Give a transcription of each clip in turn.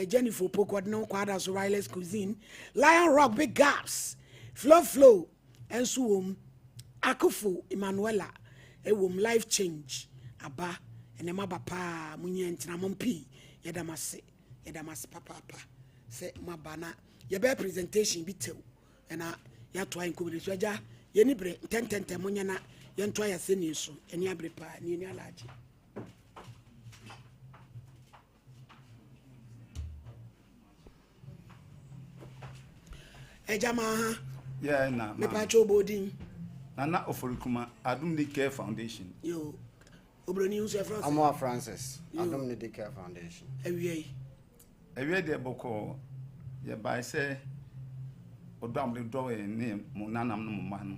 Jennifer Opoku ɔde ne ho kɔ ada so Wireless Cuisine, Lion Rock Big Gaps, Flow Flow ɛnso wɔ mu, Akufo Emanuela ɛwɔ mu, Life Change aba ɛnɛ maba paa. Mo nyɛ ntena mo pii. Yɛda mo ase, yɛda mo ase papaapa sɛ moaba na yɛbɛyɛ presentation bi tew ɛna yɛatoa yɛn nkɔmmɔdi so. Agya, yɛni berɛ ntɛntɛntɛm. Monyɛ na yɛntoa yɛ asɛnnie so. Ɛni abere paa ne yɛni alagye. Agya maa ha. Yeah, na mepa kyɛ obɔdin. Nana Oforikuma, Adum Need Care Foundation. Yo, oburoni nso ɛfrɛ sɛ Amoa Francis, Adom Nidi Care Foundation. Awia yi. Ɛwiɛ deɛ bɔkɔɔ, yɛbae sɛ ɔdɔ a mode dɔ yɛn ne mo nanam no mo mma no,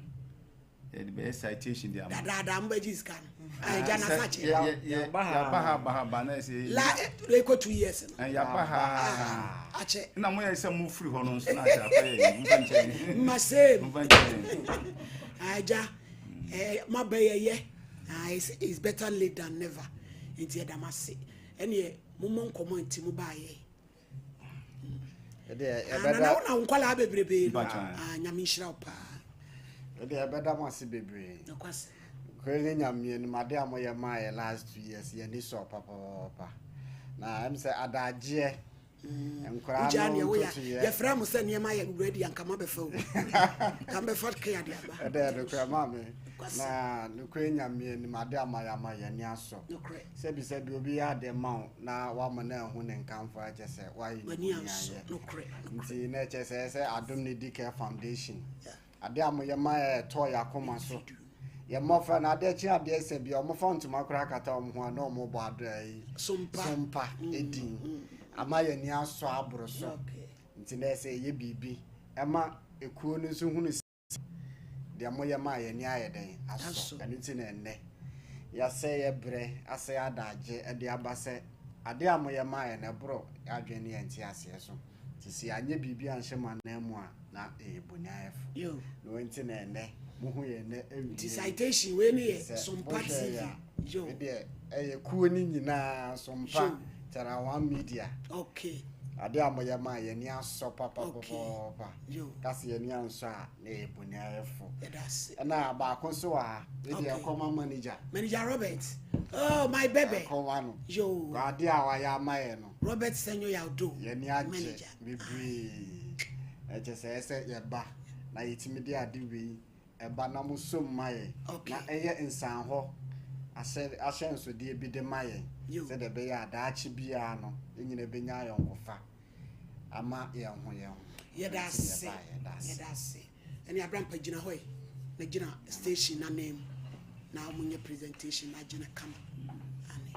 yɛde bɛyɛ citation de ama. Dadaada mobɛgye sika no. Agya na sa kyɛ. Yɛaba ha ba ha ba na ɛsɛ la ɛkɔ 2 years no. Yɛaba ha. Akyɛ. Na moyɛ sɛ mofiri hɔ no nso na akyɛ akɔyɛ yɛn mfa nkyɛn. Mma same. Mfa nkyɛn. Agya, maba yɛyɛ. Ah, it's better late than never, nti ɛda m ase. Ɛneɛ mommɔ nkɔmmɔ nti mo baayɛ. Ɛdeɛ Ah, nana, yɛbɛda wo na wo nkwalaa bebrebe no. Mpakyɛ. Ah, Nyame nhyira wo paa. Ɛdeɛ yɛbɛda mo ase bebree. Nokwase. Kure ne Nyame anim, ade a moyɛ maa yɛ last 2 years, yɛni sɔ papaapa. Na ɛm sɛ adagyeɛ nkoraa wogyaa no neɛ woyɛ ntotoyɛ. Yɛfrɛ mo sɛ nneɛma yɛ ready anka mabɛfa o ka mbɛfa kea de aba. Ɛdɛ nokorɛ maame. Nokwase. Na nokorɛ Nyame anim, ade a moayɛ ama yɛni asɔ. Sɛbisɛbi, obi yɛ ade ma wo na wama no ahu ne nkamfo akyɛ sɛ woayɛ ne w'ani bɔne ansɔ ayɛ. Nokorɛ. Nti na ɛkyɛ sɛ Adom Nidi Care Foundation, ade a moyɛ ma yɛ ɛtɔɔ yɛ akoma so. Yɛ mmɔfra no, adeɛ kye adeɛ sɛ bia ɔmofa ntoma koraa kata ɔmo ho a na ɔmo bɔ adɔ yi. Sompa. Sompa ɛdin ama yɛni asɔ aboro so. Nti na ɛsɛ ɛyɛ biribi ɛma ekuo no nso hunu sɛ deɛ moyɛ ma yɛni ayɛ dɛn asɔ. Asɔ. Ɛno nti na ɛnnɛ yɛasɛ yɛ berɛ asɛ yɛ adagye ɛde aba sɛ adeɛ a moyɛ ma yɛ no ɛborɔ adwene ne yɛnte aseɛ so. Nti sɛ yɛanyɛ biribi anhyɛ mo anan mu a, na ɛyɛ boniayɛfo. Na wɔn nti na ɛnnɛ mohu yɛn nnɛ awie. Nti citation wei ne yɛ Sɛ Sompa wohwɛ TV. yɛ a, yo. deɛ ɛyɛ kuo no nyinaa, Sompa Channel One Media, ade a moyɛ ma yɛni asɔ papapapapa. Kasi yɛni ansɔ a, na ɛyɛ boniayɛfo. Yɛda ase. Ɛna baako nso wɔ ha ne deɛ ɛkɔma manager. Manager Robert, oh my baby. Ɛkɔma no. Yo. Ade a wayɛ ama yɛ no, Robert Senyo Yaldo. Yɛni agye manager. Bebree. Ɛkyɛ sɛ ɛsɛ yɛba na yɛtumi de ade wei ɛba na mo som ma yɛn na ɛyɛ nsanhɔ ahyɛnsodeɛ bi de ma yɛn sɛdeɛ ɛbɛyɛ a daakye biara no yɛn nyinaa bɛnya ayɔnkofa ama yɛn ho yɛn ho. Yɛda Nti ase. yɛba, yɛda ase. Yɛda ase. Ɛne Abrampa gyina hɔ yi na gyina station n'anan mu na wɔnyɛ presentation na agyina kama ane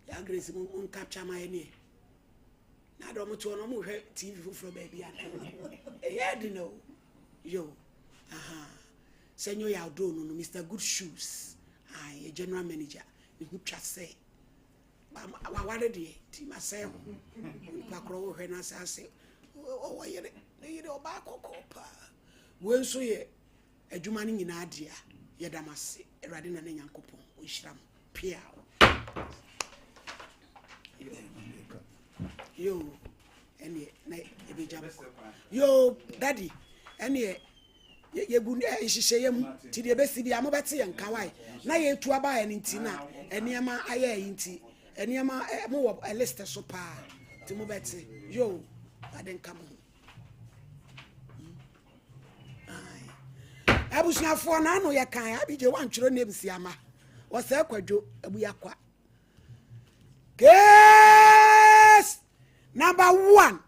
yɛ Grace mo mo capture ma yɛ neɛ na de ɔmo te hɔ no, ɔmo hwɛ TV foforɔ baabi a ɛyɛ de no yo. Aha sɛ nyɛ ɔyɛ outdoor no, Mr Good Shoes ah, yɛ general manager ne ho twa sɛ waware deɛ nti masɛe ho nipa korɔ wohwɛ no asase ɔwɔ yere ne yere ɔbaa kɔkɔɔ paa. Wei nso yɛ adwuma no nyinaa dea. Yɛda m ase. Awurade na ne Nyankopɔn ɔnhyira mo pia. Yo, ɛneɛ na yɛbɛgya mo. Yo daddy, ɛneɛ yɛgu nhyehyɛeɛ mu nti deɛ ɛbɛsi bia mobɛte yɛn nkawae na yɛtu abaeɛ no nti na nneɛma ayɛ yi nti nneɛma mowɔ list so paa nti mobɛte. Yo, ade nka mo ho. Aye. Abusuafoɔ n'ano yɛ kan abigye wantwerɛ names ama wɔsɛ Kwadwo Abuyakwa. Case number one,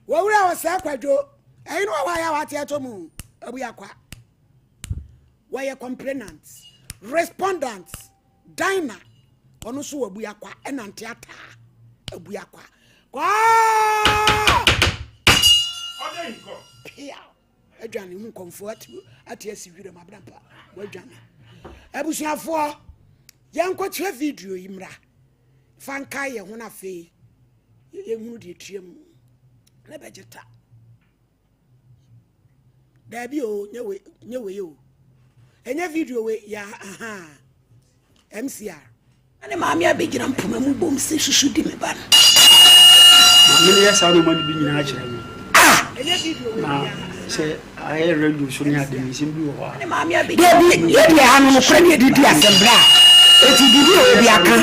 wɔwura wɔsɛ Kwadwo ɛyi no wɔwɔ ayɛ a wate ɛtɔ mu Abuyakwa. Wɔyɛ complainant, respondent Dina ɔno nso wɔ Abuyakwa ɛnante ataa Abuyakwa kwaa. Order in court. Pia adwane hu nkɔmfoɔ ate asi werɛm abrampa wadwane. Abusuafoɔ, yɛnkɔkyerɛ video yi mmra fa nkae yɛn ho no. Afei yɛhunu deɛ tua mu na bɛgye ta. Daabi o, nyɛ wei, nyɛ wei o, ɛnyɛ video wei ya. Aha, MCR. Na ne maame abɛgyina mpoma mu bom sɛ susu di me ba no. Maame no yɛ saa nneɛma no bi nyinaa kyerɛ me. Ah! Na sɛ ayɛ radio so ne ade no nsɛm bi wɔ hɔ a. Ne maame abɛgyina Dabi, yɛ deɛ ha no nokorɛ ne yɛde di asɛm berɛ a eti biribi wɔ hɔ bi aka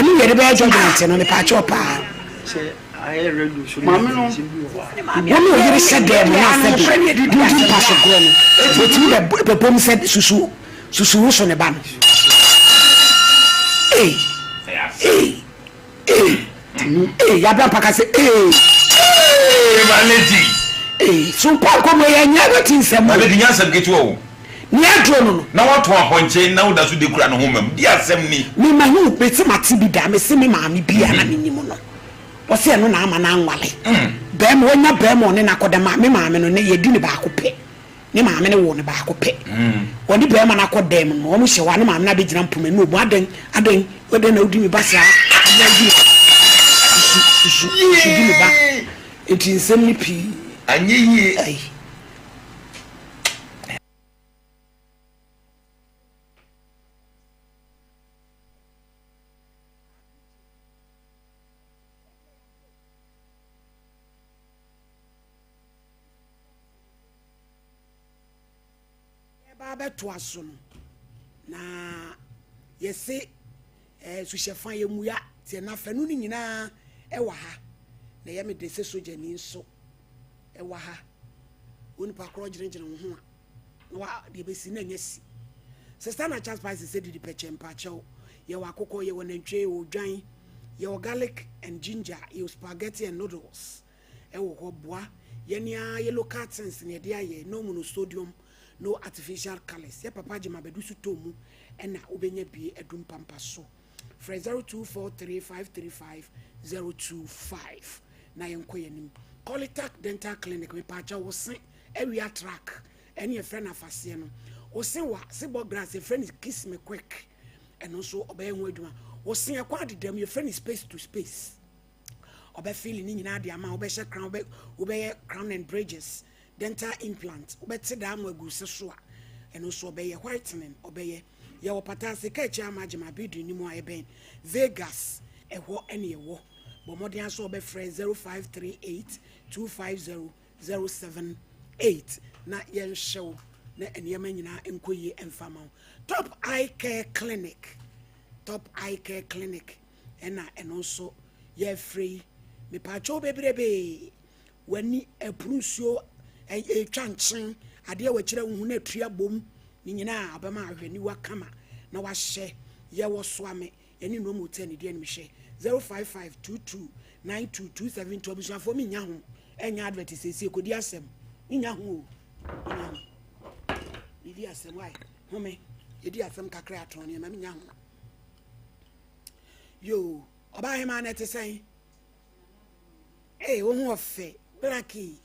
ɛno na yɛde bɛyɛ judgement no mepaakyɛw paa. Sɛ ayɛ radio so ne Maame ade no no nsɛm bi wɔ hɔ a. Wo ne oyere hyɛ dɛm na sɛ de mudi mpasogorɔ no wɔtumi bɛbom sɛ susu Susu wo so ne ba no. Ee, ee, ee, ee, yabra mpaka sɛ ee. Ee, my lady. Ee, so mpɔnkɔ mu yɛ nyɛ bɛti nsɛm. My lady nyɛ asɛm ketewa o. Nea aduro no no. Na watɔn apɔnkye na woda so de kura ne ho mam. Di asɛm ni. Me ma hu mese mate bi da mese me maame bi a na me nim no ɔse ɛno na ama no anwale bɛɛma wanya bɛɛma ɔne no akɔda ma me maame no ne yɛdi no baako pɛ. Ne maame no woo no baako pɛ. Ɔne barima no akɔ dan mu no, wɔhyɛ hɔ a, ne maame no abɛgyina mpoma mu. Ɔbu, Adɛn? Adɛn? Adɛn na wodi me ba saa? Adɛn wodi me ba? Susu, susu, susu di me ba. Enti nsɛm no pii. Anyɛ yie. Ai. Yɛba abɛtoa so no, na yɛse eh, suhyɛfa yɛmmua teɛ na afanu no nyinaa ɛwɔ ha na ɛyɛ me de sɛ sogyani nso ɛwɔ ha onipa korɔ gyinagyina wo ho a na wa deɛ bɛsi na ɛnyɛ si sista na charles spices sɛ didi pɛkyɛ mpakyɛw yɛwɔ akokɔ yɛwɔ nantwie yɛwɔ dwan yɛwɔ garlic and ginger yɛwɔ spaghetti and noodles ɛwɔ hɔ boa yɛne ara yɛ local things na yɛde ayɛ no monosodium no artificial colours yɛ papa gyema bɛdu so tɔ mu ɛna wobɛnya bie adu mpampa so frɛ 0243535025 na yɛnkɔ yɛn anim Colitac Dental Clinic mepaakyɛ wo se awia track ɛne yɛfrɛ no afaseɛ no wo se wa se bɔ grass yɛfrɛ no kiss me quick ɛno nso ɔbɛyɛ ho adwuma wo se ɛkɔ adedam yɛfrɛ no space to space Ɔbɛfeeli ne nyinaa de ama wo, wobɛhyɛ crown, wobɛ, wobɛyɛ crown and bridges, dental implant, wobɛte daa mo agu se so a, ɛno nso ɔbɛyɛ, whitening ɔbɛyɛ. Yɛwɔ pata ase, kaa akyi ama agyema building no mu a ɛbɛn Vegas, ɛhɔ ɛne ɛwɔ. Bɔ mmɔden ara sɛ wobɛfrɛ 0538 250 078 na yɛnhwɛ wo na nneɛma nyinaa nkɔ yie mfa ma wo. Top Eye Care Clinic, Top Eye Care Clinic. Ɛna ɛno nso yɛfrɛ yi mepaakyɛw bebrebee w'ani ɛpuru nsuo ɛtwa nkyen adeɛ wɔ akyire wohu na atua bom ne nyinaa ɔbɛma ahwɛ niwa kama na wahyɛ yɛwɔ soame ɛne nnoɔma hotel ne di anim hyɛ 0552292272 abusuafoɔ menya ho ɛnyɛ advert sɛsie kɔdi asɛm menya ho o menya ho medi asɛm wae home yɛdi asɛm kakra atɔn nneɛma menya ho Yoo, ɔbaa hemaa no ɛte sɛn? Ee, wo ho ɔfɛ, blackie,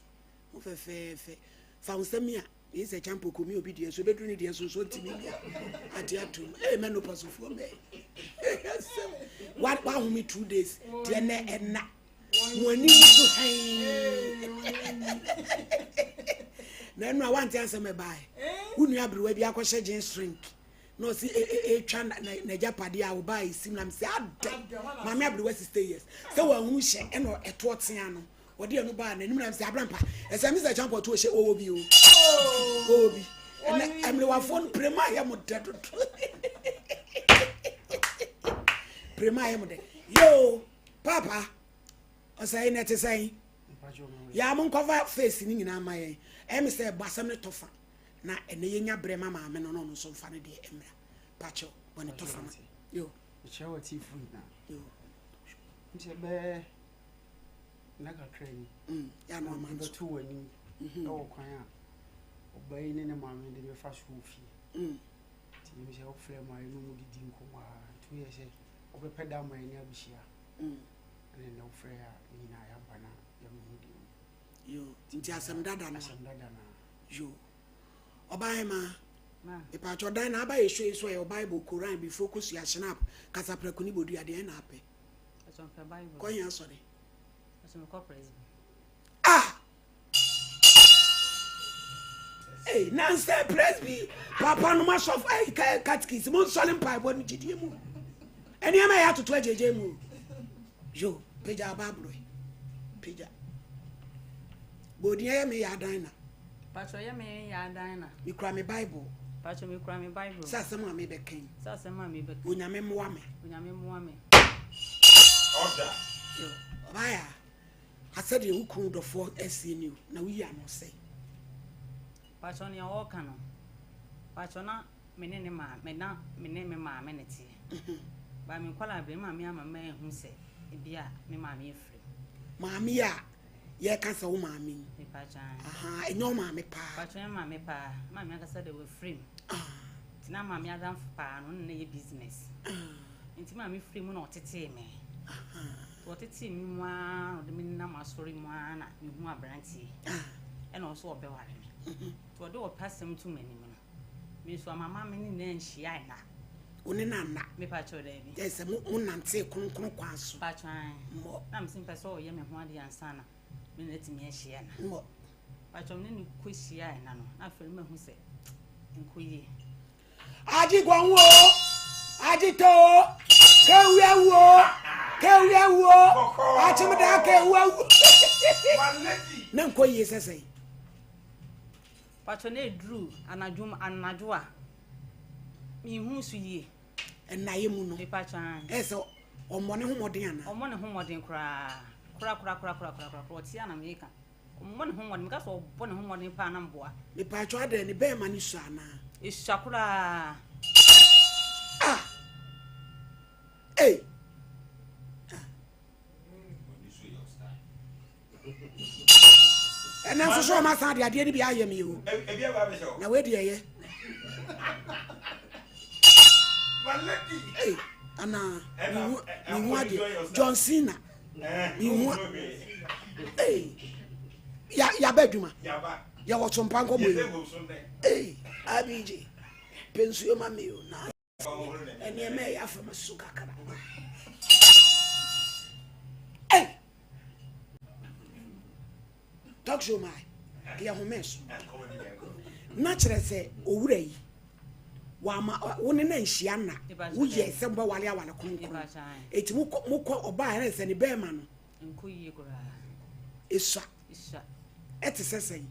ho fɛfɛɛfɛ. Fa wo nsa mia, ne sɛ champo kɔ mi obi deɛ so, ebeduru ne deɛ so nso ntumi mia. Ate atum. Ee, mɛ sofoɔ mɛ. Wahome 2 days, deɛ nɛ ɛna. Mo ani so hɛn. Na ɛno a wante asɛm ɛbae. Wo nua aberewa bi akɔhyɛ jeans shrink. na ɔsi etwa n'agyapadeɛ a ɔbaa esim na sɛ adɛ maame aberewa 60 years sɛ wɔahunu hyɛ ɛna ɛtoɔ tea no wɔde ɛno baa n'anim na sɛ abrampa ɛsɛ mi sɛ champo to hyɛ ɔwɔ bi o ɔwɔ bi ɛnɛ mmerewafoɔ no prema ayɛ mo dɛ dodo prema ayɛ mo dɛ yoo papa ɔsɛe na ɛte sɛn yaa mo nkɔfa face ne nyinaa ma yɛn ɛmi sɛ ɛbɔ asɛm ne tɔfa na ɛnɛ yɛnya berɛ ma maame no na ɔno nso mfa no deɛ mmra pakyɛw bɔ ne tɔfa ma yo mekyerɛ wɔ tiifo nyinaa yo sɛ bɛɛ na kakra ni mm, ya no ama nso bɛto w'anim mhm. ɛwɔ kwan a ɔba yi ne ne maame de bɛfa so wɔ fie mm. nti yɛm sɛ wofrɛ ma ɛno mu didi nkɔmmɔ a nti woyɛ sɛ wobɛpɛ da ma ɛne abɛhyia mm. ɛne nɛ wofrɛ a nyinaa yɛaba na yɛmehu deɛ mu yo nti asɛm dada no asɛm dada no Yo. Ɔbaahemaa, mepaakyɛw dan na aba yɛ show yi so ɛyɛ Bible, Koran, bifo, kosua, shinap, kasaprɛko ne bodua deɛn na apɛ? Kɔ he asɔre? Ah! Hey, nansɛ presby papa no masɔfo hey, katikisi mo nsɔre mpaebɔ no gyidie mu. Nneɛma yɛ atoto agyegye mu o. Yo, pagya Bible yi. Pagya. Bɔɔdin ɛyɛ me yɛ adan na. Pacho yɛ me yɛ adan na. Mekura me Bible. Pacho mekura me Bible. Sɛ asɛm a mebɛka yi. Sɛ asɛm a mebɛka. Onyame mmoa me. Onyame mmoa me. Order. Yo, ɔbaa asɛdeɛ wo kunu dɔfoɔ asie ni o na woyi ano sɛ. Pacho nea ɔreka no. Pacho na me ne ne maame na me ne me maame na teɛ. Ba me nkwadaa bere maame ama mahu sɛ ebi a me maame afiri. Maame a yɛka sɛ wo maame yi. Ɛnyɛ wo maame paa. Pacho yɛ maame paa. Maame ankasa de wafiri mu. Nti na maame adamfo paa no ne yɛ business. Nti maame firi mu na ɔtetee me. Ɔtetee me mu ara ɔde me nam asɔre mu ara na mehu aberanteɛ. Ɛna ɔso ɔbɛware me. Nti ɔde ɔpɛ asɛm to m'anim no. Me nso amama me ne na nhyia nna. Wo ne na nna? Mepa kyɛw daabi. Yɛ sɛ mo nante kronkron kwan so. Pa kyɛw. Mmɔ. Na me mpɛ sɛ ɔyɛ me ho adeɛ ansa na me ne atumi ahyia na. Mmɔ. Pa kyɛw me ne no kɔ hyia na no na afei mahu sɛ nkɔ yie. Agye gɔn wo, agye tɔ o, kewu awu o, kewu awu o, akyem da kewu awu. Na nkɔ yie sɛ sɛn? Pacho na eduru anadwo anadwo a minhu so yie. Nnaeɛ mu no. Mepacho an. Ɛyɛ sɛ ɔmmɔ ne ho mmɔden anaa? Ɔmmɔ ne ho mmɔden koraa. Kora kora kora kora kora kora kora ɔte a na meka. Ɔmmɔ ne ho mmɔden meka sɛ ɔbɔ ne ho mmɔden paa na mboa. Mepacho adɛn ne bɛɛma no sua anaa? Esua koraa. Ah! Ei! Ah! Ɛnɛ nso so ɔma san de adeɛ no bi ayɛ me o. Na wei deɛ ɛyɛ. Ei, anaa mehu adeɛ. John Cena. Mehu Ei, yaba adwuma. Yɛwɔ so mpa nkɔmmɔ yi. Ei, ABG, pɛ nsuo ma me o. Na nneɛma ɛyɛ afa ma so kakra. Ei! Talk show my yɛ home so. Na kyerɛ sɛ owura yi wama wo ne na nhyia nna woyɛ sɛ mobɛwale awale kronkron eti mokɔ mokɔ ɔbaa ɛna sɛ ne bɛrima no esua ɛte sɛ sɛn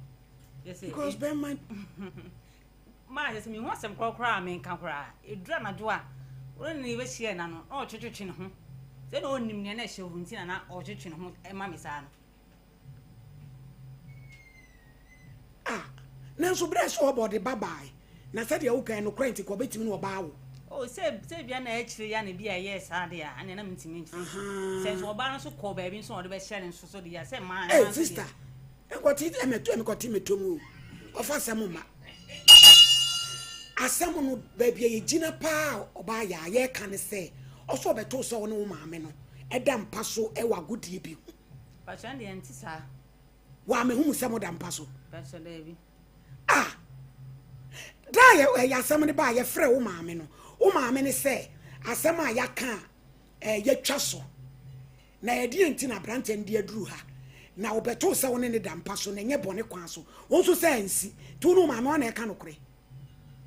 because bɛrima Maa kyerɛ sɛ mehu asɛm korɔ koraa a menka koraa. Ɛduru anadwo a, wo ne no bɛhyia nna no, na ɔtwetwetwe ne ho. Sɛ na ɔnnim nea na ɛhyɛ hɔ nti na na ɔtwetwe ne ho ma me saa no. Ah, nanso berɛ a ɛsɛ ɔbɔ ɔde ba bae, na sɛdeɛ woka yi, nokorɛ nti, ka ɔbɛtumi ne ɔbaa awo. Oh, sɛ, sɛ ebia na akyire yi a na ebia ɛyɛɛ saa deɛ a, ɛnneɛ na mentumi nkyerɛ. Sɛ nso ɔbaa no nso kɔɔ baabi nso na ɔde bɛhyɛ ne nso so deɛ a, sɛ mmaa, Hey, mmaa nso deɛ. sister, nkɔte ɛmɛto ɛmekɔte mɛtɔ mu o. Ɔfa asɛm mma. Asɛm no, baabi a yɛgyina paa a ɔbaa yɛ a yɛreka ne sɛ, ɔsɛ ɔbɛtoo sɛ wo ne wo maame no da mpa so wɔ agodie bi ho. Pakyɛ ɛndeɛ ɛnte saa. Waa mehu mu sɛ moda mpa so. Pakyɛ daabi. Ah! Da a ɛyɛ asɛm no ba a yɛfrɛ wo maame no, wo maame no sɛ asɛm a yɛaka a yɛatwa so. Na ɛdeɛn nti na aberanteɛ no de aduru ha? Na ɔbɛtoo sɛ wo ne no da mpa so, na ɛnyɛ bɔne kwan so. Wo nso sɛ ansi. Nti wo ne wo maame hwan na ɛka nokorɛ?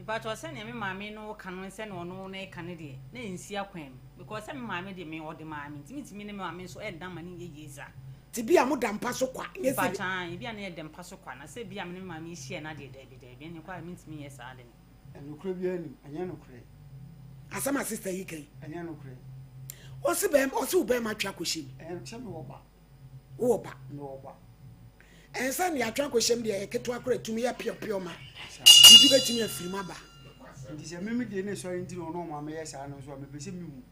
Mepakyɛw sɛnea me maame no ka no ne sɛnea ɔno no reka no deɛ, na ɛnsi akwan mu. Because sɛ me maame deɛ me ɔde maa me nti mentumi ne me maame nso ɛnda ma no nyɛ yie saa. Nti bi a moda mpa so kwa, nyɛ sɛ. Mepakyɛw aane, ebi a na yɛda mpa so kwa, na sɛ bi a me ne me maame hyia no adeɛ daabi daabi, ɛnneɛ koraa mentumi nyɛ saa ade no. Nokorɛ biara nnim, ɛnyɛ nokorɛ. Asɛm a sister yi ka yi. Ɛnyɛ nokorɛ. Ɔsi bɛrima, ɔsi wo bɛrima atwe akɔhyɛ mu. Ɛyɛ sɛ mewɔ ba. Wowɔ ba. Mewɔ ba. Ɛnsɛ nea atwe akɔhyɛ mu deɛ ɛyɛ ketewa koraa ɛtumi yɛ piɔpiɔ ma biribi bɛtumi afiri mu aba. Nti sɛ meme deɛ ne sɔre nti na ɔno ɔmaame yɛ saa no nso a mepɛ sɛ mehu.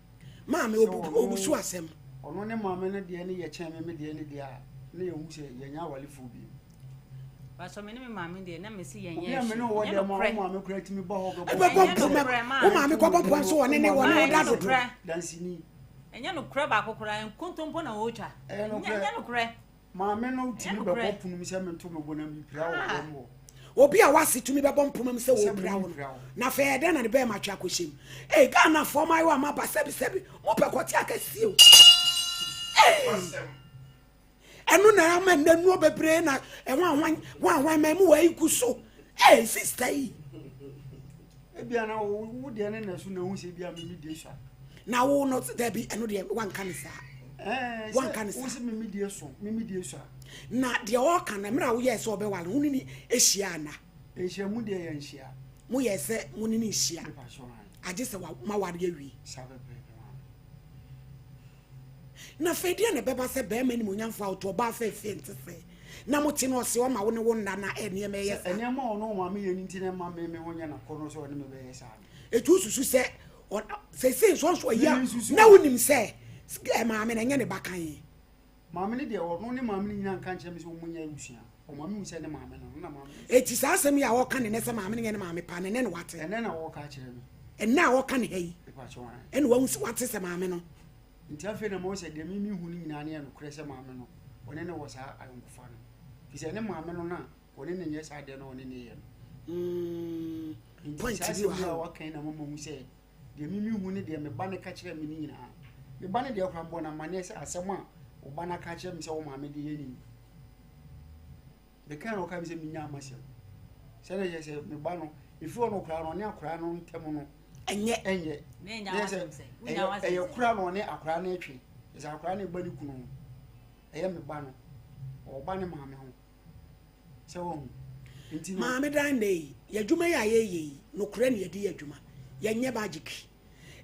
Maame obusu asɛm. Ɔno ne maame no deɛ ne yɛ kyɛn meme deɛ ne deɛ a na yɛhu sɛ yɛnyɛ awalefoɔ bio. Pastor me ne me maame deɛ na mesi yɛn Obi yɛ a me ne hwee. wɔ Ɛnyɛ dɛm a wo nokorɛ. maame koraa tumi ba hɔ bɛbɔ Ɛbɛbɔ Ɛnyɛ mpoma nokorɛ maa. wo maame kɔbɔ mpoa nso wɔne ne wɔne wo da Ɛnyɛ dodo. nokorɛ. Dansini. Ɛnyɛ nokorɛ baako koraa nkontompo na wɔretwa. Ɛyɛ Ɛnyɛ nokorɛ. ɛnyɛ nokorɛ. Maame no Ɛnyɛ tumi bɛbɔ nokorɛ. pono mu sɛ mento me bo na mepira wɔ Ah. dɛm hɔ. Obi a wase tumi bɛbɔ mpoma mu sɛ Sɛ wɔpira wo no mepira wo. na afei ɛdɛn na ne bɛrima atwe akɔhyɛ mu. Ei Ghanafoɔ maayewa maba sɛbi sɛbi mopɛ kɔte akɛseɛ o. Ei. Ɛno na ama nnɛ nnuro bebree na ɛhwanhwan hwanhwan ma mu wɔ gu so. Ee sista yi. Ebia na wo deɛ ne na so na ehu sɛ ebia mi mi deɛ sua. Na wo no dabi ɛno deɛ wanka ne saa. Ɛɛ Wanka ne sɛ saa. wo sɛ mimi deɛ so mimi deɛ so a. Na deɛ ɔreka no mmerɛ a woyɛɛ sɛ ɔbɛwale wo ne ne ahyia ana? Nhyiamu deɛ yɛ nhyia. Moyɛɛ sɛ mo ne ne nhyia. Mepa so han. Agye sɛ wa maware awie. Saa pɛpɛɛpɛ maame. Na afei deɛ na ɛbɛba sɛ bɛrima animuonyamfoɔ a ɔto ɔbaa fɛɛfɛ nte sɛ na mote no ɔse ɔma wo ne wo nna na ɛ nneɛma ɛyɛ Sɛ saa. nneɛma a ɔno maame yɛ no nti na ɛma me me ho nyɛ n'akɔnnɔ sɛ ɔne me bɛyɛ saa no. Ɛtu susu sɛ seesei nso nso ayi a Me nsusu na a. wonim sɛ ɛ maame no ɛnyɛ ne ba kan. Maame no deɛ ɔno ne maame no nyinaa nka nkyerɛ me sɛ wɔn nyɛ abusua. Ɔma mehu sɛ ne maame no, no na maame no. Eti saa asɛm yi a ɔka ne nɛ sɛ maame no nyɛ ne maame paa no ɛnɛ na wate. Ɛnɛ na ɔreka akyerɛ me. Ɛnɛ a ɔka ne ha yi Mepa kyɛw ae. ɛna wahu sɛ wate sɛ maame no. Nti afei na mahu sɛ deɛ me mehu no nyinaa no yɛ nokorɛ sɛ maame no ɔne no wɔ saa ayɔnkofa no. Firi sɛ ne maame no na ɔne no nyɛ saa adeɛ no a ɔne no yɛ no. Mm, Nti point saa bi asɛm wɔ yi ha a o. waka yi na mama hu sɛ deɛ me mehu ne deɛ me ba no ka kyerɛ me no nyinaa. Me ba no deɛ koraa mebɔ no amanneɛ sɛ asɛm a wo ba no aka akyerɛ me sɛ wo maame de yɛ ni. Mekae na ɔka me sɛ menya amasɛm. Sɛdeɛ kyerɛ sɛ me ba no, ɛfiri hɔ no koraa no ɔne akwaraa no ntam no ɛnyɛ. Ɛnyɛ. Na sɛ ɛyɛ kora na ɔne akwaraa no retwe. Sɛ akwaraa no ba ne kunu ho, ɛyɛ me ba no, ɔba ne maame ho. Sɛ wahu. Nti no. Maame dan nnɛ yi, yɛn adwuma yi a yɛreyɛ yi, nokorɛ na yɛde yɛ adwuma. Yɛnyɛ magic.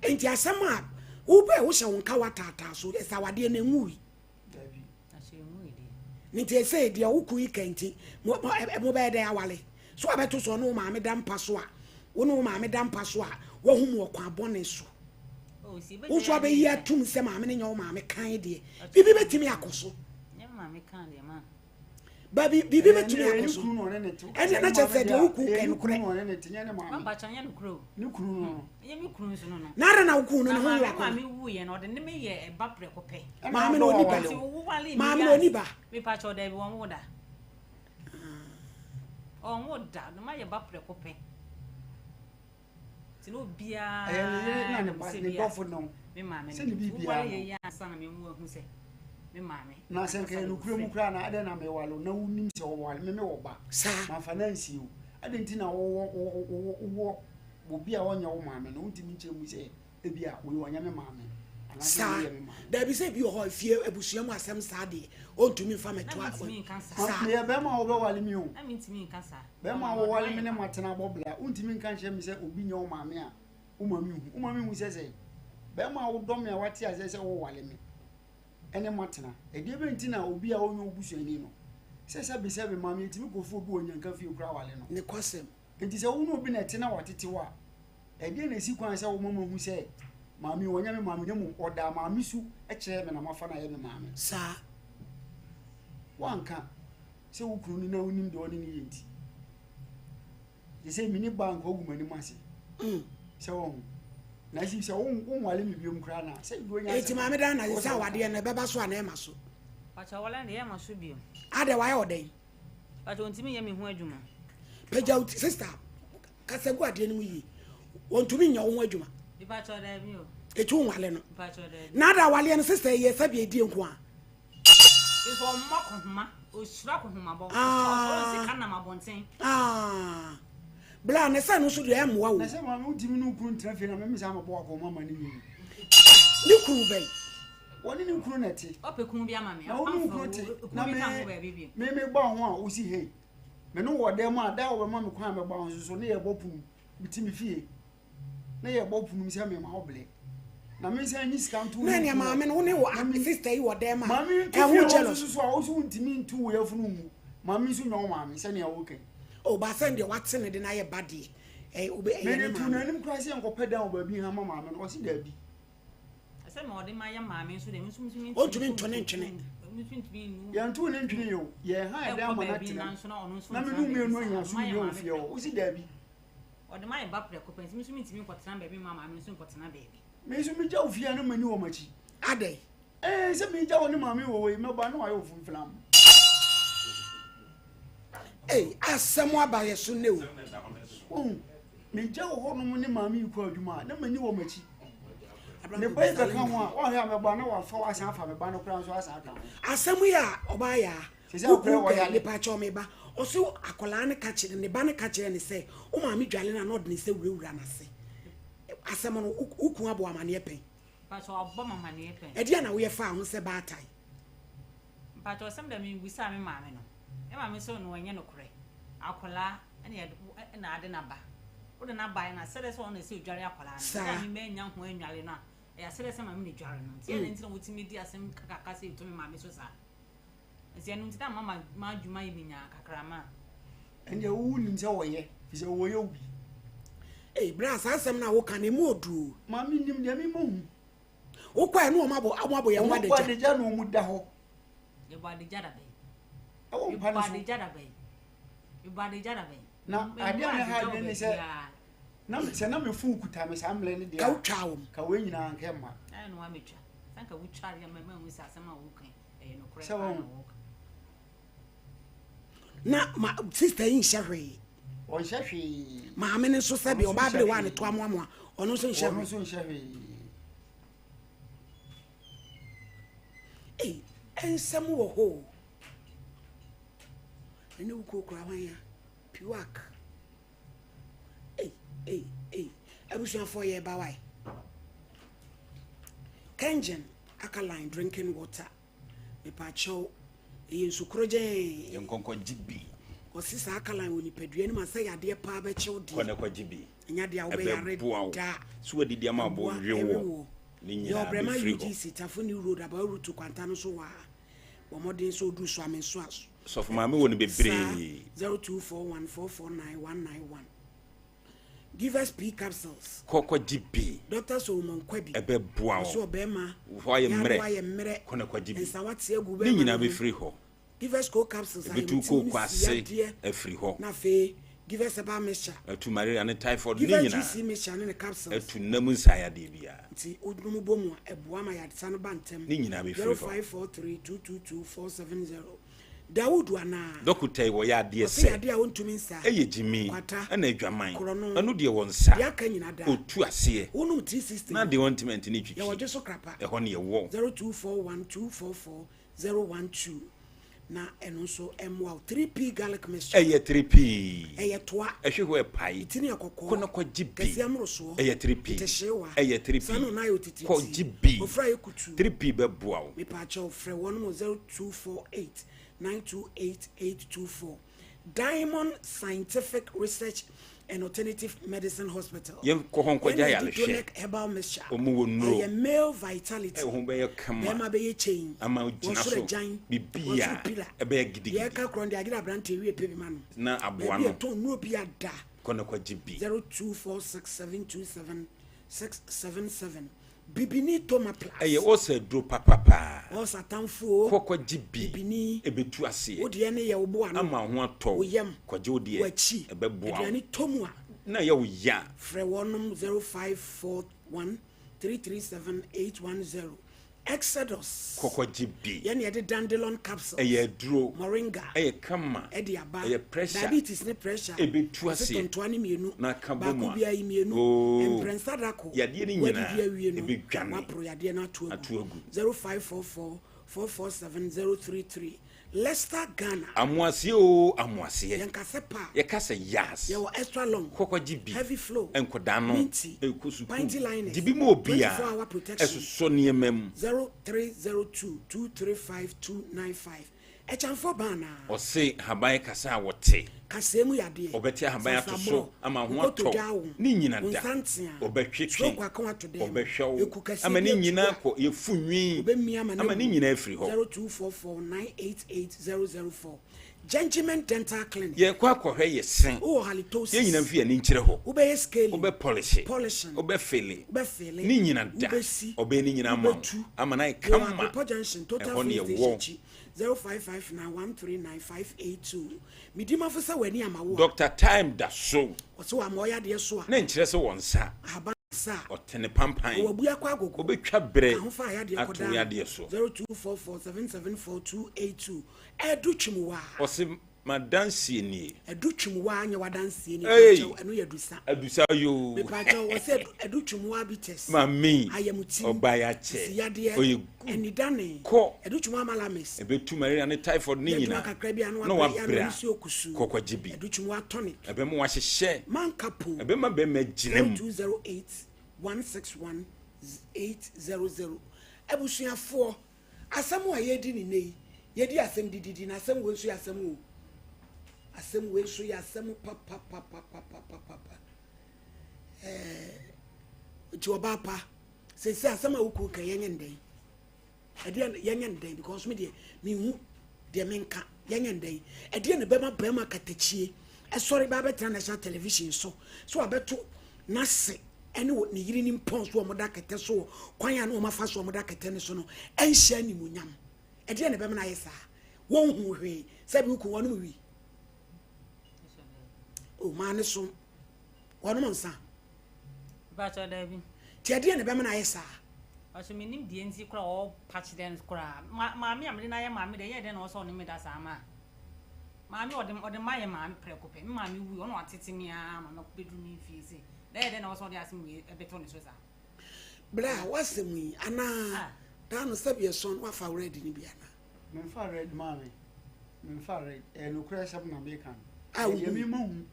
Enti asɛm a wopɛ wohyɛ wo nkawa taataa so, ɛsɛ awadeɛ no ɛnwui. Dabi. Nti ɛsɛ deɛ wo kun yi ka nti, mobɛyɛ dɛn awale? So abɛto so ɔne wo maame da mpa so a, wo ne wo maame da mpa so a, wahu mu ɔkwan bɔne so. Oh, Wo nso abɛyi atum sɛ maame no nyɛ wo maame kan deɛ, biribi bɛtumi akɔ so. Ba biribi bɛtumi akɔ so. Ɛne na kyerɛ sɛ deɛ wo kun kɛ nokorɛ. Na adɛn na wo kun no ne ho yɛ wakɔnɔ? Maame no ɔni ba. Maame no ɔni ba. Ɔnwo da, ne ma yɛ ba prɛko pɛ. Nti na obiara Ɛyɛ ne yere na ne nim ba sɛ ne bi a dɔfo no. me maame Sɛ no ne nti biribiara woware no. yɛ yi ansa na memu ahu sɛ me maame Na sɛ nka ankasa yɛ de nokorɛ mu wofiri. koraa na adɛn na meware wo na wonim sɛ wɔware me mewɔ ba. Saa. Mamfa no ansie wo. Adɛn nti na wowɔ wowɔ wowɔ obi a ɔnyɛ wo maame no wontumi nkyerɛ mu sɛ Ebia wei ɔnyɛ me maame anaasɛ Saa. wei yɛ me maame. Dabi sɛ ebi wɔ hɔ efie abusua mu asɛm saa deɛ ɔntumi nfa Na mɛto a mentumi nka saa. saa. Meyɛ bɛrima a wobɛwale me o. Na mentumi nka saa. Bɛrima a wowale me ne matena abɔ bla wontumi nka nkyerɛ me sɛ obi nyɛ wo maame a wo maame nhu. Wo maame nhu sɛ sɛn? Bɛrima a wodɔ me a wate aseɛ sɛ wowale me ɛne matena. Ɛdeɛ bɛn nti na obi a ɔnyɛ wo busuani no sɛ sɛbesɛbe maame yɛtumi kɔfa obi wɔ nyanka fie koraa wale no. Nokwasɛm. Enti sɛ wo ne obi na ɛte na watete wo a, ɛdeɛn na ɛsi kwan sɛ woma mahu sɛ maame yi ɔnyɛ me maame na mmom ɔdaa maame su kyerɛɛ me na mafa no ayɛ me maame? Saa. Woanka sɛ wo kunu no na wonim deɛ ɔne no yɛ nti. Te sɛ mene ba nka wogu m'anim ase. Mm. Sɛ wɔho. Na si sɛ wonwale me biom koraa na sɛ deɛ ɔnya Enti maame dan na sɛ awadeɛ no ɛbɛba so anaa ɛma so? Pakyɛ wɔlɛ deɛ ɛma so biom. Adɛ wayɛ ɔdɛn? But ontumi nyɛ me ho adwuma. Pagya wo ti sister kasa gu adeɛ no mu yie. Ontumi nyɛ wo ho adwuma. Mepakyɛw daabi o. Eti wo nwale no. Mepakyɛw daabi. Na ada awaleɛ no sister yɛ sɛbi edie nko a. Nso ɔmmɔ kɔhoma, osuro akɔhomabɔ. Ah. Ɔsoro sika nam abɔnten. Ah. Bla ne sɛ no nso deɛ ɛmmoa wo. Na sɛ maame wontumi ne wo kunu ntena fie na meme saa mɛbɔ akɔhoma ma ne nyini. Ne kunu bɛn? Wɔne ne kunu na ɛte. Ɔpɛ kunu bi ama me. Na wo ne wo kunu te. Na me me me bɔ ho a wosi hei. Me ne wɔ dan mu a da a wɔbɛma me kwan a mɛbɔ ho nso so ne yɛbɔ punu. Mete me fie. Ne yɛbɔ punu sɛ mema wo blɛ. Na me nsa nyi sika nto Na nea maame no wo ne wo sister yi wɔ dan mu a. Maame nto fie hɔ nso so a wo so wontumi nto wo yafunu ngu. Maame nso nyɛ wo maame sɛnea woka yi. O ba sɛn deɛ wate ne de no ayɛ ba deɛ. Ɛyɛ ne maame. Mede to n'anim koraa sɛ yɛnkɔpɛ dan wɔ baabi ha ma maame no ɔse daabi. Sɛ ma ɔde ma yɛ maame nso deɛ nso nso Ɔntumi nto ne ntwene. Yɛnto ne ntwene yɛ o. Yɛn ha ɛdan ama no atena mu. Na me ne mmienu anya asomdwoeɛ wɔ fie hɔ. Wosi daabi. Ɔde ma yɛ ba prɛko pɛ nti me nso mentumi nkɔtena baabi mma maame nso nkɔtena baabi. Me nso megya wo fie a na m'ani wɔ m'akyi. Adɛn? Ee sɛ megya wo ne maame wɔ hɔ yi mɛba na wayɛ wo fimfilam. Ei asɛm aba yɛ so nnɛ o. Wohu, megya wɔ hɔnom ne maame yi kɔ adwuma a na m'ani wɔ m'akyi. Ne ba yi bɛka ho a, woahwɛ a mɛba na wafa wo asan afa me ba no koraa nso asan aka ho. Asɛm yi a ɔbaa yɛ a, wo kunu kɛ nipa kyɛw me ba, ɔso akwadaa no ka kyerɛ ne ba no ka kyerɛ ne sɛ wo maame dwale no a na ɔde ne nsa wurawura n'ase. Asɛm no wo kun abɔ amaneɛ pɛn. Mpakyɛ wabɔ me amaneɛ pɛn. Ɛdeɛn na woyɛ faa ho sɛ baatan? Mpakyɛ ɔsɛm dɛ me bisaa me maame no, me maame sɛ ɔno ɛnyɛ nokorɛ, akwadaa ɛna yɛde ɛna ade no aba, wode no abaeɛ no asɛdɛ sɛ ɔno na ɛsɛ ɔdware akwadaa no, ɛna me mannya ho anware no a, ɛyɛ asɛdɛ sɛ maame na ɛdware no, nti ɛdɛn nti na wotumi di asɛm kakaka sɛ ɛto me maame so saa? Nti ɛno nti na mama m'adwuma yɛ me nyaa kakra ma. Ɛndeɛ wo nim sɛ wɔyɛ fi sɛ wɔyɛ wo bi. Ei bra saa asɛm no a woka no emu odu o. Maame nim deɛ me mahu. Wokɔ ɛ ne wɔn abɔ wɔn abɔ yɛn ho adagya. Wɔn abɔ adagya na wɔn da hɔ. Yɛbɔ adagya da bɛn. Ɛwɔ mpa no so. Yɛbɔ adagya da bɛn. Yɛbɔ adagya da bɛn. Na adeɛ a ne ha adwene ne sɛ na sɛ na me fon kuta me saa mmerɛ no deɛ. Ka wotwa wɔn. Ka wɔn nyinaa nka mma. Ɛna na wɔametwa. Sanka wotwa deɛ mma mma nhu sɛ asɛm a woka yi. Sɛ wɔn. Na ma sista yi nhyɛ hwee. Ɔnhyɛ hwee. Maame no nso sɛbi ɔbaa bere wa ne to amoamoa ɔno nso nhyɛ hwee. Ɔno nso nhyɛ hwee. Ei, nsɛm wɔ hɔ o. Ɛne wo kurakura hwan ya? Piwak. Ei, ei, ei. Abusuafoɔ yɛ ba wae. Kengen alkaline drinking water. Mepaakyɛw, ɛyɛ nsu korogyenn. Yɛn nkɔ nkɔgye bi. Ɔse saa alkaline wɔ nipadua no mu a sɛ yadeɛ paa bɛkyew deɛ. Kɔ na kɔgye bi. Ɛnyɛ adeɛ a wobɛyare Ɛbɛboa wo. da. So wadidi ama abo Ɛboa we woɔ. ɛwe Ne Yɛ nyinaa ɔbrɛma bɛfiri hɔ. UGC Tafo New Road Abawa Route kwanta no so hɔ a. Bɔ mmɔden sɛ woduru Suame nso a. Sɔfo maame wɔ no bebree. Saa 0241 449 191. Give us pea capsules. Kɔ kɔ gye bi. Doctor Solomon Kwabi. Ɛbɛboa wo. Ɔsɛ ɔbɛrima. Wo hɔ ayɛ mmerɛ. Yarewa ayɛ mmerɛ. Kɔ na kɔ gye bi. Nsawa te agu bɛrima Ne nyinaa no ho. bɛfiri hɔ. Give us cold capsules. Ɛbɛtu Ayɛmti ne kooko ase siadeɛ. afiri hɔ. Na afei give us herbal mixture. Atu malaria ne typhoid ne Give us nyinaa. GC mixture ne ne capsules. Atu nna mu nsaeyadeɛ biara. Nti wonom bɔ mu a ɛboa ma yaresa no ba ntɛm. Ne nyinaa bɛfiri hɔ. 0543 222 470. Dawudu anaa? Dɔkota yi wɔyɛ adeɛ Ɔsɛ sɛ. yadeɛ a ɔntumi nsa. Ɛyɛ gyimi Kwata. ɛna adwaman. Korɔno. Ɛno deɛ wɔnsa. Deɛ aka nyina da. Ɔtu aseɛ. Wonom 360 Na no. deɛ ɔntumi ɛnte ne twitwi. Yɛwɔ dwe so krapa. Ɛhɔ ne yɛwɔ. 0241 244 012 na ɛno nso ɛmmoa wo. 3P garlic mixture. Ɛyɛ 3P. Ɛyɛ toa. Ɛhwe hɔ ɛpae. Tini yɛ kɔkɔɔ. Kɔ na kɔgye bi. Kɛseɛ mmorosoɔ. Ɛyɛ 3P. Ntɛhyewa. Ɛyɛ 3P. Saa na ɔnan yɛ otitiritii. Kɔgye bi. Ofura yɛ kutu. 3P bɛboa wo. Mepaakyɛw frɛ wɔn wɔ 0248 928 824. Diamond Scientific Research and Alternative Medicine Hospital. Yɛn kɔ hɔ nkɔgye Yɛn na yɛde ayarehwɛ. Donec Herbal Mixture. Wɔn wɔ nnuro. Ɛyɛ male vitality. Ɛho bɛyɛ kama. Bɛrima bɛyɛ chain. Ama gyina Wɔn soro so. agyan. Biribi Wɔn soro a pillar. ɛbɛyɛ gidigidi. Deɛ ɛka korɔ no deɛ agyina aberanteɛ wie pɛ bi ma no. Na aboa Baabi no. ɛtɔn nnuro bi ada. Kɔ na kɔgye bi. 0246 727 677. Bibini Toma Plus. Ɛyɛ ɔsa aduro papapaa. Ɔsa atamfo o. Kɔ kɔgye bi. Bibini. Ɛbɛtu aseɛ. Wo deɛ ne yɛ wo bo ano. Ama ho atɔ wo. Wo yam. Kɔgye wo deɛ. W'akyi. Ɛbɛboa wo. Aduane tɔ mu a. Na ɛyɛ wo ya. Frɛ wɔnom 0541 337 810. Exodus. Kɔ kɔgye bi. Yɛn na yɛde dandelion capsules. Ɛyɛ aduro. Moringa. Ɛyɛ kama. Ɛde aba. Ɛyɛ pressure. Diabetes ne pressure. Ɛbɛtu Ɔse aseɛ. tontoa ne mmienu. Na aka bɔ mu Baako a. biara yi mmienu. Oo. Mprɛnsa da ko. Yadeɛ no Wadidi nyinaa, awie no, ɛbɛdwane. Waporo yadeɛ no ato agu. Ato agu. 0544 447 033. Leicester Ghana. Amoaseɛ oo amoaseɛ. Yɛn kasɛ pa. Yɛka sɛ yas. Yɛwɔ extra long. Kɔkɔ gye bi. Heavy flow. Nkɔdaa no. Minty. Ɛkɔ sukuu. Panty liners. Gye bi ma obiara. 24 hour protection. Ɛsosɔ nneɛma mu. 0302 235 295. Ɛkyɛnfoɔ baa anaa? Ɔse haban kasa a wɔte. Kaseɛ mu yadeɛ. Ɔbɛte ahaban ato so Sasaborɔ. ama ho Wo atɔ. kotodwe awo. Ne nyina Wo da. nsa ntea. Ɔbɛtwetwe. Stroke aka wo ato dɛm. Ɔbɛhwɛ wo. Eku kɛseɛ Ama bi ne atu nyinaa a. kɔ. Yɛfu nwi. Ɔbɛmia ama no Ama ne awu. nyinaa afiri hɔ. 0244 988 004. Gentleman Dental Clinic. Yɛkɔ akɔhwɛ yɛ se. Wowɔ halitosis. Yɛn nyinaa mfi yɛn ani nkyerɛ hɔ. Wobɛyɛ scaling. Wobɛ polishing. Polishing. Wobɛ fele. Wobɛ fele. Ne nyina da. Wobɛsi. Ɔbɛyɛ ne nyinaa ama wo. Wobɛtu. Ama no ayɛ Yɛwɔ kama. Abrepɔ Junction, Total Ɛhɔ ne Filling Station yɛwɔ. akyi. 0559 139 582. Medimafo sɛ w'ani ama wo a. Doctor Time da so. Ɔsɛ wama ɔyɛ adeɛ so a. Ne nkyerɛ sɛ wɔn nsa. Ahaban sa a. Ɔtene pampan. Ɔwɔ abua kɔ agogo. Ɔbɛtwa berɛ Ka ho fa ayadeɛ ato kɔdaa no. yadeɛ so. 0244 774 282. Ɛdu twim waa. Ɔse m'adanseɛ nie. Ɛdu twim waa nyɛ w'adanseɛ nie. Ei! Mepakyɛw, ɛno yɛ adusa. Adusa yoo. Mepakyɛw, wɔse ɛdu twim waa bitters. Mame, Ayamtim. ɔbaa yɛ akyɛ. Sisiyadeɛ. Ɔyɛ good. Anidane. Kɔ. Ɛdu twim waa malamis. Ɛbɛtu malaria ne typhoid ne Yɛ adwuma nyinaa. kakra bi a na Na wabrɛ, yɛ a na wabrɛ ɔne a, nsuo kusuu. kɔ kɔgye bi. Ɛdu twim waa tonic. Ɛbɛma wahyehyɛ. Mankapo. Ɛbɛma bɛrima agyina mu. 0208 161. 800. Abusuafoɔ, asɛm a yɛredi ne nnɛ yi, yɛdi asɛm dididi na asɛm wei nso yɛ asɛm o. Asɛm wei nso yɛ asɛm papapapapapapa. Ɛɛ, nti ɔbaa pa, sɛsi asɛm a wo kunu ka yɛnyɛ no dɛn? Ɛdeɛ yɛnyɛ no dɛn because me deɛ menhu deɛ menka yɛnyɛ no dɛn? Ɛdeɛ na bɛma bɛrima katakyie ɛsɔre ba abɛtena national television so so abɛto n'ase ɛne ne yere ne mpɔn so wɔn da kɛtɛ so wɔ kwan a na wɔn afa so wɔn da kɛtɛ no so no ɛnhyɛ animuonyam. Ɛdeɛ na bɛma no ayɛ saa? Wɔn hu hwee sɛ bi wokun wɔn wi o maa ne so wɔnom nsa. Mpakyɛw daabi. Nti ɛdeɛn na ɛbɛma no ayɛ saa? Mpakyɛw mennim deɛ nti koraa ɔɔpa kyerɛ no koraa. Ma maame a mede no ayɛ maame deɛ ɛyɛɛ dɛn na ɔwɔ sɛ ɔne me da saa maa? Maame ɔde ɔde mayɛ maame prɛko pɛ. Me maame wui ɔna watete me ara ma mabɛduru me mfie sei. Na ɛyɛ dɛn na ɔwɔ sɛ ɔde asɛm wei ɛbɛto ne so saa? Bra w'asɛm yi anaa daa no sɛbi ɛsɔn wafa red no bi anaa? Memfa red maame, memfa red. Ɛyɛ nokorɛ sɛm na meka no. Ɛyɛ deɛ me mahu.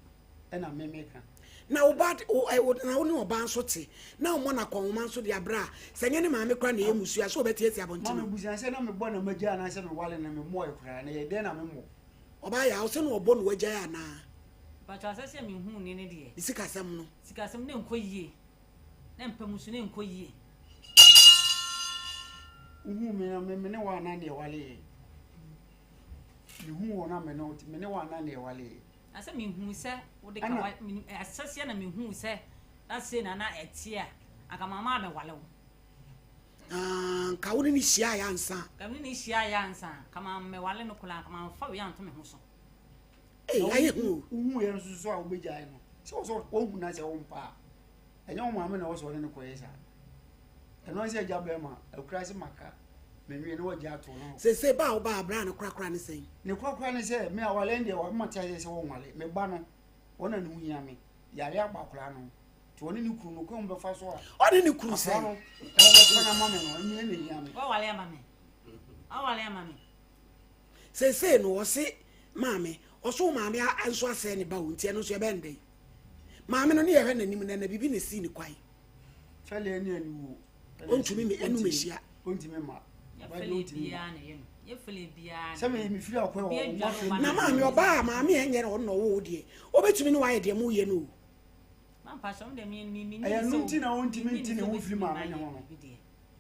ɛna me meka. Na wo ba wo ɛ wo na wo ne ɔbaa nso te na ɔmmɔ no akɔnhoma nso de abrɛ a, sɛ ɛnyɛ ne maame koraa na ɛyɛ mmusua a, sɛ ɔbɛteatea abɔnten o. Maame busa sɛ na mebɔ na magyae anaasɛ mewale no memmɔe koraa na ɛyɛ dɛn na memmɔ? Ɔbaa yaa wo sɛ na ɔbɔ na wagyae anaa? Mpakyɛw asɛ sɛ mehuu ne ne deɛ. Ne sikasɛm no. Sikasɛm no nkɔ yie. Na mpa mu nso na ɛnkɔ yie. Wohuu me no me ne wo anaa na ɛwaleeɛ? Mehuu wo na me ne wo me ne wo anaa na ɛwaleeɛ? Na sɛ mehuu sɛ wode ka wa menim ahyɛseɛ na mehuu sɛ na sei na na ɛteɛ a, anka mamma ammɛwale wo. Ah, nka wo ne no hyiaeɛ ansa. Nka me ne no hyiaeɛ ansa, nka mammɛwale no koraa, nka mamfa wei anto me ho so. Ei, ayɛ hu o. Wohu yɛn nso so a wobɛgyae no. Sɛ wɔ sɛ wohu na sɛ wompɛ a, ɛnyɛ wo maame na ɛwɔ sɛ ɔne no kɔyɛ saa. Ɛno sɛ agya bɛrima, akura se maka. Menwie na wagya ato no. Seesei ba a wobaa abira no korakora ne sɛn? Ne korakora ne sɛ, me awale no deɛ wama te aseɛ sɛ wɔnwale. Me ba no, wɔn na ne ho hia me. Yare aba akwadaa no ho. Nti ɔne ne kunu no, kwan mu bɛfa so a. Ɔne ne kunu sɛn? Akwadaa no, ɛwɔ bɛfa no ama me no, ɛno na ehia me. Wawale ama me. Wawale ama me. Seesei no, ɔse maame, ɔso wo maame nso asɛe ne ba o, nti ɛno nso ɛbɛn dɛn? Maame no ne yɛhwɛ n'anim na na biribi na esii ne kwan. Fɛlɛ ne aniwuo. Ɔntumi me ɛnu mehyia. Ɔntumi ma. Sɛ mefiri akɔ wɔ ɔmo afɛ. Na maame ɔbaa maame ɛnyɛ na ɔno na ɔwɔ wo deɛ. Ɔbɛtumi ne wayɛ deɛ mo yɛ no o. Ɛyɛ no nti na ɔntumi nti ne ho mfiri maame ne ho no.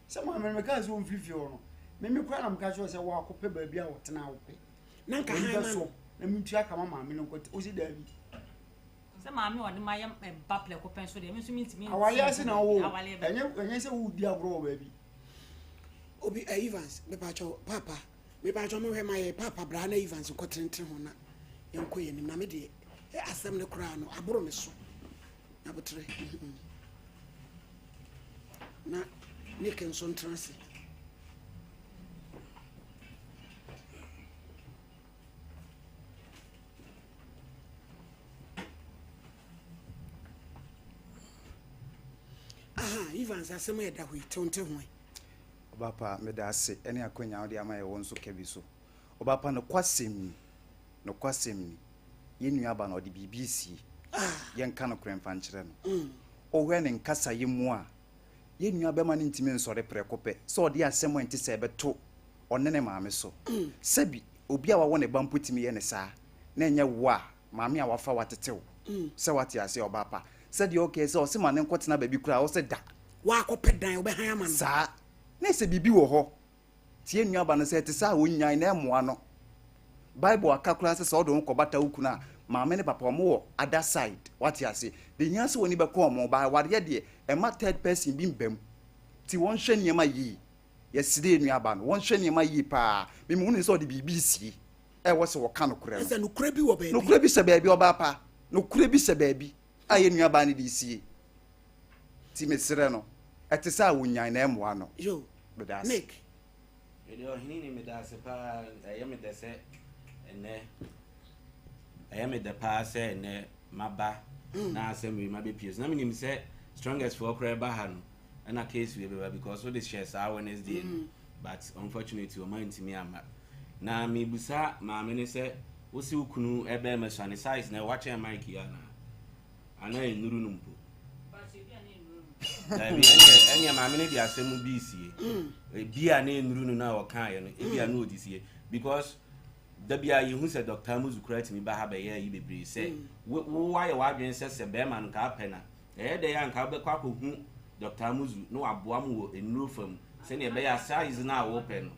Sɛ maame no mekaa sɛ ɔmfiri fie hɔ no, me me koraa na meka kyerɛ sɛ wɔakɔpɛ baabi a wɔtena a wopɛ. Na nka han ma no. Na mentua ka ma maame no nkɔte. Ɔsi daabi. Sɛ maame a ɔde ma yɛ ba prɛko pɛ nso deɛ, me nso mentumi nsi Awareɛ ase na wowɔ o. Ɛnyɛ ɛnyɛ sɛ woredi agorɔ wɔ baabi. Obi eh, Evans, mepakyɛw, paapa, mepakyɛw monhwɛ ma yɛ paapa bra na Evans nkɔ tenetene ho na yɛnkɔ yɛn anim na me deɛ eh, asɛm no koraa no aboro me so. Abotere. Mm-hmm. Na Nick nso ntena ase. Aha, Evans asɛm a ɛda hɔ yi, tew nte ho ɛ. Ɔbapa, meda ase ne akwanya a wode ama yɛ wɔ nso ka bi so. Ɔbapa, nokwasɛm ni, nokwasɛm ni, yɛn nuaba no ɔde biribi resie. Yɛnka nokorɛ mfa nkyerɛ no. Wohwɛ ne nkasayɛ mu a, yɛn nuabɛma no ntumi nsɔre prɛko pɛ sɛ ɔde asɛm a ɛnte sɛɛ bɛto ɔne ne maame so. Sɛbi, obi a wawo ne ba mpo tumi yɛ no saa, na ɛnyɛ wo a maame a wafa wo atete wo. Sɛ woate aseɛ, ɔbaa pa. Sɛdeɛ ɔkae sɛ ɔse ma no nkɔtena baabi koraa, ɔse da. Woakɔpɛ dan, wobɛhan ama no. Saa. Na sɛ biribi wɔ hɔ, tie nuaba no, sɛ ɛte saa a, ɔnnyae na ɛmmoa no. Bible aka koraa sɛ sɛ wode wo ho kɔbata wo kunu a, maame ne papa wɔwɔ other side. Woate aseɛ? Deɛ ɛhia sɛ w'ani bɛkɔ wɔn ho, but awareɛ deɛ, ɛmma third person bi mma mu. Nti wɔnhwɛ nneɛma yie. Yɛsrɛ yɛn nuabaa no, wɔnhwɛ nneɛma yie paa. Me mehunu sɛ ɔde biribi resie. Ɛwɔ sɛ wɔka nokorɛ no. Ɛsɛ nokorɛ bi wɔ baabi. Nokorɛ bi hyɛ baabi, ɔbaa pa. Nokorɛ bi hyɛ baabi a yɛn nuabaa no de resie. Nti mesrɛ no, ɛte sɛ a wɔnyan na ɛmmoa no. Yo, Meda ase. Nick. Mede ɔhene ni meda ase paa ɛyɛ me dɛ sɛ ɛnɛ ɛyɛ me dɛ paa sɛ ɛnɛ maba na asɛm wei mabɛpie so na menim sɛ strongest foɔ koraa ɛba ha no ɛna case wei bɛba because wode hyɛ saa Wednesday no but unfortunately ɔma ntumi amma na mebusa maame no sɛ wosi wo kunu ɛbɛn mɛsua ne size na ɛwɔ akyɛn mic yi anaa anaa ɛnuru no mpo. Dabi, ɛneɛ ɛneɛ maame no de asɛm bi sie. Ebi a na nnuru no na ɔkaeɛ no, ebi a na ɔde sie because da bi a yɛhu sɛ Dr. Amuzu koraa tumi ba ha bɛyɛ ayi bebree sɛ wo wo ayɛ w'adwene sɛ sɛ bɛrima no nka apɛ na ɛyɛ dɛ a nka wobɛkɔ akɔhu Dr. Amuzu na waboa mo wɔ nnuro fam sɛnea ɛbɛyɛ a size no a wopɛ no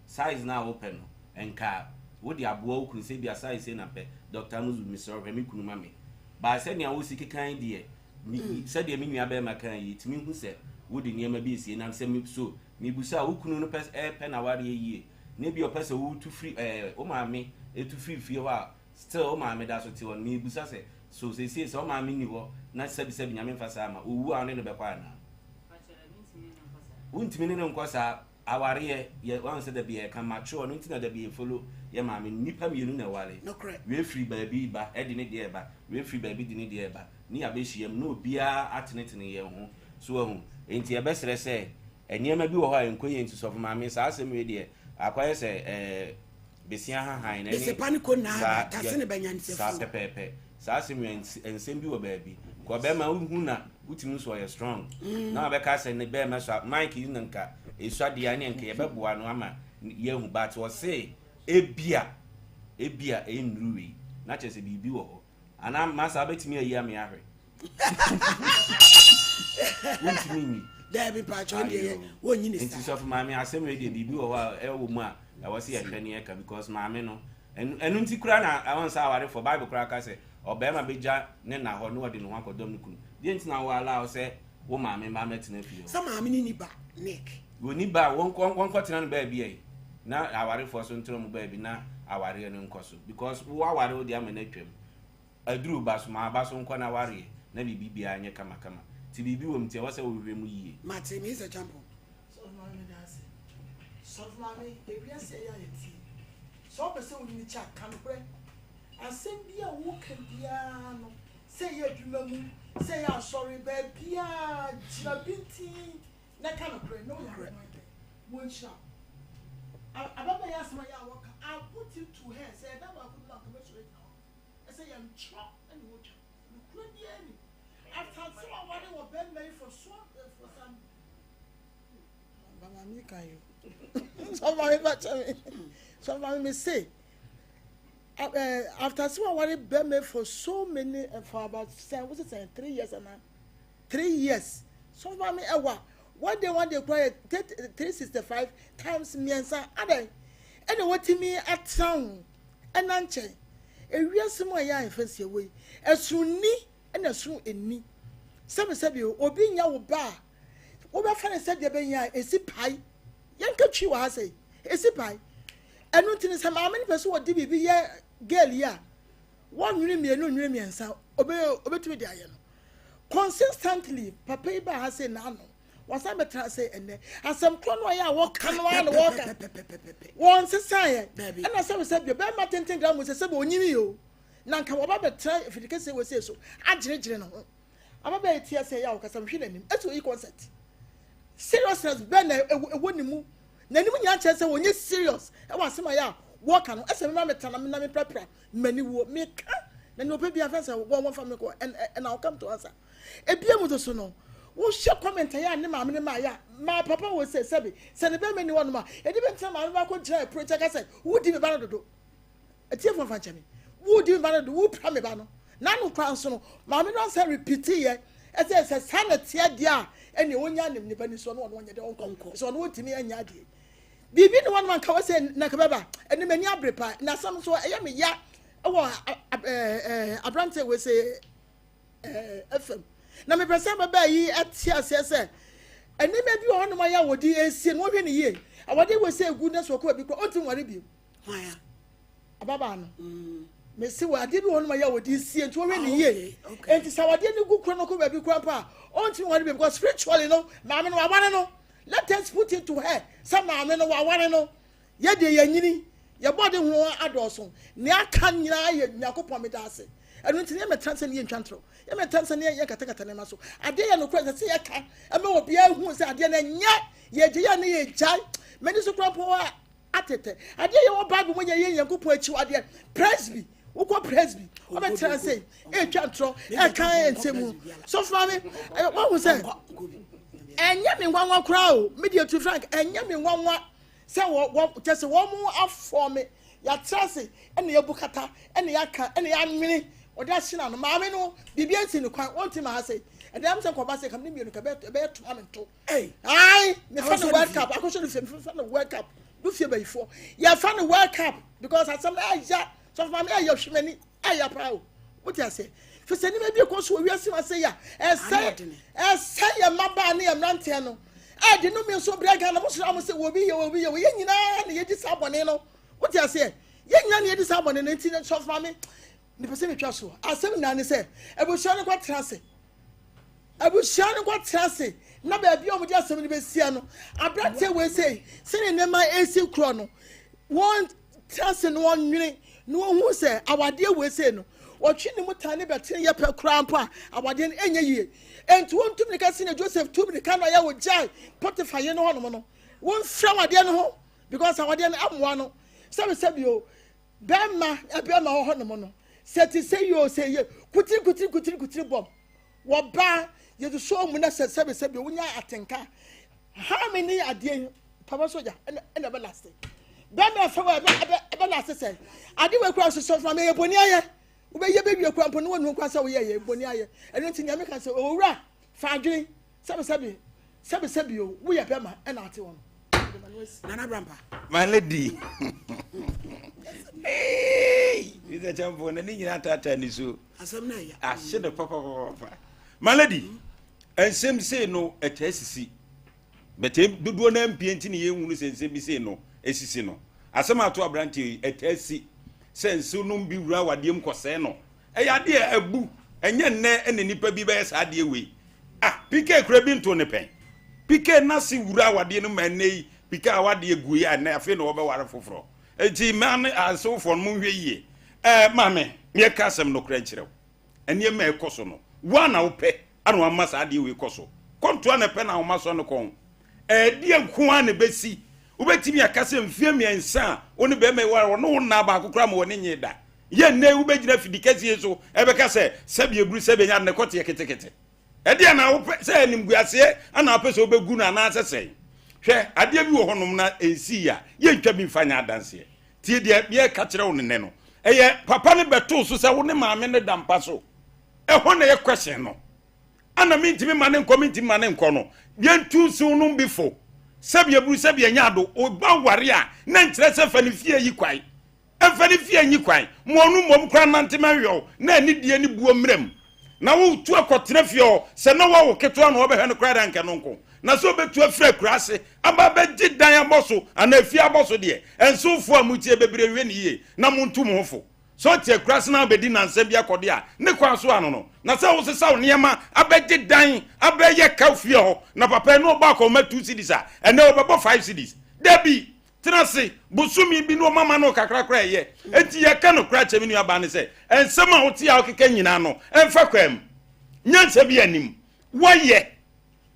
size no a wopɛ no nka wode aboa wo kunu sɛ bi a size sei na pɛ Dr. Amuzu mesrɛ wo hwɛ me kunu ma me baa sɛnea wosi kekan deɛ Me, sɛdeɛ me nua barima kaa yi, yɛtumi hu sɛ wode nneɛma bi resie. Nam sɛ me, so mebisa a, wo kunu no pɛ, ɛrepɛ n'awareɛ yie, na ebia ɔpɛ sɛ wotu firi, ɛɛ, wo maame tu firi fie hɔ a, still wo maame da so te hɔ no, mebisa sɛ, so seesei sɛ wo maame nni hɔ na sɛbisɛbi Nyame mfa saa ma, ɔwu a wo ne no bɛkɔ anaa? Wontumi ne no nkɔ saa. Awareɛ, yɛ, wahu sɛ dabi yɛka mature, ɛno nti na dabi yɛ follow yɛ maame no, nnipa mmienu na ɛware, wei firi baabi ba de ne deɛ reba, wei firi baabi de ne deɛ reba, ne yɛabɛhyia mu na obiara atenetene yɛn ho, so wahu, enti yɛbɛsrɛ sɛ nneɛma bi wɔ hɔ a ɛnkɔ yie nti sɔfo maame saa asɛm wei deɛ akɔyɛ sɛ ɛɛ besia hahan na ɛne Besepa ne ko naa saa tase yɛ ne bɛnya saa nsɛfo. pɛpɛɛpɛ saa asɛm wei nsɛm bi wɔ baabi kɔ bɛrima wohu na wotumi nso ɔyɛ strong na wabɛka sɛ ne bɛrima sua Mike yi na nka esua deɛ ne nka yɛbɛboa no ama yɛahu but ɔse ebia ebia ɛnnuru wei na kyerɛ sɛ biribi wɔ hɔ anaa masa wobɛtumi ayi ame ahwɛ wontumi nyi Daabi mpakyɛ ɔno deɛ wɔnyi ne nti saa. sɔfo maame asɛm wei deɛ biribi wɔ hɔ a ɛwɔ mu a ɛwɔ sɛ yɛhwɛ ne yɛka because maame no ɛno ɛno nti koraa na ɛwɔ sɛ awarefoɔ bible koraa ka sɛ ɔbarima bɛgya ne na hɔ na ɔde ne ho akɔdɔm ne kunu deɛ nti na wo allow sɛ wo maame mma mɛtena fie hɔ Sɛ maame no ni ba Nick. wɔni ba a wɔnkɔ wɔnkɔtena no baabi ayi na awarefoɔ so ntena mu baabi na awareɛ no nkɔ so because wo aware wo deɛ ama no atwam aduru ba so ma aba so nkɔ na awareɛ na biribi biara nyɛ kamakama nti biribi wɔ mu nti ɛwɔ sɛ wohwehwɛ mu yie. Mate me sɛ champo. Sɔfo maame meda ase. Sɔfo maame ewiase ɛyɛ a yɛtie. Sɛ wopɛ sɛ wonyini kyɛ a ka nokorɛ. Asɛm bi a woka biara no sɛ ɛyɛ adwuma mu sɛ ɛyɛ asɔre baabiara gyina pintinn na ka nokorɛ na Onyame no ayɛ dɛn wɔnhyira wo. Ababaa yi asɛm a ɛyɛ a wɔka I put it to her sɛ ɛda baako bi mu anka mɛsɔre agyina hɔ ɛsɛ yɛntwerɛ ɛna wɔtwa nokorɛ biara ni after sɛ waware wɔ bɛrima yi for so for some Ba maame kan yo. Sɔfo maame ba kyɛ me. Sɔfo maame me se after sɛ waware bɛrima for so many for about sɛ wo sɛ 3 years ana 3 years. Sɔfo maame ɛwa one day one day kura yɛ 365 times mmiɛnsa adɛn ɛna watumi atena ho ɛna nkyɛn ewiase mu a yɛ a yɛfɛ nsia wɔ yi ɛsono ni ɛna ɛsono ɛni sɛbisɛbi obi nya wo ba a wobɛfa no sɛ deɛ bɛyɛ a ɛsi pae yɛnka twi wɔ ha sɛ ɛsi pae ɛno nti no sɛ maame no pɛ sɛ wɔde biribi yɛ girl yi a wɔnwene mmienu nwene mmiɛnsa obɛtumi de ayɛ no consistently papa yi baa ha sɛ n'ano wasan bɛtena sɛ ɛnɛ asɛm korɔ no a yɛ a wɔka no ara na wɔka wɔn nsesaeɛ ɛna sɛ sɛ bio bɛrima tenten gra mu sɛ sɛ onyini o na nka wɔba bɛtena afidi kɛseɛ wɔ sei so agyeregyere ne ho ababaa yi te ase ɛyɛ a ɔkasa mehwɛ n'anim ɛsɛ oyi concert seriousness bɛn na ɛwɔ ne mu n'anim nyinaa kyerɛ sɛ wɔnyɛ serious ɛwɔ asɛm a yɛ a wɔka no ɛsɛ mema metena na meprapra m'ani wuo meka na nea ɔpɛ bi afɛn sɛ wɔn wɔn fa me kɔ and and I'll come to answer ebia mu soso no wohyɛ comment yɛ a ne maame ne maa yɛ a maa papa wɔ sɛ sɛbi sɛ ne bɛrima ni hɔ nom a ɛde bɛntena maame baako gyina ɛpuro nkyɛn ka sɛ wodi me ba no dodo Atiefo mfa nkyɛ me. Wodi me ba no do, wopira me ba no. N'ano koraa nso no, maame no ansan repeatee yɛ ɛsɛ sɛ saa na ɛteɛ deɛ a, ɛnneɛ ɔnya ne ne ba ni so ɔno ɔno ɔnyɛ dɛ ɔnkɔ. Sɛ ɔno ɔntumi anyɛ adeɛ. Biribi ne hɔnom anka wɔ sɛ na nka bɛba. Ɛnne m'ani abere paa. Na asɛm nso ɛyɛ me ya ɛwɔ aberanteɛ wɔ sɛ ɛfam. Na mepɛ sɛ ababaa yi ɛte aseɛ sɛ nneɛma bi wɔ hɔnom a yɛ a wɔde esie no wɔhwɛ ne yie. Awɔde wɔ sɛ egu na so ɔkɔ baabi kora ɔntumi nware bio. Hwan a? Ababaa no. Mese wɔ adeɛ bi wɔ hɔ nom a yɛ a wɔde sie nti wɔhwɛ ne yie. Nti sɛ awadeɛ no gu kuro no kɔ baabi kora mpo a ɔntumi nware bio because spiritually no maame no waware no. Let us put it to her sɛ maame no waware no. Yɛ deɛ yɛnyini yɛbɔ de ho adɔɔso nea aka nyinaa yɛ Nyankopɔn meda ase. Ɛno nti ne yɛmɛtena sɛ ne yɛntwa ntorɔ. Yɛmɛtena sɛ ne yɛnkatakata nneɛma so. Adeɛ yɛ nokorɛ sɛ sɛ yɛka ɛma obiara hu sɛ adeɛ no ɛnyɛ yɛgye yɛ ne yɛgyae. M'ani so kora mpo a atete. Adeɛ yɛ wɔ Bible mu yɛ yɛ Nyankopɔn akyiwadeɛ. Presby. Wokɔ presby wobɛtena ase ɛtwa ntorɔ ɛka nsɛm mu. Sɔfo maame wahu sɛ ɛnyɛ me nwanwa koraa o. Me deɛ tu frank ɛnyɛ me nwanwa sɛ wɔ wɔ kyɛ sɛ wɔn mo afɔ me yɛatra ase ɛna yɛbu kata ɛna yɛaka ɛna yɛanwene ɔde ahye n'ano maame no biribi ansi ne kwan wɔnte ma ha se ɛdɛm sɛ nkɔba sɛ kam ne mmienu ka ɛbɛyɛ to ame nto ae mefa no world cup akɔhyɛ no fie mefa no world cup do fie bayifoɔ yɛfa no world cup because asɛm no ɛya sɔfo maame ɛyɛ hwɛ m'ani ɛya paa o wote aseɛ fi sɛ nneɛma bi kɔ so wɔ wiase ma sɛ yɛ ɛsɛ ɛsɛ yɛ mmabaa ne yɛ mmeranteɛ no ɛde no mi nso brɛ Ghana mo soro mo sɛ wɔbi yɛ wɔbi yɛ wɔyɛ nyinaa na yɛdi saa bɔne no wote aseɛ yɛ nyinaa na yɛdi saa bɔne no nti sɔfo maame mepɛ sɛ metwa so asɛm nyinaa ne sɛ abusua no kɔtena ase Abusua no nkɔtena ase na baabi a wɔde asɛm no bɛsia no, aberanteɛ wei sei, sɛdeɛ nneɛma ɛresi korɔ no, wɔntena ase na wɔnwene na wɔhu sɛ awadeɛ wei sei no, wɔtwe ne mu tan ne bɛtene yɛ pɛ koraa mpo a, awadeɛ no ɛnyɛ yie. Enti wɔntu mirika sɛdeɛ Joseph tu mirika no a yɛ wɔgyae Potiphar yere no hɔnom no, wɔmfiri awadeɛ no ho because awadeɛ no ɛmmoa no. Sɛbisɛbi o, bɛrima ɛbɛrima wɔ hɔnom no, sɛ te sɛ yie o, sɛ yie, kutiri kutiri kutiri kutiri bɔm. Wɔ ba yɛde sɔɔ mu na sɛ sɛbi sɛbi wonya atenka how many adeɛ yi papa soja ɛna ɛna ɛbɛ lase bɛrima ɛfɛ wɔ ɛbɛ ɛbɛ ɛbɛ lase sɛ ade wɔ ekura soso fama yɛ boni ayɛ wobɛyɛ bɛwie kura mpo ne wɔn nukura sɛ woyɛ yɛ boni ayɛ ɛno nti nyame ka sɛ owura fa adwene sɛbi sɛbi sɛbi sɛbi o woyɛ bɛrima ɛna ate wɔn. Nana Brampa. My lady. Hey, Mr. Champo, na ne nyinaa taataa ne so. Asɛm no ɛya. Ahye no papapapa. My lady, nsɛm sei no ɛtaa sisi. But dodoɔ no ampie nti ne yɛnhunu sɛ nsɛm bi sei no ɛsisi no. Asɛm ato aberanteɛ yi ɛtaa si sɛ nsew nom bi wura awadeɛ mu kɔsɛe no. Ɛyɛ adeɛ a abu. Ɛnyɛ nnɛ na nnipa bi bɛyɛ saa adeɛ wei. Ah, PK kura bi ntoo ne pɛn. PK n'ase wura awadeɛ no ma ɛnnɛ yi PK awadeɛ gu yi a ɛnnɛ afei na wɔbɛware foforɔ. Enti mmaa ne asewfoɔ no monhwɛ yie. Ɛɛ maame, meɛka asɛm nokorɛ nkyerɛ wo. Nneɛma a ɛkɔ so no, wo ara na wopɛ ana wama saa adeɛ wei kɔ so. Kɔntoa na ɛpɛ na ahoma sɔ ne kɔn. Ɛdeɛ nko ara na ɛbɛsi. Wobɛtumi aka sɛ mfeɛ mmiɛnsa a wo ne bɛrima yi ware, ɔne wo nnaa baako koraa ma w'ani nyee da. Yɛ nnɛ yi wobɛgyina afidi kɛseɛ yi so ɛbɛka sɛ sɛbi eburu sɛbi anya ne kɔteɛ ketekete. Ɛdeɛ na wopɛ sɛ animguaseɛ ana wopɛ sɛ wobɛgu no anaasɛ sɛn? Hwɛ, adeɛ bi wɔ hɔnom na ɛnsii a yɛntwa bi mfa nyɛ adanseɛ. Tie deɛ yɛreka kyerɛ wo no nnɛ no. Ɛyɛ papa no bɛtoo so sɛ wo ne maame no da mpa so. Ɛhɔ na ɛyɛ question no. Ana mentumi ma ne nkɔ mentumi ma ne nkɔ no. Yɛntu nsew nom bi fo. Sɛbi eburu sɛbi ɛnyɛ ado. Oba ware a na nkyerɛ sɛ fa ne fie yi kwae. Mfa ne fie nyi kwan. Ma ɔno mmom koraa nnante ma nhwɛ wo, na anidie ne buo mmra mu. Na wotu akɔtena fie hɔ, sɛ na woawo ketewa na ɔbɛhwɛ no koraa de anka ɛno nko. Na sɛ ɔbɛtu afiri akuraase aba abɛgye dan abɔ so anaa efie abɔ so deɛ, ɛnsofoɔ a motie bebree nhwɛ no yie na montu mo ho fo. Sɛ ɔte akuraase na wabɛdi nnansa bi akɔ deɛ a, ne kwan so ano no. Na sɛ wosesa wo nneɛma abɛgye dan abɛyɛ ka fie hɔ, na papa yi na ɔbɔ akɔnma two cedis a, ɛnnɛ ɔbɛbɔ five cedis. Dabi! Tena ase bosome bi na ɔmama no kakra koraa ɛyɛ. Enti yɛka no koraa kyerɛ me nuabaa no sɛ, nsɛm a wote a wokeka nyinaa no, ɛmfa kwan mu. Nyansa bi anim. Woayɛ.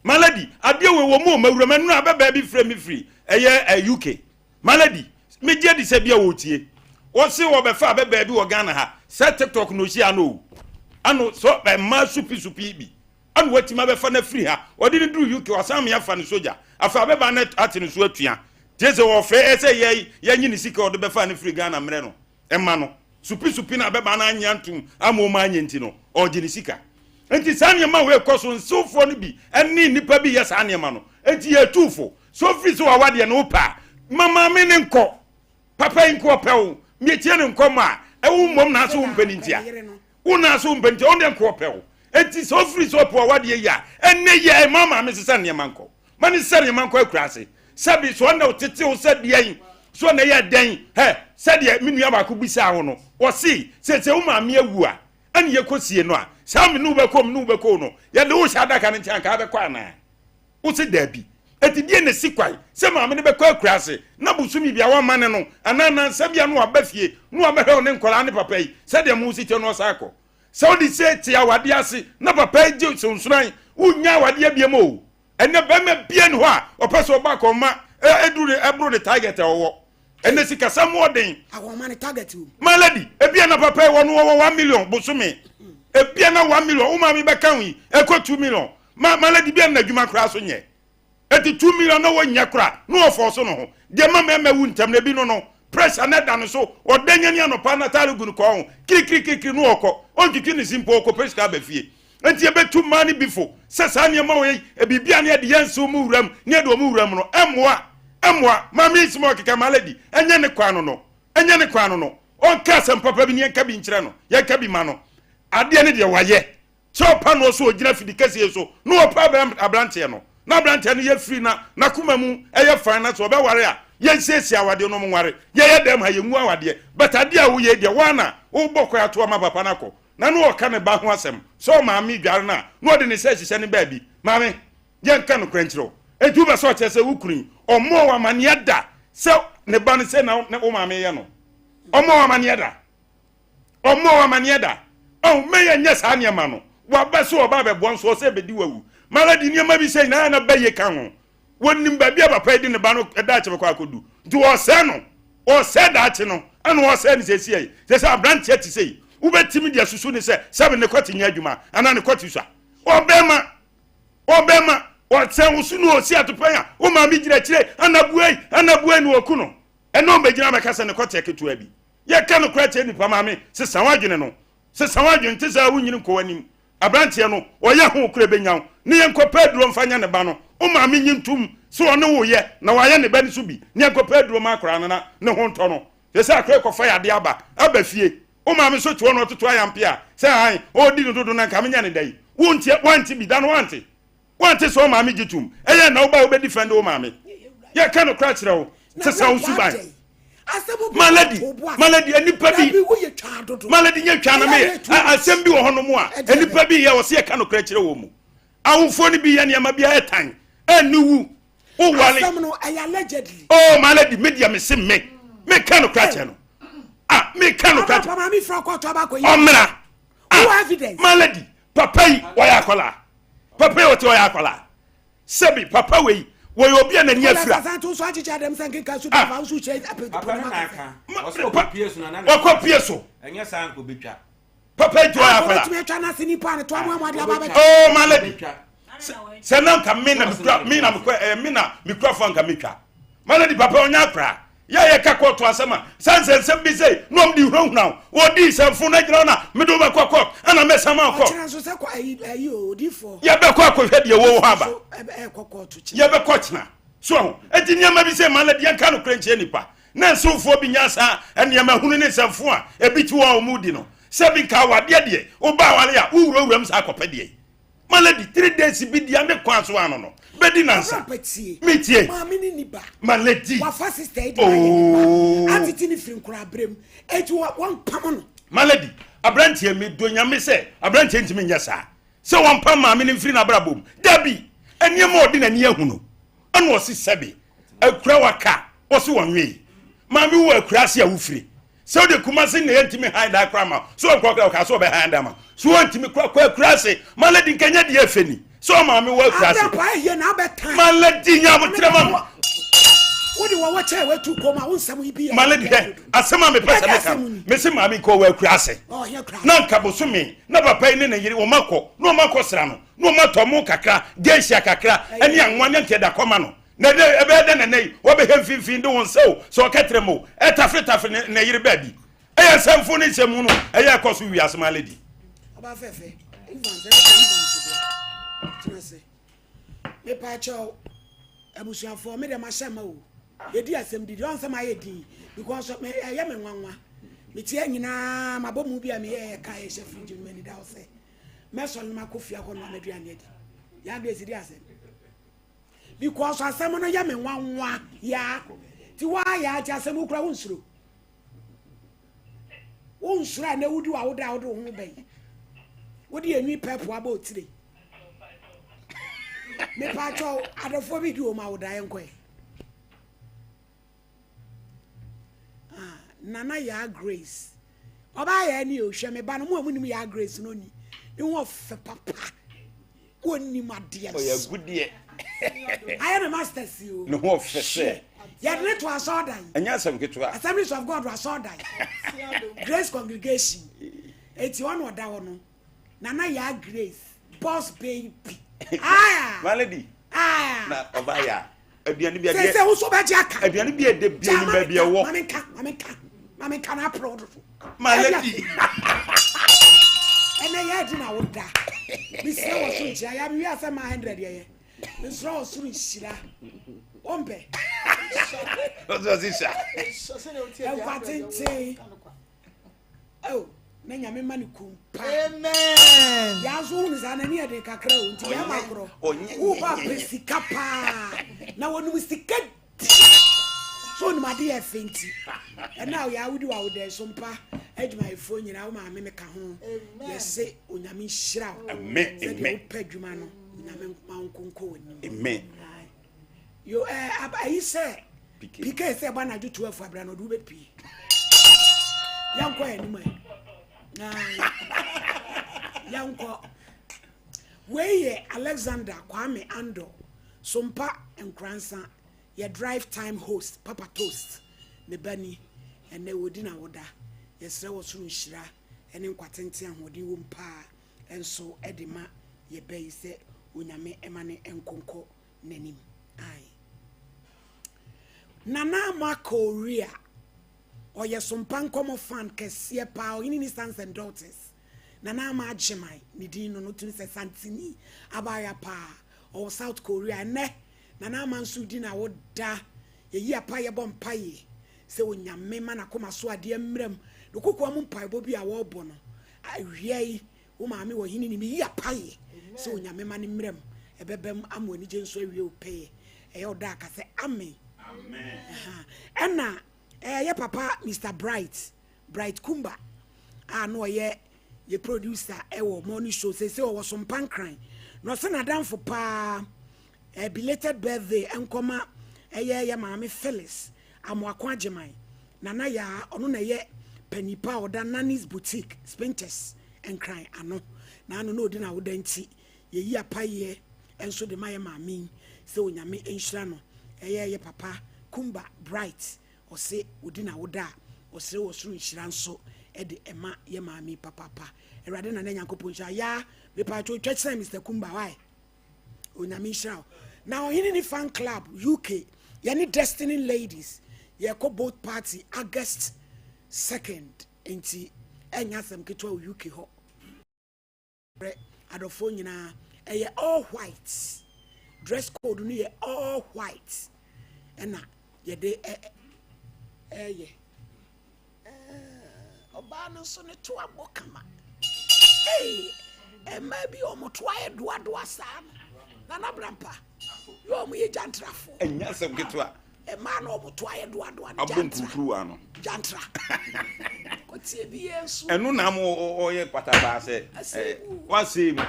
My lady, adeɛ wei wɔ mu o, mawura m'anunu abɛbaa bi frɛ me firi ɛyɛ eh, UK. My lady, megye adi sɛ bia wɔretie. Wɔse wɔbɛfa abɛbaa bi wɔ Ghana ha, sɛ TikTok na ɔhyia no o. Ano, so mmaa supi supi bi. Ɛna watumi abɛfa no afiri ha. Ɔde no duru UK, wasan me afa no sogya. Afei abɛba no ate no so atua. Tie sɛ wɔfrɛ ɛ sɛ yɛ yɛnye ne sika ɔde bɛfa no firi Ghana mmerɛ no ɛma no. Supi supi na abɛba no anye antum ama ɔma anyɛ nti no, ɔregye ne sika. Nti saa nneɛma wei kɔ so, nsewfoɔ no bi ne nnipa bi yɛ saa nneɛma no. Nti yɛtu fo. Sɛ ofiri sɛ wawadeɛ no wopɛ a, ma maame no nkɔ. Papa yi nko ɔpɛ wo. Mietie ne nkɔmmɔ a, ɛwo mmom na ase wo mpɛ ne ntia. Wo na ase wo mpɛ ntia, ɔno deɛ nko ɔpɛ wo. Enti sɛ ofiri sɛ ɔpɛ w'awadeɛ yi a, ɛnnɛ yi ara ma maame sesa nneɛma nkɔ. Ma ne sesa nneɛma nkɔ akura ase. Sɛbi sɛ ɔna ɔtete wo sɛ deɛn, sɛ ɔna yɛ dɛn, hɛ, sɛdeɛ me nua baako bisaa wo no, ɔse, sɛ sɛ wo maame awu a, ɛne yɛkɔ sie no a, saa me ne wo bɛkɔ, me ne wo bɛkɔ no, yɛde wo hyɛ adaka no nkyɛn anka abɛkɔ anaa? Wo se daabi. Enti deɛn na ɛsi kwan sɛ maame no bɛkɔ akuraase na bosome bi a wamma ne no anaa nnansa bi a na waba fie na wabɛhwɛ wo ne nkwadaa ne papa yi sɛdeɛ mo si teɛ no ɔsan kɔ? Sɛ wode sei te awadeɛ ase na papa yi gye sonsoran, wonnya awadeɛ biom o. Ɛnnɛ barima biara nni hɔ a ɔpɛ sɛ ɔbɔ akɔnma ɛduru ne ɛboro ne target a ɔwɔ. Ɛnɛ sikasɛm wɔ den. Ahoma ne target o. My lady, ebia na papa yi wɔ no wɔwɔ 1 million bosome. Ebia na 1 million, wo maame bɛka ho yi, ɛkɔ 2 million. My lady, bia na adwuma koraa so nyɛ. Eti 2 million na wɔnyɛ koraa, na wɔfɔ so no ho. Deɛ ma mɛmɛ wu ntɛm na ebi no, pressure na ɛda no so, ɔda nyani anɔpa na taare gu no kɔn ho. Kirikirikiri no ɔkɔ. Ɔntwitwi ne si mpo ɔkɔ pɛ sika aba fie. Nti yɛbɛtu mmaa no bi fo sɛ saa nneɛma wɔ yi, biribi a ne yɛde yɛn nsew mu wuram, ne yɛde wɔn wuram no, ɛmmoa. Ɛmmoa. Maame yi sima ɔkeka my lady, ɛnyɛ ne kwan no, ɛnyɛ ne kwan no. Ɔnka asɛm papa bi ne yɛnka bi nkyerɛ no, yɛnka bi ma no. Adeɛ no deɛ wayɛ. Sɛ ɔpa no so ɔgyina fidi kɛseɛ so na ɔpa aberanteɛ no, na aberanteɛ no yɛ firi na n'akoma mu ɛyɛ fan na sɛ ɔbɛware a, yɛnsiesie awadeɛ no, ɔmo nware. Yɛyɛ dɛm ha, yɛngu awadeɛ. But adeɛ a woyɛ deɛ, woana wobɔ kwan ato ama papa no akɔ. Na na ɔka ne ba ho asɛm sɛ ɔmaame dware no a, na ɔde ne nsa hyehyɛ ne baabi. Maame, yɛnka nokorɛ nkyerɛ wo. Enti wopɛ sɛ ɔkyerɛ sɛ wo kunu yi, ɔmmɔɔ wo amanneɛ da sɛ ne ba no sɛ na wo maame yɛ no? Ɔmmɔɔ wo amanneɛ da? Ɔmmɔɔ wo amanneɛ da? Ɔho, mɛ yɛnyɛ saa nneɛma no. Waba sɛ ɔba abɛboa nso ɔsɛ bɛdi wawu. Maladi nneɛma bi sɛ nyinaa na bɛyɛ ka ho. Wɔnim baabi a papa yi de ne ba no daakye bɛkɔ akɔdu. Nti wɔsɛe no. Ɔsɛe daakye no, ɛna ɔsɛe no seesei yi. Sɛ sɛ aberanteɛ te sei, wobɛtumi de asusu ne sɛ sɛbe ne kɔte nyɛ adwuma anaa ne kɔte sua. Ɔbɛma, ɔbɛma, ɔsɛn wo so na ɔsi atopɛn a, wo maame gyina akyire, ana buei, ana buei na ɔku no. Ɛna ɔmbɛgyina bɛka sɛ ne kɔte ketewa bi. Yɛka no koraa kyerɛ nipa maame, sesa w'adwene no. Sesa w'adwene, te sɛ wonyini nkɔ w'anim. Aberanteɛ no, ɔyɛ ho kora bɛnya wo. Ne yɛnkɔpɛ aduro mfa nyɛ ne ba no. Wo maame nyi ntom sɛ ɔne wo yɛ na wayɛ ne ba no so bi. Ne yɛnkɔpɛ aduro ma akwaraa no na ne ho ntɔ no. Hwɛ sɛ akwaraa yi kɔfa yadeɛ aba fie. Wo maame nso te hɔ na ɔtoto ayampe a sɛ aane, ɔredi no dodo na nka menyɛ no dɛn? Wontie, woante bi da no woante? Woante sɛ wo maame gye tom? Ɛyɛ na woba a wobɛdi fɛnde wo maame. Yɛka nokorɛ kyerɛ wo, sesa wo suban. My lady, my lady, nipa bi, my lady nye twa na me. Asɛm bi wɔ hɔ nom a, nipa bi yɛ ɔsɛ yɛka nokorɛ kyerɛ wɔ mu. Awofoɔ no bi yɛ nneɛma bi a ɛtan, ɛne wu, wowale. Asɛm no ɛyɛ allegedly. Oh, my lady, me deɛ me se me ka nokorɛ kyerɛ no. Ah, me ka nokorɛ kyerɛ. Maame fira kɔtɔ abakɔ yi. Ɔmmra. Ah, evidence. My lady, papa yi wɔyɛ akwadaa. Papa yi ɔte ɔyɛ akwadaa. Sɛbi papa wei wɔyɛ obi a n'ani afira. Ɔkɔ pie so. Papa yi ti ɔyɛ akwadaa. Oh my lady, sɛ na nka me na mekura me na mekura ɛɛ me na mekura fo nka metwa. My lady papa ɔnyɛ akwadaa. Yɛ yɛ ka kɔɔto asɛm a saa nsɛnsɛm bi sɛ na ɔm de hunahuna wo. Wɔdi nsɛmfo no agyina hɔ na mede wo bɛkɔ kɔɔt ɛna mɛsan ma kɔɔt. Yɛbɛkɔ akɔhwɛ deɛ ɛwɔ hɔ aba. Yɛbɛkɔ kyena. So ho. Enti nneɛma bi sɛ ma lady yɛnka nokorɛ nkyerɛ nipa. Na nsewfoɔ bi nya saa nneɛma hunu ne nsɛmfo a ebi te hɔ a wɔn di no. Sɛ bi nka awadeɛ deɛ woba aware a wowurawura mu saa kɔpɛ deɛ. My lady, 3 days bi di ame kwan so ano no. Bɛdi nansa. Me tie. Maame ne ni ba. My lady. Wafa sister yi de ayɛ ne ba. Atete ne firi nkora abrem. Eti wɔn pam no. My lady, aberanteɛ mi do nyame sɛ aberanteɛ ntumi nyɛ saa. Sɛ wɔn pam maame ne mfiri n'abrabɔ mu. Dabi, nneɛma a ɔde n'ani ahu no. Ɛna ɔsi sɛbi, akura waka, ɔsi wɔn nwe. Maame wo akura ase a wofiri. Sɛ wode Kumase na yɛntumi han dan koraa ma so ɔnkɔ kora ɔka sɛ ɔbɛhan dan ma so wɔntumi kora kɔ akura ase. My lady nkɛnyɛ deɛ ɛfɛ ni sɛ ɔmaame wɔ akura ase. My lady nya abotrɛ ma me. Wode wɔwɔ kyɛ watu kɔm a wo nsɛm yi bi yɛ. My lady hwɛ asɛm a mepɛ sɛ meka mese maame nka ɔwɔ akura ase na nka bosome na papa yi ne ne yere wɔn akɔ na wɔn akɔ sra no na wɔn atɔ mo kakra geisha kakra ɛne anwa ne nkɛda kɔma no. Na ɛdɛ ɛbɛyɛ dɛ na nnɛ yi wɔbɛhwɛ mfimfini de wɔn nsa o sɛ ɔkɛtrɛ mu o ɛtafretafre ne yere baabi. Ɛyɛ nsɛmfo ne nsɛmhu no ɛyɛ ɛkɔ so wiase ma lady. Ɔba fɛfɛ Evans ɛbɛka Evans deɛ tena ase mepaakyɛw abusuafoɔ me deɛ mahyɛ ma o yɛdi asɛm didi ɔn sɛ mayɛ din because me ɛyɛ me nwanwa metia nyinaa mabɔ mu bi a meyɛ ɛka ɛhyɛ fridge mu m'ani da hɔ sɛ mɛsɔre no makɔ fie akɔ noa m'aduane adi yɛ Grace di asɛm. Because asɛm no yɛ me nwanwa yaa ti waa yaa ti asɛm wokura wo nsuro wo nsuro a na wodi wa woda wode wo ho bɛyi wode enwi pɛpo abɔ otire mepa kyɛw adɔfoɔ bi di wɔn a woda yɛn kɔɛ. Ah, Nana Yaa Grace. Ɔbaa yɛ ni o, hwɛ me ba no, mo a mo nim Yaa Grace no ni. Ne ho ɔfɛ papa. Wɔnim adeɛ Ɔyɛ nso. agudeɛ. Ayɛ me masters o. Ne ho ɔfɛ sɛ. Yɛde ne to asɔɔdan. Ɛnyɛ asɛm ketewa. Assemblies of God asɔɔdan. Grace congregation. Eti hɔ na ɔda hɔ no. Nana Yaa Grace, boss baby. Aya. My lady. Aya. Na ɔba ya. Aduane bi adeɛ. Sɛ sɛ woso bɛgye aka. Aduane bi ɛdɛ bi anim baabi ɛwɔ. Mame nka, mame nka, mame nka na apere dodo. My lady. Ɛnɛ yɛ adi na woda. Mesrɛ wɔ so nkyira ya mewi asɛ ma 100 yɛyɛ. Mesrɛ wɔ soro nhyira. Wompɛ. Ɔsɛ ɔsi hyɛ. Nkwa tenten. Oh, na nyame ma ne kum pa. Amen. Yɛn nso hunu saa n'ani yɛ den kakra o nti bɛrima korɔ. Woba pɛ sika paa na wɔnum sika di. So onim ade yɛ fɛ nti. Ɛna a yɛ awodi wa wodɛ so mpa adwumayɛfoɔ nyinaa wo maame meka ho. Yɛse onyame nhyira wo. Amen. Sɛdeɛ wopɛ adwuma no onyame ma wo nkonko wɔ nim. Amen. Yo eh ayi sɛ PK sɛ ɛbɔ anadwo 12 abira na ɔde wobɛpie. Yɛnkɔ anim ɛ. Yɛnkɔ. Wei yɛ Alexander Kwame Andor Sompa Nkoransa yɛ drive time host Papa Toast ne ba ni. Ɛnɛ wɔdi na woda. Yɛsrɛ wɔ soro nhyira ne nkwatenten ahoɔden wom paa nso de ma yɛ ba yi sɛ Onyame ma ne nkonkɔ n'anim. Ae. Nana Ama Korea, ɔyɛ Sompa Nkɔmɔ fan kɛseɛ paa, ɔhene ne sons and daughters. Nana Ama Agyeman, ne din no no tumi sɛ Santini abaayewa paa, ɔwɔ South Korea. Ɛnɛ, Nana Ama nso di na woda, yɛyi apa yɛbɔ mpaeɛ sɛ Onyame ma n'akoma so adeɛ mmram. Ne kokoa mu mpaebɔ bi a wɔrebɔ no, awia yi, Wo maame wɔ hene nim yi apaye sɛ onyame ma ne mmerɛ mu ɛbɛbam ama anigye nso awie wo pɛyɛ ɛyɛ ɔdɔ a ka sɛ amen ɛna ɛyɛ papa Mr Bright Bright Kumba a na ɔyɛ yɛ producer ɛwɔ morning show sese ɔwɔ so mpankran na ɔsɛ n'adamfo paa eh, belated birthday nkɔma ɛyɛ yɛ maame Phyllis Amoako Agyeman Nana Yaa ɔno na ɛyɛ panipa a ɔda Nanny's Boutique Spintex Nkran ano na ano na ɔdi n'awoda nti yɛyi apayeɛ nso de ma yɛ maame yi sɛ Onyame nhyira no ɛyɛ yɛ papa Kumba Bright ɔse ɔdi n'awoda a ɔsrɛ wɔ soro nhyira nso de ɛma yɛ maame yi papaapa Awurade Nana Nyankopɔn nhyira Yaa mepatwo twa kyerɛ Mister Kumba why Onyame nhyira wo. Na Ɔhene ni fan club UK yɛne Destiny Ladies yɛkɔ boat party August 2nd nti ɛnyɛ asɛm ketewa wɔ UK hɔ. Brɛ adɔfoɔ nyinaa ɛyɛ all white dress code no yɛ all white ɛna yɛde ɛyɛ. Ɔbaa no nso ne to abɔ kama. Ee, mmaa bi wɔn to ayɛ doadoa saa no. Nana Brampa, yɛ wɔn yɛ gyantrafoɔ. Ɛnyɛ asɛm ketewa. Mmaa no wɔn to ayɛ doadoa no. Abɔ nkurukuruwa no. Gyantra. Kɔtie bi yɛ nso. Ɛno na mo ɔyɛ patabaa sɛ. Wasɛ mu.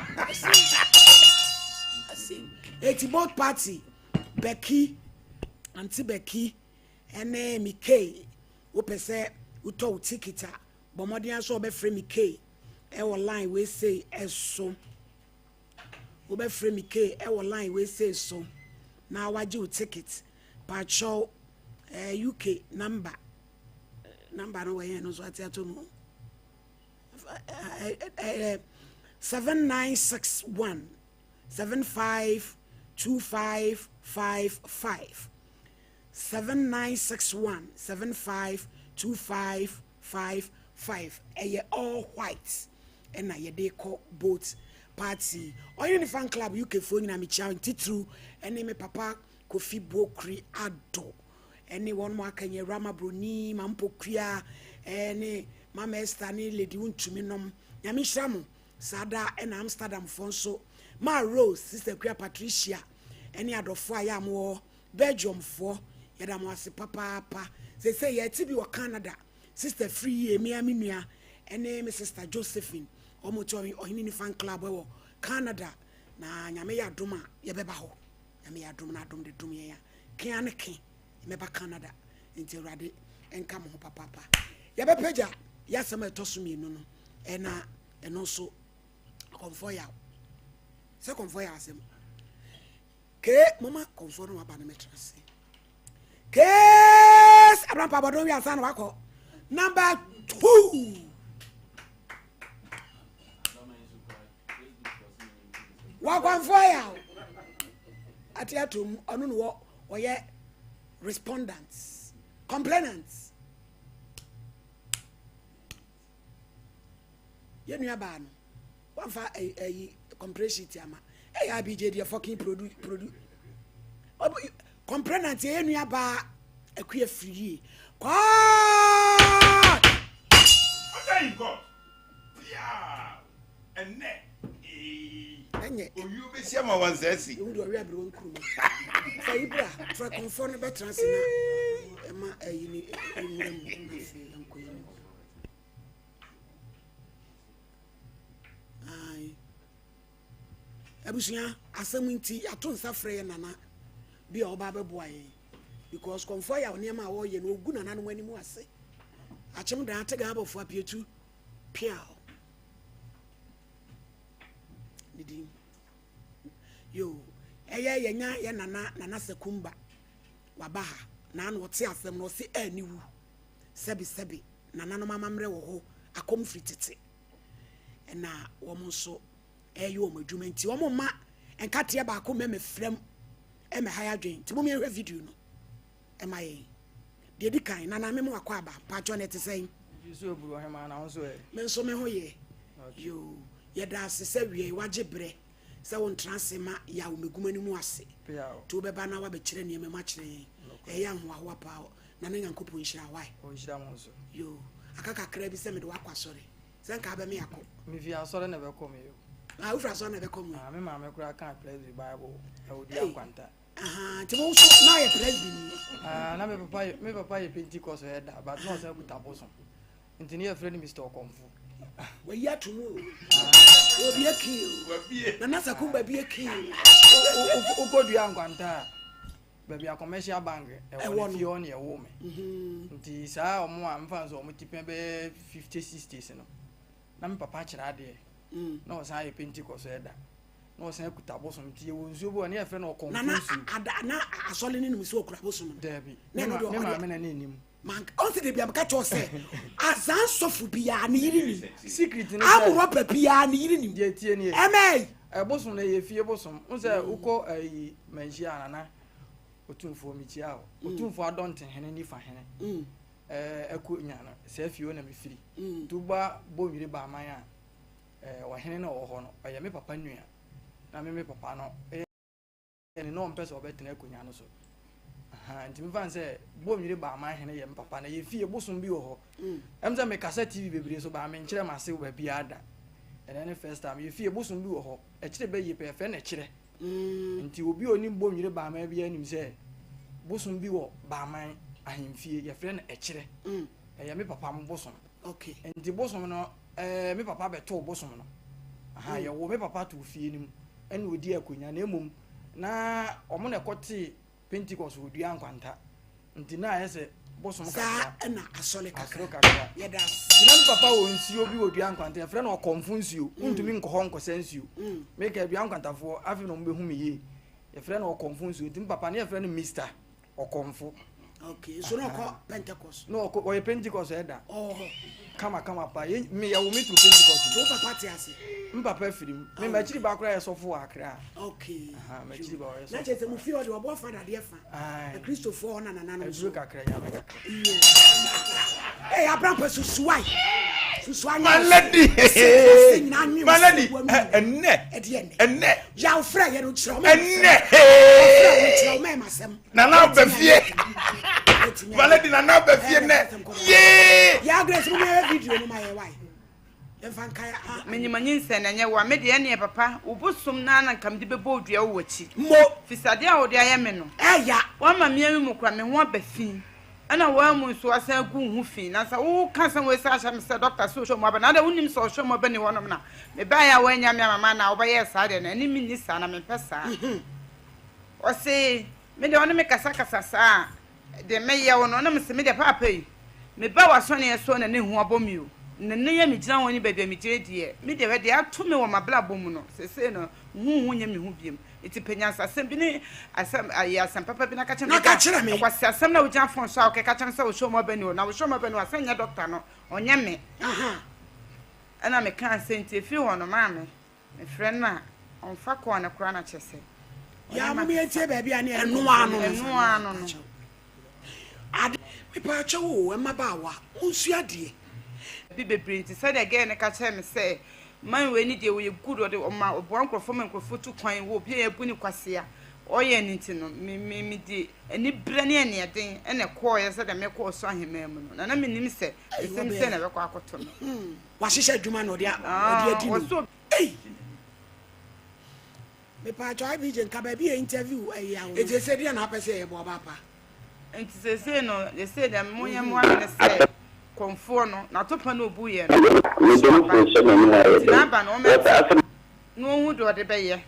Eti both party, Becky, Auntie Becky, ɛne Mikey. Wopɛ sɛ wotɔ wo ticket a, bɔ mmɔden ara sɛ wobɛfrɛ me Kay wɔ line wei sei so. Wobɛfrɛ me Kay wɔ line wei sei so na wagye wo ticket. Pakyɛw, eh, UK number, number no wɔ yɛn no nso ate ato mu. Eh, eh, eh, 7961 752555. 7961 752555 ɛyɛ all white ɛna yɛde kɔ boat party ɔyere ne fan club UK foɔ nyinaa mekyia ntitiriw ɛne me papa Kofi Bokri Ado ɛne wɔn mo aka nyɛ Rama Broni Mampokua ɛne Mama Esther ne Lady Wontumi nom nyame nhyira mo saa da ɛna Amsterdam foɔ nso Ma Rose Sister Kua Patricia ɛne adɔfoɔ a yɛ a mo wɔ Belgium foɔ yɛda mo ase papaapa seisei yɛte bi wɔ Canada sister firi yie me ara me nua ɛne me sister Josephine wɔn te ɔhene ni fan club ɛwɔ Canada na nyame yɛ adom a yɛbɛba hɔ nyame yɛ adom na adom de dom yɛn a kea ne ke mɛba Canada nti awurade nka mo ho papaapa yɛbɛpagya yɛasɛm a ɛtɔ so mmienu no ɛna ɛno nso kɔmfɔ yaw sɛ kɔmfɔ yɛ asɛm Kee moma kɔmfoɔ no waba no mɛtena ase. Case Abrampa Abɔdɔn wi ansa na wakɔ. Number 2. Wakwanfoɔ yɛ o. Ate atom ɔno na wɔ ɔyɛ respondents, complainants. Yɛ nua baa no. Wamfa ɛyi complaint sheet ama. Ɛyɛ abj deɛ fucking produ produ. Complainant yɛ nua baa akua firi yie. Kɔɔ. Ɔda in court. Pia. Ɛnɛ. Ɛnyɛ. Owio bɛsi ama wɔn nsa asi. Ewu de ɔwe aberewa nkuruma. Fa yi bra fa kɔnfɔ no bɛtena ase na ɛma ɛyi ne nwura mu na afei ɛnkɔ yɛ ne. Ae. Abusua, asɛm nti yɛato nsa frɛ yɛ nana bi a ɔba abɛboa yɛn because kɔmfoɔ yaw nneɛma a wɔreyɛ no ɔgu nananom anim ase. Akyem dan ate gan abɔfo apietu piaw. Ne din. Yo, ɛyɛ yɛnya yɛ nana nana Sakumba waba ha na ano ɔte asɛm no ɔse aniwu. Sɛbe sɛbe nananom amammerɛ wɔ hɔ akɔm firi tete na wɔn nso ɛreyɛ wɔn adwuma nti wɔn mma nkateɛ baako mmɛmɛfira mu ɛmɛha yɛ adwene nti mom yɛnhwɛ video no ɛma yɛn deɛ di kan nana me mu akɔ aba paatwɔ na ɛte sɛn. Me nso me ho yɛ yoo yɛda ase sɛ wie wagye berɛ sɛ wo ntra ase ma yaw meguma no mu ase nti wobɛba na wabɛkyerɛ nneɛma mu akyerɛ yɛn ɛyɛ ahoahoa paa Nana Nyankopɔn nhyira wo wai. Ɔnhyira mo nso. Yoo aka kakra bi sɛ mede wo akɔ asɔre sɛ nka abɛme akɔ. Mefi asɔre na ɛbɛkɔ me yo. Ah wofiri asɔre na ɛbɛkɔ mo. Ah me maame koraa kaa Presby Bible ɛwɔ dua nkwanta. Ahaa nti wo nso na ɔyɛ Presby ni. Ah na me papa yɛ me papa yɛ Pentecost ɛda but na ɔsan kuta bosom nti ne yɛfrɛ no Mister Ɔkɔmfo. Wayi ato mu o. Obi aki o. Nana Sakumba bi aki o. Wokɔ dua nkwanta a. Baabi a commercial bank ɛwɔ no fie hɔ na yɛwoo me. Mhm. Nti saa ɔmo a mfa nso ɔmo ti pɛn bɛyɛ 50 60s no na me papa kyerɛ adeɛ mm. na ɔsan ayɛ pentecost ɛda na ɔsan kuta bosom nti yɛwɔ nsuo bi wɔ ne yɛfrɛ no ɔkɔmfo nsuo. Na na asɔre ne nim sɛ ɔkura bosom no. Daabi ne maame na ne nim. Manka ɔnse de bia meka kyerɛ sɛ azan sɔfo biara ne yere nim. Secret ne sɛ amurɔba biara ne yere nim. Deɛ tie nie. Ɛmɛyi. Ɛbosom no ɛyɛ fie bosom. N sɛ wokɔ ayi manhyia nana otumfoɔ mekyia o. Mm. Otumfoɔ adɔnten hene nifa hene. Mm. Ɛɛ ɛkɔ nya no saa fie hɔ na mefiri. Mm. Nti woba bɔnwire baaman a ɛɛ ɔhene na ɔwɔ hɔ no ɔyɛ me papa nua na me me papa no ɛyɛ ne na ɔmpɛ sɛ ɔbɛtena akonnwa no so. Ahaa, nti mefa no sɛ Bɔnwire Baaman hene yɛ me papa na yɛ fie bosom bi wɔ hɔ. Mm. Ɛm sɛ mekasa TV bebree so baa menkyerɛ m'ase wɔ baabiara da. Ɛnɛ ne first time. Yɛ fie bosom bi wɔ hɔ. Ɛkyerɛ bɛyie pɛ yɛfrɛ no ɛkyerɛ. Mm. Nti obi a onim Bɔnwire Baaman biara nim sɛ bosom bi wɔ Baaman ahemfie yɛfrɛ no ɛkyerɛ. Mm. Ɛyɛ me papa mo bosom. Okay. Nti bosom no ɛɛ me papa bɛtoo bosom no. Aha, mm. yɛwɔ me papa too fie no mu. Ɛna ɔdi akonnwa na mmom na wɔn na ɛkɔtee Pentecost wɔ dua nkwanta nti na ayɛ sɛ bosom kakra. Saa ɛna asɔre kakra. Asɔre kakra. Yɛda ase. Gyina me papa wɔ nsuo bi wɔ dua nkwanta yɛfrɛ no ɔkɔmfo nsuo. Mm. Wontumi nkɔ hɔ nkɔsɛ nsuo. Mm. Meka dua nkwantafoɔ afei na wɔbɛhu me yie. Yɛfrɛ no ɔkɔmfo nsuo nti me papa ne yɛfrɛ no Mister. Ɔkɔmfo. Okay, so na ɔkɔ Pentecost. Na ɔkɔ ɔyɛ Pentecost ɛda. Ɔwɔ hɔ. Kama kama pa. Ye me yɛ wo me turu Pentecost. So papa te ase. M papa firi mu. Me ma akyiri ba koraa yɛ sɔfo wɔ Accra. Okay. Aha, ma akyiri ba ɔyɛ sɔfo. Na kyerɛ sɛ mo fie ɔde ɔbɔ fa dadeɛ fa. Aye. Akristofoɔ hɔ na nananom so. Aduro kakra nyame kakra. Iyo. Ee abrampa susuai. Susuai. My lady. My lady. Ɛnɛ. Ɛdeɛ nɛ. Ɛnɛ. Yaw frɛ yɛ no kyerɛ ɔmɛ. Ɛnɛ. Ɔfrɛ wo kyerɛ ɔmɛ ma sɛm. Nana aba fie. My lady nana aba fie nɛ. Yee. Ya Grace mo yɛ video no ma yɛ why. Yɛmfa nkae a. Menyim anyinsɛn na ɛnyɛ wo a, me deɛ ɛneɛ papa, wo bosom no ara na nka mede bɛbɔ wo dua wɔ w'akyi. Mo. Firi sɛ adeɛ a wode ayɛ me no. Ɛya. Woama me awi mu koraa, me ho aba fi. Ɛna woammu nso woasan agu wo ho fi. Na sɛ woka asɛm wei san ahyɛ me sɛ dɔkta sɛ ɔhwɛ mu aba na adɛn wonnim sɛ ɔhwɛ mu aba nni hɔnom na mebaeɛ a woannya me ama me anaa wobɛyɛɛ saa deɛ no ɛne menni saa na mempɛ saa. Ɔse me deɛ ɔne me kasakasa saa a deɛ mɛyɛ wo no na mese me deɛ paapa yi meba w'asɔneɛ so na ne hu abɔ me o na nnɛ yi a megyina hɔ ne baabi a megyina deɛ me deɛ hwɛ deɛ ato me wɔ m'abrabɔ mu no seesei no huhu nyɛ me hu biom. Nti pɛ nyansasɛm bi ne asɛm ayi asɛm papa bi na ka kyerɛ me. Na ka kyerɛ me. Nkwaseasɛm na wogyina phone so a wokɛka kyerɛ me sɛ wo show mu aba ni o na wo show mu aba ni o asɛ nyɛ doctor no ɔnyɛ me. Ɛna mekaa sɛ nti ɛfiri hɔ no maame mefrɛ no a ɔmfa call no koraa na kyerɛ sɛ ɔne Yaa mom makasa. yɛntie baabi a ne yɛne Ɛno ara no no. Ɛno ara no no. Ade mepaakyɛw o mmabaawa monsua adeɛ. Bi bebree nti sɛdeɛ girl no ka kyerɛɛ me sɛ man wei ne deɛ ɔyɛ good ɔde ɔma ɔboa nkorɔfoɔ ma nkorɔfoɔ tu kwan wɔ obi a yɛabu no kwasea ɔyɛ no nti no me me mede aniberɛ ne aniɛden ɛna ɛkɔɔeɛ sɛdeɛ mekɔɔ ɔsoro aheman mu no na na mennim sɛ nsɛm sei na ɛbɛkɔ akɔto me. Wahyehyɛ adwuma na ɔde ɔde adi no. Ei! Mepaakyɛw IBJ nka baabi yɛ interview ɛyi awo. Eti ese deɛ na apɛ sɛ yɛyɛ bɔ ɔba pa. Nti seesei no, seesei deɛ monyɛ mmoa me ne sɛ, kɔmfoɔ no, n'atopa no a ɔbuiɛ no, so aba. Nti n'aba no, ɔmmɛte na ɔnhu deɛ ɔde bɛyɛ.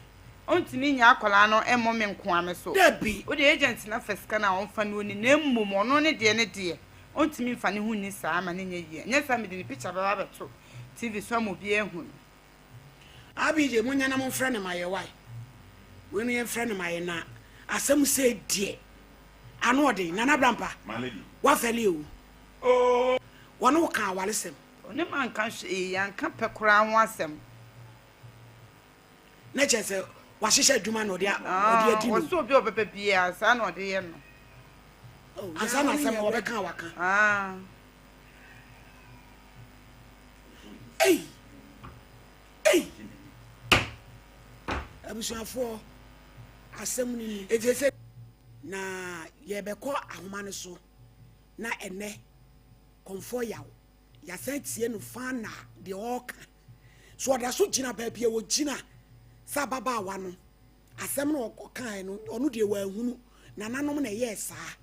Ɔntumi nnya akwadaa no mmɔ me nkoa me so. Dabi! Wo deɛ agent no afa sika no a ɔmfa no ɔnni, na mmom ɔno ne deɛ ne deɛ, ɔntumi mfa ne ho nni saa ma no nyɛ yie. Ɛnyɛ saa a mede ne picture bɛba abɛto TV so ama obiara ahu no. Abj monyɛ na momfrɛ no ma yɛ wai wei no yɛmfrɛ no ma yɛ na asɛm sei deɛ ano ɔden Nana Brampa wafɛle o wɔne wo ka awaresɛm. Ɔne manka hwee yɛanka pɛ koraa ho asɛm. Na kyerɛ sɛ wahyehyɛ adwuma na ɔde ɔde adi no. Ɔsɛ obi a ɔbɛba biara saa na ɔde yɛ no. Ansa na asɛm no wɔbɛka a waka. Ei! Ei! Abusuafoɔ, asɛm no ni. Enti sɛ na yɛbɛkɔ ahoma no so na ɛnɛ Kɔmfoɔ Yaw, yɛasan tie no faa na deɛ ɔreka. So ɔda so gyina baabi a ɔgyina sɛ ababaawa no, asɛm no ɔkaeɛ no, ɔno deɛ wanhunu. Nananom na ɛyɛɛ saa.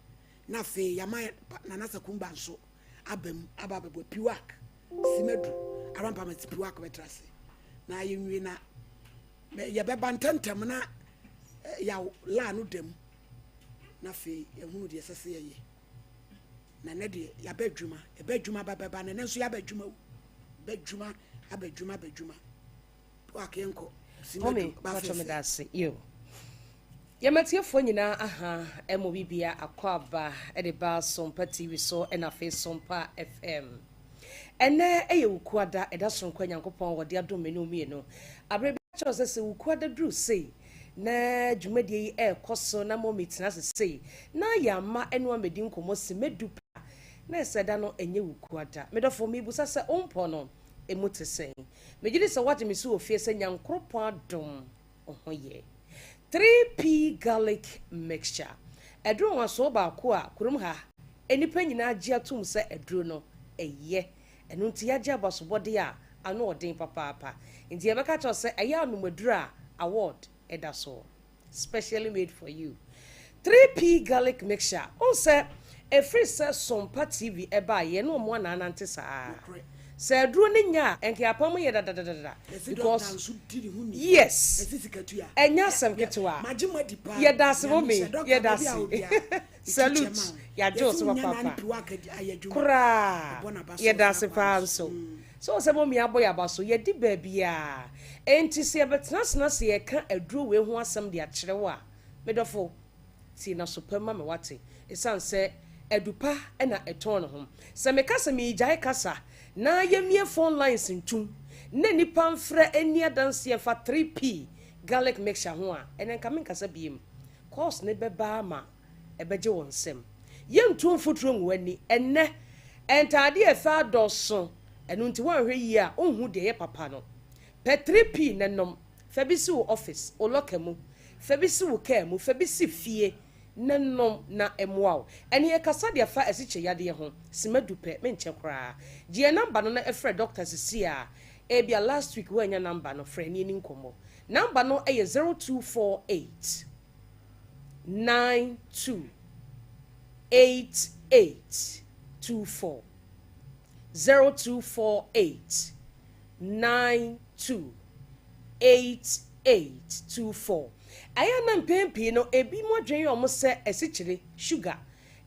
Na afei yɛama Nana Sakumba nso aba mu aba abɛbɔ piwak simadu arampama si piwak bɛtra ase na yɛnwie na yɛbɛba ntɛmntɛm na eh, yaw laa no da mu na afei yɛhunu deɛ ɛsɛ sɛ yɛyɛ na nɛ deɛ yɛaba adwuma ɛbɛ adwuma bɛbɛba na ɛnɛ nso yɛaba adwuma o bɛ adwuma aba adwuma aba adwuma Mummy mpakyɛ meda ase yo. Yɛma tiefoɔ nyinaa aha ɛmɔ bibia akɔ aba ɛde ba Sompa TV so ɛna afei Sompa FM. Ɛnɛ ɛyɛ Wukuada ɛda soronko a Nyankopɔn wɔde adom me ne wo mmienu. Aberɛ bi kyerɛ sɛ sɛ Wukuada duru sei na dwumadie yi ɛrekɔ so na mummy tena ase sei na yɛama ɛno amɛdi nkɔmmɔ simadu pɛ na ɛsɛ da no ɛnyɛ Wukuada. Medɔfo mebusa sɛ wompɔ no ɛmu te sɛn? Megye di sɛ woagye me so wɔ fie sɛ Nyankoropɔn adom wo ho yɛ. 3P Garlic Mixture, aduro nwanwasoɔ baako a kurom ha nnipa nyinaa gye atom sɛ aduro no yɛ. Ɛno nti yɛagye abasobɔdeɛ a ano ɔden papaapa. Nti yɛbɛka akyerɛ wo sɛ ɛyɛ anom aduro a award da so. Specially made for you. 3P garlic mixture. Wohu sɛ ɛfiri sɛ Sompa TV ɛbaeɛ yɛne wɔn anaa nante saa. Sɛ aduro no nya a ɛnka yɛapam yɛ dadadadada because yes ɛnyɛ asɛm ketewa. Yɛda ase mommy yɛda ase. Salute yɛagye wo so papaapa koraa yɛda ase paa nso. So wohu sɛ mommy abɔ yɛn aba so yɛadi baabiara enti sɛ yɛbɛtena ase na sɛ yɛreka aduro wei ho asɛm de akyerɛ wo a, me dɔfo, tie na so pa mu ma me wate, ɛsiane sɛ adu pa na ɛtɔn ne ho. Sɛ meka sɛ meregyae kasa na yɛmmue phone lines ntom na nnipa mfrɛ nni adanseɛ mfa 3P garlic mixture ho a, ɛnɛ nka menkasa biem. Course no bɛba ama ɛbɛgye wo nsam. Yɛntu mfuturo ngu w'ani. Ɛnnɛ, ntaadeɛ a ɛfɛ adɔɔso, ɛno nti woanhwɛ yie a wonhu deɛ ɛyɛ papa no. Pɛ 3P na nom. Fa bi si wo office, wo locker mu, fa bi si wo car mu, fa bi si fie na nom na ɛmmoa wo. Ɛne yɛkasa de afa asikyire yadeɛ ho, sima du pɛ, menkyɛ koraa. Gye yɛn number no na frɛ doctor sesie ara. Ebia last week woannya number no, frɛ na yɛnni nkɔmmɔ. Number no yɛ 0248. 92 88 24 0248 92 88 24 Ɛyɛ a na mpɛn pii no ebinom adwene yɛ wɔn sɛ asikyire, sugar,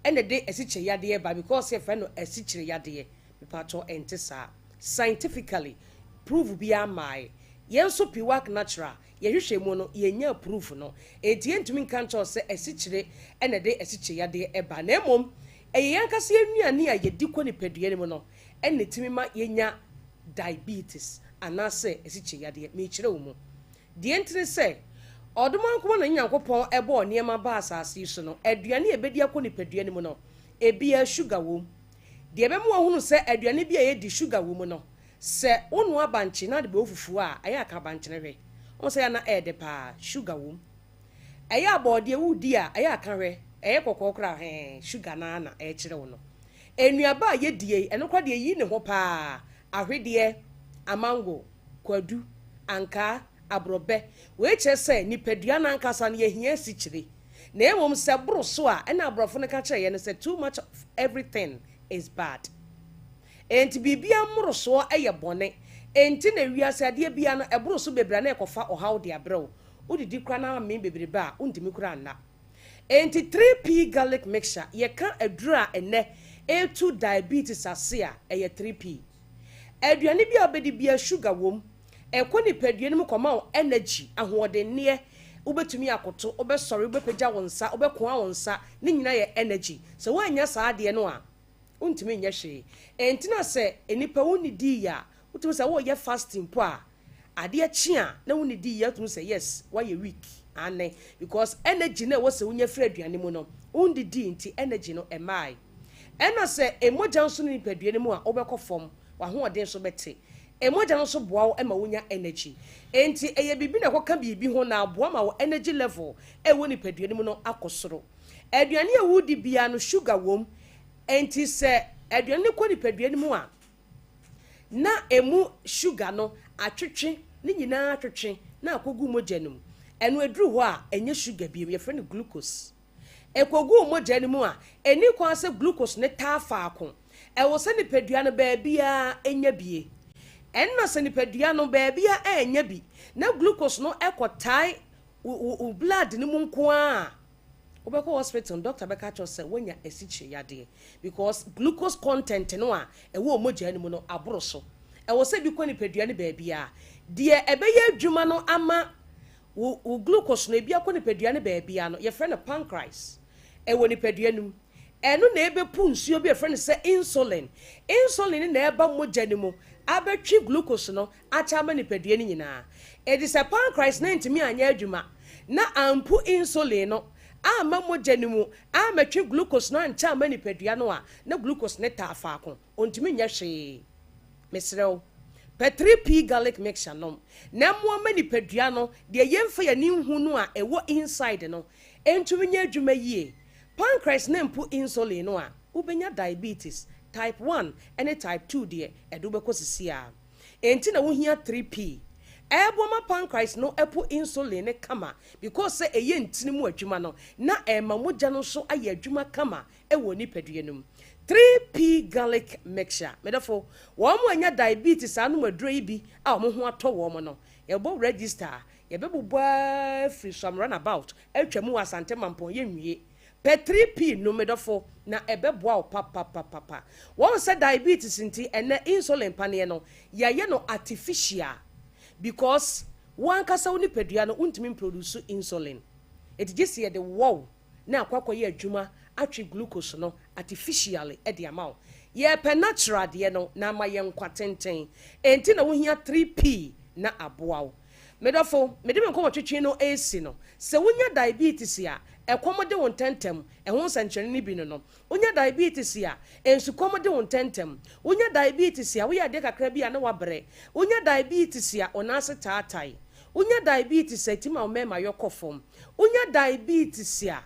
na ɛde asikyire yadeɛ ba because yɛfrɛ no asikyire yadeɛ. Mepaatɔ ɛnte saa. Scientifically prove biara mmaeɛ. Yɛn nso Piwak Natural. Yɛhwehwɛ mu no, yɛnnya proof no. Enti yɛntumi nka nkyerɛ wo sɛ asikyire na ɛde asikyire yadeɛ ba. Na mmom, ɛyɛ yɛn ankasa yɛn nnuane a yɛdi kɔ nipadua no mu no na ɛtumi ma yɛnya diabetes anaasɛ asikyire yadeɛ. Merekyerɛ wo mu. Deɛ nti ne sɛ, Ɔdomankoma na Nyankopɔn bɔɔ nneɛma baa asase yi so no, aduane a yɛbɛdi akɔ nipadua no mu no, ebiara sugar wom. Deɛ ɛbɛma woahunu sɛ aduane bi a yɛdi sugar wɔ mu no, sɛ wonoa bankye na wode bɛwɔ fufuo a, ɛyɛ a ka bankye no hwɛ. Wohu sɛ ɛyɛ a na ɛyɛ dɛ paa, sugar wom. Ɛyɛ a bɔɔdeɛ woredi a, ɛyɛ a ka hwɛ, ɛyɛ kɔkɔɔ koraa a, hɛɛ, sugar no ara na ɛrekyerɛ wo no. Nnuaba a yɛdie yi, ɛno koraa deɛ ɛyi ne ho paa, ahwedeɛ, amango, kwadu, ankaa, aborɔbɛ. Wei kyerɛ sɛ nipadua no ankasa no, yɛhia asikyire. Na mmom sɛ ɛboro so a, ɛna aborɔfo no ka kyerɛ yɛn no sɛ too much of everything is bad. Enti biribiara mmorosoɔ yɛ bɔne. Enti na wiase adeɛ biara no, ɛboro so bebree a na ɛkɔfa ɔhaw de abrɛ wo. Wodidi koraa na amee bebrebe a, wontumi koraa nna. Enti 3P garlic mixture, yɛka aduro a ɛnnɛ ɛretu diabetes ase a, ɛyɛ 3P. Aduane bi a wobɛdi biara sugar wom. Ɛkɔ nipadua no mu kɔma wo energy, ahoɔdenneɛ, wobɛtumi akoto, wobɛsɔre, wobɛpagya wo nsa, wobɛkoa wo nsa, ne nyinaa yɛ energy. Sɛ woannya saa adeɛ no a, wontumi nyɛ hwee. Ɛnti na sɛ nnipa wonnidii a, wotumi sɛ woreyɛ fasting mpo a, adeɛ kye a na wonnidii a, wotumi sɛ yes, woayɛ weak. Aane, because energy no a ɛwɔ sɛ wonya firi aduane mu no, wonnidii nti energy no ɛmaae. Ɛna sɛ mogya nso ne nipadua no mu a, wobɛkɔ fam, w'ahoɔden nso bɛte. Mogya no nso boa wo ma wonya energy. Enti ɛyɛ biribi na ɛkɔka biribi ho na aboa ma wo energy level a ɛwɔ nipadua no mu no akɔ soro. Aduane a woredi biara no sugar wom. Enti sɛ aduane no kɔ nipadua no mu a, na emu sugar no atwetwe, ne nyinaa atwetwe na akɔgu mogya no mu. Ɛno ɛduru hɔ a, ɛnyɛ sugar bio, yɛfrɛ no glucose. Ɛkɔgu mogya no mu a, ɛnni kwan sɛ glucose no taa faako. Ɛwɔ sɛ nipadua no baabiara nya bie. Ɛnna sɛ nipadua no baabiara annya bi na glucose no kɔtae wo wo blood no mu nko ara a, wobɛkɔ hospital no, doctor bɛka akyerɛ wo sɛ woanya asikyire yadeɛ because glucose content no a ɛwɔ wo mogya no mu no aboro so. Ɛwɔ sɛ bi kɔ nipadua no baabiara. Deɛ ɛbɛyɛ adwuma no ama wo wo glucose no ebi akɔ nipadua no baabiara no, yɛfrɛ no pancreas. Ɛwɔ nipadua no mu. Ɛno na ɛbɛpu nsuo bi a yɛfrɛ no sɛ insulin. Insulin no na ɛba mogya no mu abɛtwe glucose no akyɛ ama nipadua no nyinaa. Enti sɛ pancreas no antumi anyɛ adwuma na ampu insulin no amma mogya no mu ammɛtwe glucose no ankyɛ amma nipadua no a, na glucose no taa faako. Ɔntumi nyɛ hwee. Mesrɛ wo, pɛ 3P garlic mixture nom na ɛmmoa mma nipadua no, deɛ yɛmfa yɛn ani nhu no a ɛwɔ inside no, ntumi nyɛ adwuma yie. Pancreas no mpo insulin no a, wobɛnya diabetes, type 1 ne type 2 deɛ, ɛde wo bɛkɔ sisiaa. Enti na wohia 3P. Ɛboa ma pancreas no po insulin no kama because sɛ ɛyɛ ntini mu adwuma no, na ɛma mogya no nso ayɛ adwuma kama wɔ nipadua no mu. 3P garlic mixture. Me dɔfo, wɔn a anya diabetes anom aduro yi bi a wɔn ho atɔ wɔn no, yɛbɔ register a, yɛbɛbobɔ ara firi Suam runabout atwa mu wɔ Asante Mampɔn, yɛnwie. Pɛ 3P nom, me dɔfo, na ɛbɛboa wo papapapapa. Wɔn sɛ diabetes nti, ɛnnɛ insulin paneɛ no, yɛayɛ no artificial because wo ankasa wo nipadua no, wontumi mproduce insulin. Enti gye sɛ yɛde wɔ wo na akɔ akɔyɛ adwuma atwe glucose no artificially de ama wo. Yɛpɛ natural deɛ no na ama yɛn nkwa tenten. Enti na wohia 3P na aboa wo. Me dɔfo, mede me nkɔmmɔtwetwe no resi no, sɛ wonya diabetes a, ɛkɔm de wo ntɛmntɛm, ɛho nsɛnkyerɛnne no bi no no. Wonya diabetes a, nsukɔm de wo ntɛmntɛm. Wonya diabetes a, woyɛ adeɛ kakra bi a na woabrɛ. Wonya diabetes a, wo nan ase taatae. Wonya diabetes a, ɛtumi ma wo mmarima yɔ kɔ fam. Wonya diabetes a,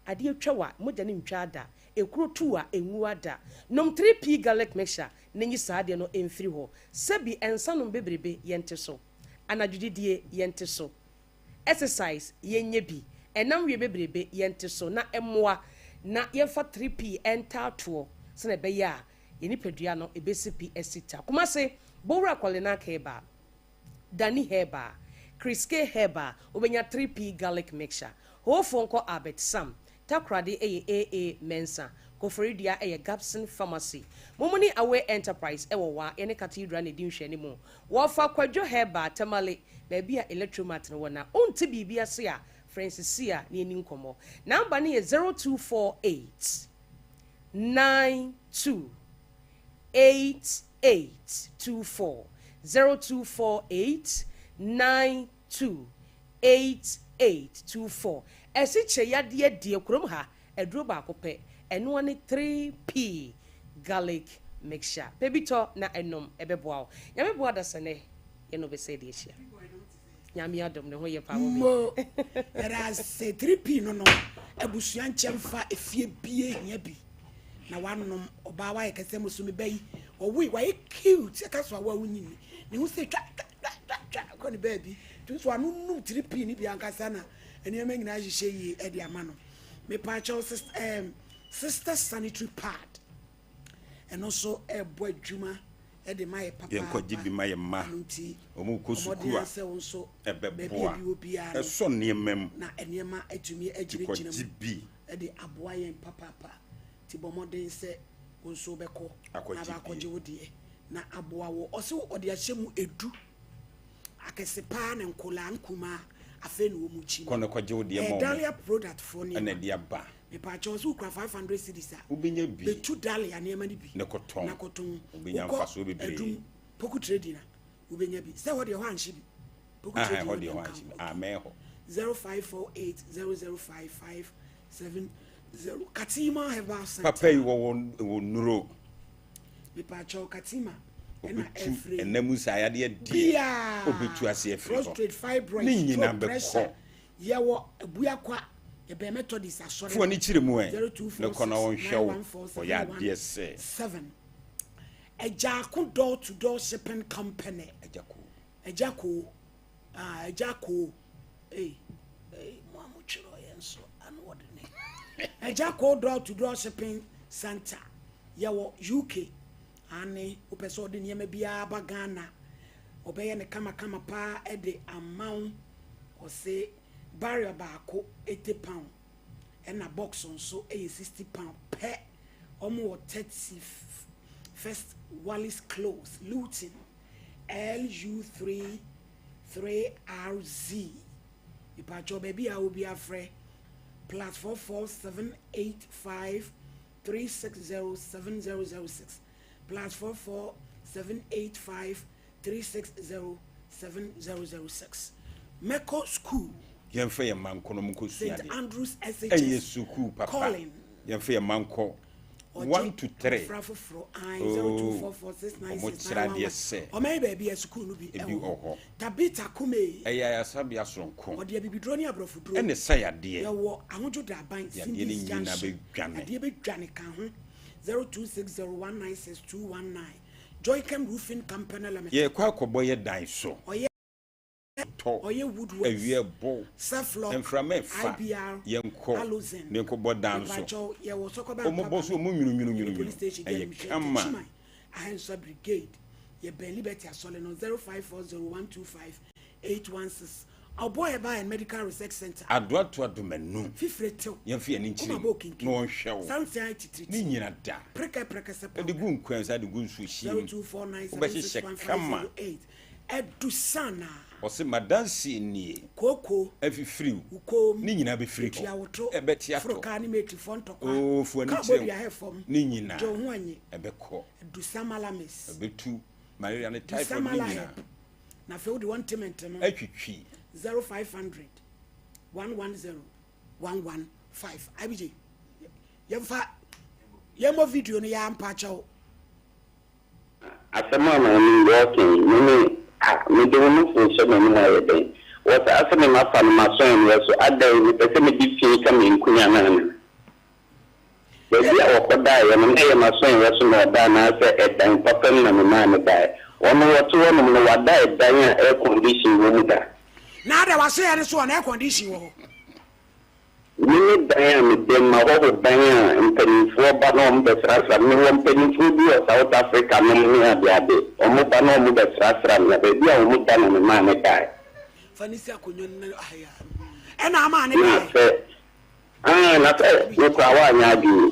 adeɛ twa wo a, mogya no ntwa da. Ekuro tu wo a, ɛnwu ada. Nom 3P garlic mixture na nyi saa adeɛ no mfiri hɔ. Sɛbi nsa nom bebrebe, yɛnte so. Anadwo didie, yɛnte so. Exercise, yɛnyɛ bi. Ɛnam wie bebrebe, yɛnte so na ɛmmoa na yɛmfa 3P ntaa toɔ sɛdeɛ ɛbɛyɛ a yɛn nipadua no ɛbɛsi pi asi ta. Kumase, Bowura Kɔlena Keba. Danny Herbal, Chris K Herbal, wobɛnya 3P Garlic Mixture. Hoofoɔ nkɔ Albert Sam, Takoradi yɛ AA Mensah. Koforidua ɛyɛ Gabson Pharmacy. Mumuni Away Enterprise ɛwɔ Wa, yɛne Cathedral na ɛdi nhwɛanimu. Wɔfa Kwadwo Herbal, Tamale, baabi a Electromat no wɔ na wonte biribi ase a, frɛ nsisi a na yɛnni nkɔmmɔ. Number no yɛ 0248 92 8824, 0248 92 8824. Asikyire yadeɛ deɛ kurom ha aduro baako pɛ, ɛnoa ne 3P garlic mixture. Pɛ bi tɔ na ɛnom, ɛbɛboa wo. Nyame boa adasɛnɛ yɛne wo bɛsɛ adi ahyia. Nyame adom ne ho yɛ paa wɔ Mo yɛda ase 3P no no abusua nkyɛn fa efie bie hia bi na wanom ɔbaa wayɛ kɛsɛ mo so me ba yi ɔwoi wayɛ cute ɛka so awa wonyini ne ho sɛ twa twa twa twa twa kɔ ne baabi tumi so ano num 3P ne bi ankasa na nneɛma nyinaa hyehyɛ yie ɛde ama no mepaakyɛw sister ɛɛm sister sanitary pad ɛno nso ɛrebɔ adwuma ɛde ma yɛ papaapa Yɛnkɔgye bi ma yɛn mma. Ɛno nti Wɔn rekɔ sukuu ɔmɔden a, sɛ wo nso baabi a ɛbɛboa. bi wɔ biara no Ɛsɔ nneɛma mu. na nneɛma atumi Nti agyinagyina kɔgye mu bi. ɛde aboa yɛn papaapa nti bɔ mmɔden sɛ wo nso wobɛkɔ na Akɔgye bi. abɛakɔgye wo deɛ na aboa wo. Ɔse ɔde ahyɛ mu edu akɛse paa na nkolaa nkumaa afei na wɔn kyi Kɔ na kɔgye wo deɛ ma Ɛyɛ wɔn. Dahlia product foɔ Ɛna nneɛma. ɛde aba. Mepaakyɛw sɛ wokura 500 cedis a, Wobɛnya bi. bɛtu Dahlia nneɛma no bi Na kɔtɔn. na kɔtɔn. Wobɛnya Wokɔ mfasoɔ bebree. Adum Poku Trading a, wobɛnya bi. Sɛ hɔ deɛ hɔ anhye bi. Poku Aha, Trading ɛhɔ hɔ deɛ deɛ hɔ nka anhye bi. ho. Ah, mɛn hɔ. 0548 005570 Katima Herbal Center. Papa yi wɔ wɔ nnuro. Mepaakyɛw Katima ɛna Obetu ɛfiri. ɛnam mu saa yadeɛ deɛ. Biaa. Obetu ase afiri hɔ. Prostate, fibroid, Ne nyinaa stroke, pressure. bɛkɔ. Yɛwɔ Abuakwa, yɛbɛn Methodist asɔre. Fo w'ani kyerɛ mu ɛ. 0246 Ne kɔ na ɔnhwɛ wo. 914 Ɔyɛ adeɛ sɛ. 7. Agyaako door to door shipping company. Agyako. Agyako. Ah, Agyako. Ei, ei, mo a mo twerɛ yɛn nso ano wɔde ne. Agyako door to door shipping center. Yɛwɔ UK. Ane, wopɛ sɛ ɔde nneɛma biara ba Ghana. Ɔbɛyɛ ne kamakama paa de ama wo. Ɔse barrel baako 80 pound ɛna box nso yɛ 60 pound pɛ. Ɔmo wɔ 31st Wallis Close, Luton, LU3 3RZ. Mepakyɛw baabi a wɔ biara frɛ plus 44 785 360 7006 plus 44 785 360 7006. Mɛkɔ school. Yɛmfa yɛn mma nkɔ na wɔnkɔ sua St. adeɛ. Andrews SHS. Ɛyɛ sukuu papa. Calling. Yɛmfa yɛn mma nkɔ. Ɔgye 1 to 3. mmɔfra foforɔ ae Oh, 0244 wɔn kyerɛ adeɛ sɛ. Ɔman yi baabi a sukuu no bi Ebi ɛwɔ wɔ hɔ. Tabitha Kume. Ɛyɛ ayaresabea soronko. Ɔde abibiduro ne aborɔfoduro. Ɛne sa yadeɛ. Yɛwɔ ahodwo daban Yadeɛ no Cindy's nyinaa Junction. bɛdwane. Yadeɛ bɛdwane ka ho. 0260196219. Joycam Roofing Company Limited. Yɛrekɔ akɔbɔ yɛ dan so. Ɔyɛ Tɔ. Ɔyɛ Woodworks. Awia bɔ. Seflock, Mframa ɛfa. IBR, Yɛnkɔ. Alozen. Na yɛnkɔbɔ dan so. Mepakyɛw, yɛwɔ Sɔkɔba Wɔn bɔ so wɔn nwunu nwunu nwunu Police station nwunu. Ɛyɛ Gyamhyɛ, kama. Techiman, Ahensa Brigade. Yɛbɛn Liberty Asɔre no 0540125816. Ɔbɔ Herbal and Medical Research Center. Adoatoa domanu. Fifire tew. Yɛmfa yɛn ani nkyerɛ Kuma mu bɔ kinkin. na wɔnhwɛ wo. Sansia titiri. Ne nyina da. Preka prekɛsɛ Ɛde gu nkwan saa de gu nsuo hyia mu. Wobɛhyehyɛ kama. 0249761508. Ɛdusana. Ɔse madanseɛ nie. Kooko. Afifiriw. Wukom. Ne nyinaa bɛfiri hɔ. Tuawoto. Ɛbɛte atɔ. Foro kaa ne metifoɔ ntɔkwa. Oo, fo ani Kaa kyerɛ bɔ dua mu. hɛ fam. Ne nyinaa. Gye wo ho anyi. Ɛbɛkɔ. Dusama lamis. Ɛbɛtu malaria ne typhoid ne Dusamala nyinaa. help. Na afei wode wɔn ntiment no. Atwitwi. 0500 110 115. IBJ. Yɛmfa yɛmmɔ video no yɛ ampa kyɛw. Asɛm a maame yi ɔɔka yi, me ne a mede wo nufu rehyɛ m'anom ayɛ dɛn? Wɔ saa sɛ me mafa no m'aso anwea so, adɛn, mepɛ sɛ mede fi ka me nkunya no anaa? Baabi a wɔkɔdaeɛ no, na ɛyɛ m'aso anwea so na ɔda anaasɛ ɛdan papa mu na memaa no daeɛ? Ɔno wɔte hɔnom no, wada ɛdan a air condition wɔ mu da. Na ada w'asoɛeɛ no so a na air condition wɔ hɔ. Me ne dan a meda mu, ahɔho dan a mpanimfoɔ ba na wɔbɛsrasra me. Mewɔ mpanimfoɔ bi wɔ South Africa nom ne adeade. Wɔba na wɔbɛsrasra me a, baabi a wɔda na memaa no daeɛ. Fa no si akonnwa no na ahaya. Ɛna ama ne Na daeɛ. sɛ, ah, na sɛ wo koraa woanyɛ adwene.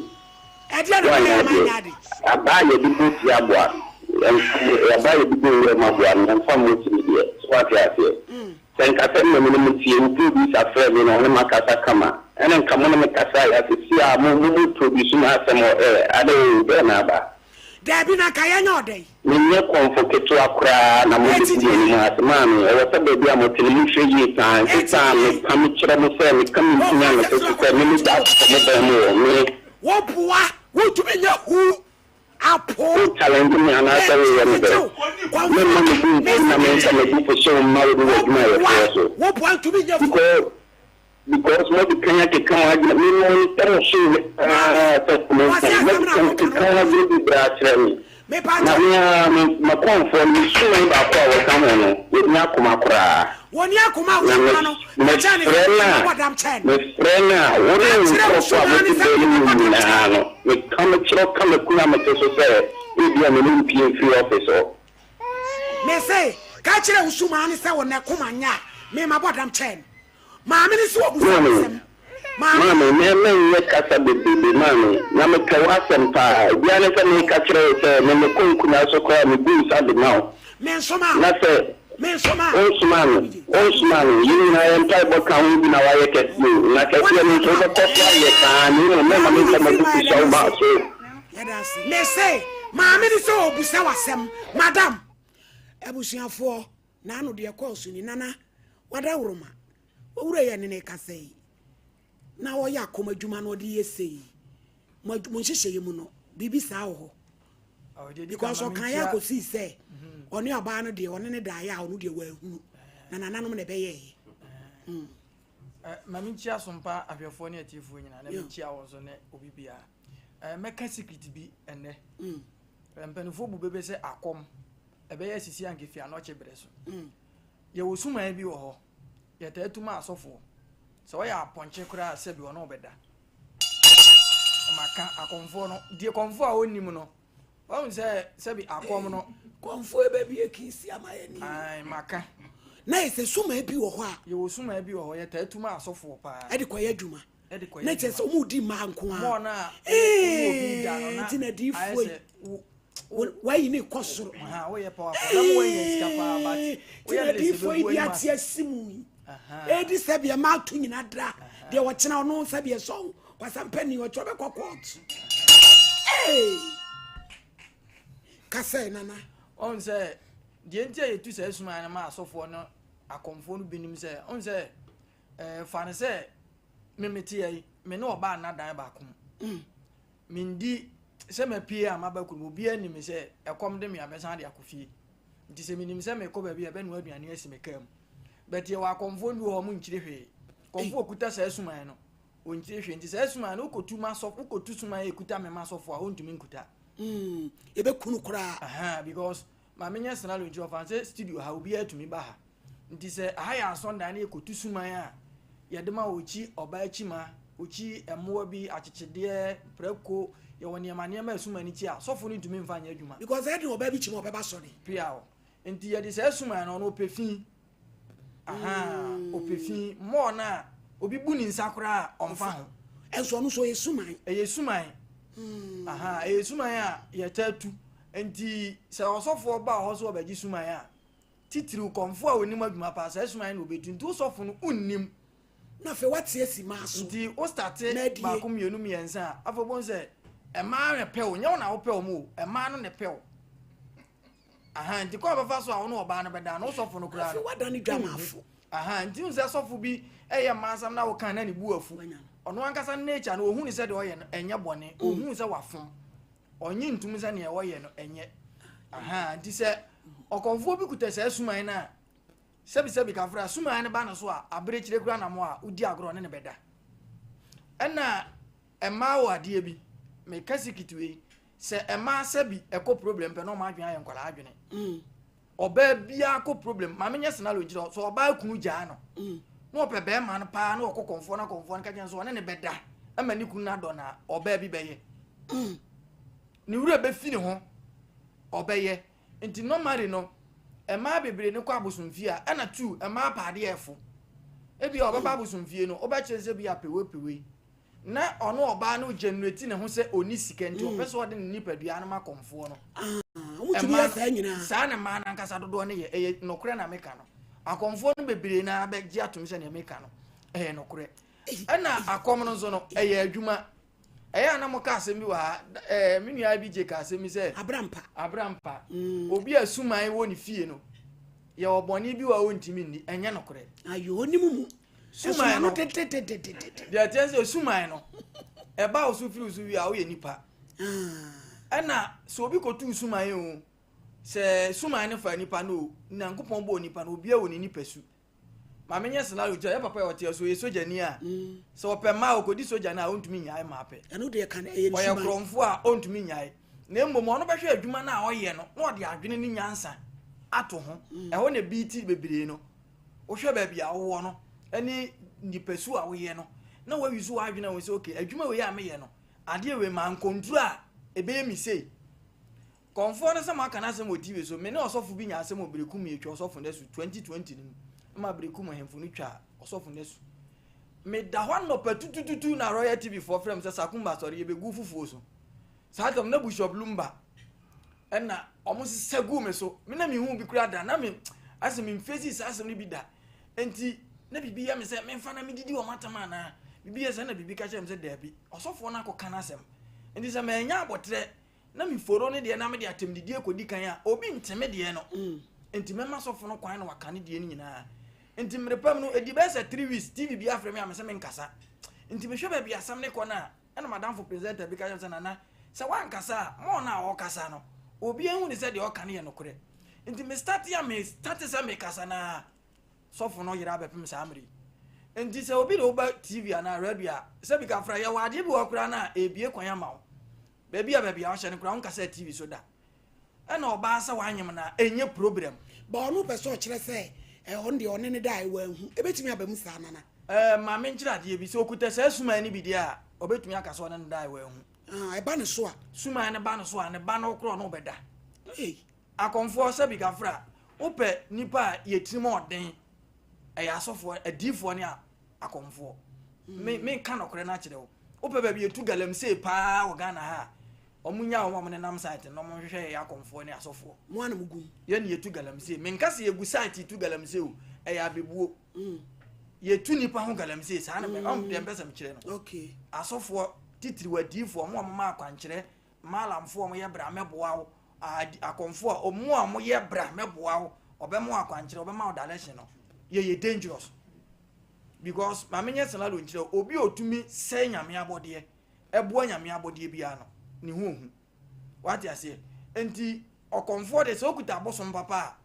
Ɛdeɛ na Woanyɛ meyɛ adeɛ. manyɛ ade. Abaa a yɛde bɔ fie aboa no, yɛmfa mmɔ, abaa a yɛde bɔ wuram aboa no, yɛmfa mmɔ fie deɛ. So woate aseɛ? Sɛ nka sɛ nna me ne mo tie, wo producer frɛ me na ɔne me akasa kama, ɛna nka mo ne me kasaeɛ a, seesei a mo, mo, mo produce m'asɛm wɔ air, adɛn o, dɛn na aba? Daabi, na nka yɛnyɛ ɔdɛn? Menyɛ kɔmfo ketewa koraa na mobɛgu Enti deɛ? m'anim ase. Maame, ɛwɔ sɛ baabi a mote no mohwɛ yie paa. Enti Ɛnte saa a, deɛ? meka mekyerɛ mo sɛ meka me Wo ntini fa ano sɛ so soro te sɛ me akɔkɔ me to da wo. fam dan mu wɔ me. Wo boa, wontumi nyɛ huu, apo. Wo challenge me anaasɛ woyɛ me Mechallenge dɛn? wo, kɔmfo, Memma me bo mfu mese na memfa deɛ? m'abufuhyew mma wo ne Wo boa, w'adwumayɛfoɔ so. wo boa ntumi nyɛ hu. Because Because mo de kan akeka mo adwene me mo ntɛm so yɛ Maame, paa sɛ mo wɔse ntɛm mo asɛm de no a kan woka no keka mo woboa. adwene bebree akyerɛ me Mepa na kyɛw. me ara me makɔnfoɔ no me suman baako a wɔka ho no wɔnni akoma koraa Wɔnni akoma a na me wosumaa no ka kyerɛ no mefrɛ sɛ no a mabɔ dam kyɛn no. mefrɛ no a wo Ka ne wo kyerɛ wo nkurɔfoɔ a sumaa no mote sɛ dan no mu mabɔ dam kyɛn nyinaa no. no meka mekyerɛ ka makunu a mete so sɛ ebia me ne wo mpue mfiri office hɔ. Mese, ka kyerɛ wo sumaa no sɛ wo nɛ koma nyɛ a me mabɔ dam kyɛn no. Maame no se ɔbusa Maame, asɛm. Maame. maame, me menyɛ kasa bebrebe, maame, na mepɛ w'asɛm paa. Ebia ne sɛ meka kyerɛ wo sɛ me mekɔ nkuraa so koraa a megu nsa de ma wo. Mensomaa Na wo. sɛ Mensomaa wo. wonsomaa me, wonsomaa me, yɛn nyinaa yɛn mpaebɔ ka ho bi na woayɛ kɛseɛ o. Na kɛseɛ no nso wobɛkɔ so ayɛ saa, na mmom mɛma Maame memfa no firi maa m'abufuhyew yɛda mma no ase. so. Yɛda ase. Mese, maame no sɛ ɔbusa w'asɛm. Madam. Abusuafoɔ. Naano deɛ ɛkɔɔ so ni, Nana Wadaworoma, owura yi a ɛne no rekasa yi, na ɔyɛ akɔm adwuma na ɔde yɛ sei. Mo mo nhyehyɛeɛ mu no, biribi saa wɔ hɔ. Because ɔkan yɛ akɔsii sɛ mhm. ɔne ɔbaa no deɛ ɔne ne daeɛ a ɔno deɛ wahunu na nananom na ɛbɛyɛɛyɛ. Mm. Eh, ma menkyia sompa ahwɛfoɔ ne atiefoɔ nyinaa na menkyia wɔn so ne obi biara eh, mɛka secret bi ɛnnɛ mm. eh, mpanimfoɔ bu bebe sɛ akɔm Ɛbɛyɛ asisi anka efi anɔkye berɛ so. Yɛwɔ suman bi wɔ hɔ, yɛtaa tu ma asɔfoɔ. Sɛ ɔyɛ apɔnkye koraa a, sɛbi ɔne wo bɛda. Maka akɔmfoɔ no, deɛ kɔmfoɔ a ɔnnim no, wahu sɛ sɛbi akɔm no. Kɔmfoɔ bɛbie kiisi ama yɛ ni. Ae, maka. Na yɛ sɛ suman bi wɔ hɔ a. Yɛwɔ suman bi wɔ hɔ, yɛtaa tu ma asɔfoɔ paa. Ɛde kɔyɛ adwuma. Ɛde kɔyɛ Na kyerɛ sɛ wɔn di mmaa nko ara. Mɔɔ no a, wo obi da no na Nti na ayɛ adiifoɔ yi. sɛ wo wayi ne kɔ soro tinadiifoɔ yi di ate asi mu yi ɛdi sɛdeɛ ma ato nyina dra deɛ wɔkyena ɔno sɛdeɛ sɔn kwasampani ɔkyɛ ɔbɛkɔ kɔɔto kasɛ nana ɔn sɛ deɛ nti a yɛtu saa suman no ma asɔfoɔ no akɔmfoɔ no binom sɛ ɔn sɛ ɛɛ fa no sɛ memeteɛ yi me ne ɔbaa nna dan baako mu mm. Mendi sɛ mapue a maba kurom, obiara nim me sɛ ɛkɔm de me a mɛsan de akɔ fie. Nti sɛ menim sɛ mekɔ baabi a ɛbɛnoa aduane asi me kaa mu. But yɛwɔ akɔmfoɔ bi wɔ hɔ ɔmo nkyiri hwee. Kɔmfoɔ okuta saa suman no, ɔnkyiri hwee. Nti saa suman no wokɔtu ma sɔfo, wokɔtu suman a ɛkuta me ma sɔfo a ɔntumi nkuta. Mm, ɛbɛku no koraa. Aha, because ma menyɛ scenario nti ɔfa sɛ studio ha obiara tumi ba ha. Nti sɛ aha yɛ asɔndan na yɛkɔtu suman a, yɛde ma ɔkyi ɔbaa kyima, ɔkyi mmoa bi, akyekyedeɛ, prako, yɛwɔ nneɛma nneɛma a suman no kyi a, sɔfo no ntumi mfa nyɛ adwuma. Because ɛde ɔbaa bi kyima ɔbɛba sɔre. Piaw. Nti yɛde saa suman no, ɔno ɔpɛ fi. Aha, ɔpɛ fi. Mmɔɔ no a, obi bu ne nsa koraa a, ɔmfa ho. Ɛnso ɔno nso ɔyɛ suman. Ɛyɛ suman. Aha, ɛyɛ suman a yɛtaa tu. Nti sɛ ɔsɔfoɔ ba hɔ sɛ ɔbɛgye suman a, Titiriw, kɔmfoɔ a ɔnim adwuma paa, saa suman na ɔbɛtu. Nti wo sɔfo no, wonnim. Na afei woate asi mmaa so. Nti wo starte Na adie. baako, mmienu, mmiɛnsa a, afei wobɛhu sɛ mmaa na ɛpɛ wo. Nyɛ wo na wopɛ wɔn o, mmaa no na ɛpɛ wo. Aha, nti kwan a wobɛfa so a wo ne ɔbaa no bɛda no, wo sɔfo no koraa Afei no, woadane wonhu. dwamafo. Aha, nti wohu sɛ sɔfo bi ɛyɛ mmaa asɛm na woka na ne bu afu. Ɔno ankasa nature no, ɔhu ne sɛ deɛ ɔyɛ no, ɛnyɛ bɔne. Ɔhu sɛ wafom. Ɔnye ntom sɛ nea wɔyɛ no ɛnyɛ. Ahaa, nti sɛ ɔkɔmfoɔ bi kuta saa suman no a, sɛbisɛbi kafra, suman no ba no so a, aberekyire kura nam a wodi agorɔ ne ne bɛda. Ɛna mmaa wɔ adeɛ bi, meka sikiti wei, sɛ mmaa sɛbi ɛkɔ problem pɛ na ɔmo adwene ayɛ nkwadaa adwene. Mm. Ɔbaa biara kɔ problem, maame nyɛ scenario nkyerɛ sɛ ɔbaa kunu gyaa no mm. na ɔpɛ bɛrima no paa na ɔkɔ kɔnfoɔ na kɔnfoɔ no ka kyerɛ sɛ ɔne ne bɛda ama ne kunu no adɔ na ɔbaa bi bɛyɛ mm. ne wura bɛfi ne ho ɔbɛyɛ nti normally no mmaa bebree no kɔ abosomfie a ɛna tu mmaa paadeɛ ɛfo ebi a ɔbɛba abosomfie no wobɛkyerɛ sɛ bi a pewe pewe. Na ɔno ɔbaa no generate ne ho sɛ ɔni sika nti ɔpɛ sɛ ɔde ne nipadua no ma kɔmfoɔ no. Wɔtumi yɛ saa nyinaa. Saa na mmaa no ankasa dodoɔ no yɛ. Ɛyɛ nokorɛ na meka no. Akɔmfoɔ no bebree naa bɛgye atom sɛ nea meka no ɛyɛ nokorɛ. Ɛna akɔm no nso no ɛyɛ adwuma. Ɛyɛ a na moka asɛm bi wɔ ha. Ɛɛ me nua bi gye ka asɛm bi sɛ. Abrampa. Abrampa. Mm. Obi a suman wɔ ne fie no yɛwɔ bɔne bi wɔ a ɔntumi nni ɛnyɛ nokorɛ. Ayo onim mu. Suman no deɛ ɛteɛ sɛ suman no ɛba wo so firi wo so wie a woyɛ nipa. Ah. Ɛna sɛ obi kɔtu suman o sɛ suman no fa nipa no o Nyankopɔn bɔɔ nipa no obiara wɔ ne nipa su. Ma menyɛ scenario kyerɛ yɛ papa yɛ ɔteɛ so ɔyɛ sogyani a mm. sɛ ɔpɛ mmaa ɔkɔdi sogya no a ɔntumi nyae mmaa pɛ. Ɛno deɛ kan ɛyɛ ɔyɛ korɔmfo a ɔntumi nyae na mmom ɔno bɛhwɛ adwuma no a ɔyɛ no na ɔde adwene ne nyansa ato ho. Mm. Ɛhɔ na ebi ti bebree no wohwɛ baabi a wowɔ no ne nipasu a woyɛ no na wayi so w'adwene a wo sɛ okay adwuma wei a meyɛ no adeɛ wei ma nkonturo a ɛbɛyɛ mi sei. Kɔmfoɔ no sɛ maka n'asɛm wɔ TV so, me ne ɔsɔfo bi nyaa asɛm wɔ Berekum yɛtwa ɔsɔfo no asu 2020 no mu ma Berekum ahemfo no twaa ɔsɔfo no asu. Meda hɔ anɔpa tutututu na Royal TV foɔ frɛ me sɛ Sakumba sɔre yɛbɛgu fufuo so. Saa tam na Bishop Lumba ɛna wɔn sesa guu me so. Me na mehu bi koraa da na me asɛ me mfesi saa asɛm no bi da. Nti na biribi yɛ me sɛ memfa na medidi wɔn atam anaa biribi yɛ sɛ na biribi ka kyerɛ me sɛ daabi ɔsɔfoɔ no akɔka n'asɛm. Nti sɛ manya abɔtrɛ na me foro ne deɛ na mede atɛmdidie kɔdi kan a, obi nte me deɛ no. Mm. Nti mɛma sɔfo no kwan na waka ne deɛ no nyinaa. Nti mmerɛ pam no, ɛdi bɛyɛ sɛ 3 weeks, TV bi afrɛ me a mesɛ menkasa. Nti mehwɛ baabi asɛm ne kɔ no a, ɛna madamfo presenter bi ka kyerɛ me sɛ, Nana, sɛ woankasa a, mɔɔ no a ɔkasa no, obi ahu ne sɛ deɛ ɔka no yɛ nokorɛ. Nti me starte a me starte sɛ mekasa no a, sɔfo no yera bɛpem saa mmerɛ yi. Nti sɛ obi de wo ba TV anaa radio a, sɛ bi kafra, yɛwɔ adeɛ bi wɔ hɔ koraa no a, ɛbie kwan ama wo. Baabi a baabi a ɔhyɛ no koraa wonkasa TV so da. Ɛna ɔbaa sɛ wanyem no a ɛnyɛ problem. But ɔno pɛ sɛ ɔkyerɛ sɛ eh, ɔno deɛ ɔne no dae wanhu. Ɛbɛtumi aba mu saa Nana? Eh, ma menkyerɛ adeɛ bi, sɛ ɔkuta saa suman no bi deɛ a, ɔbɛtumi aka sɛ ɔne no dae wanhu. Ah, ɛba ne so a. Suman no ba ne so a, ne ba no korɔ ɔne wo bɛda. Hey. Akɔmfoɔ sɛbi kafra, wopɛ nipa a yɛ tirim ɔden, ɛyɛ asɔfoɔ, adiifoɔ ne akɔmfoɔ. Me me nka nɔkorɛ no akyerɛ wo. Wopɛ baabi yɛtu galamsey paa wɔ Ghana ha a, wɔn nya wɔn a wɔn nenam site no, wɔn hwehwɛ yɛ akɔmfoɔ ne asɔfoɔ. Mo ana mo gum. Yɛn ne yɛtu galamsey. Menka sɛ yɛgu site tu galamsey o, ɛyɛ abɛbuo. Mm. Yɛtu nipa ho galamsey saa na mɛ, ɔn deɛ mpɛ sɛ mekyerɛ no. Okay. Asɔfoɔ titiriw adiifoɔ, wɔn a wɔma akwankyerɛ Malamfoɔ a wɔyɛ bra mɛboa wo, akɔmfoɔ a wɔn a wɔyɛ bra mɛboa wo, ɔbɛma wo akwankyerɛ, ɔbɛma wo direction no, yɛyɛ dangerous. Because maame nyɛ scenario nkyerɛ obi a otumi sɛe nyame abɔdeɛ, ɛboa nyame abɔdeɛ biara no, ne ho ohu. Wate aseɛ? Nti ɔkɔmfoɔ de sɛ okuta abosom papa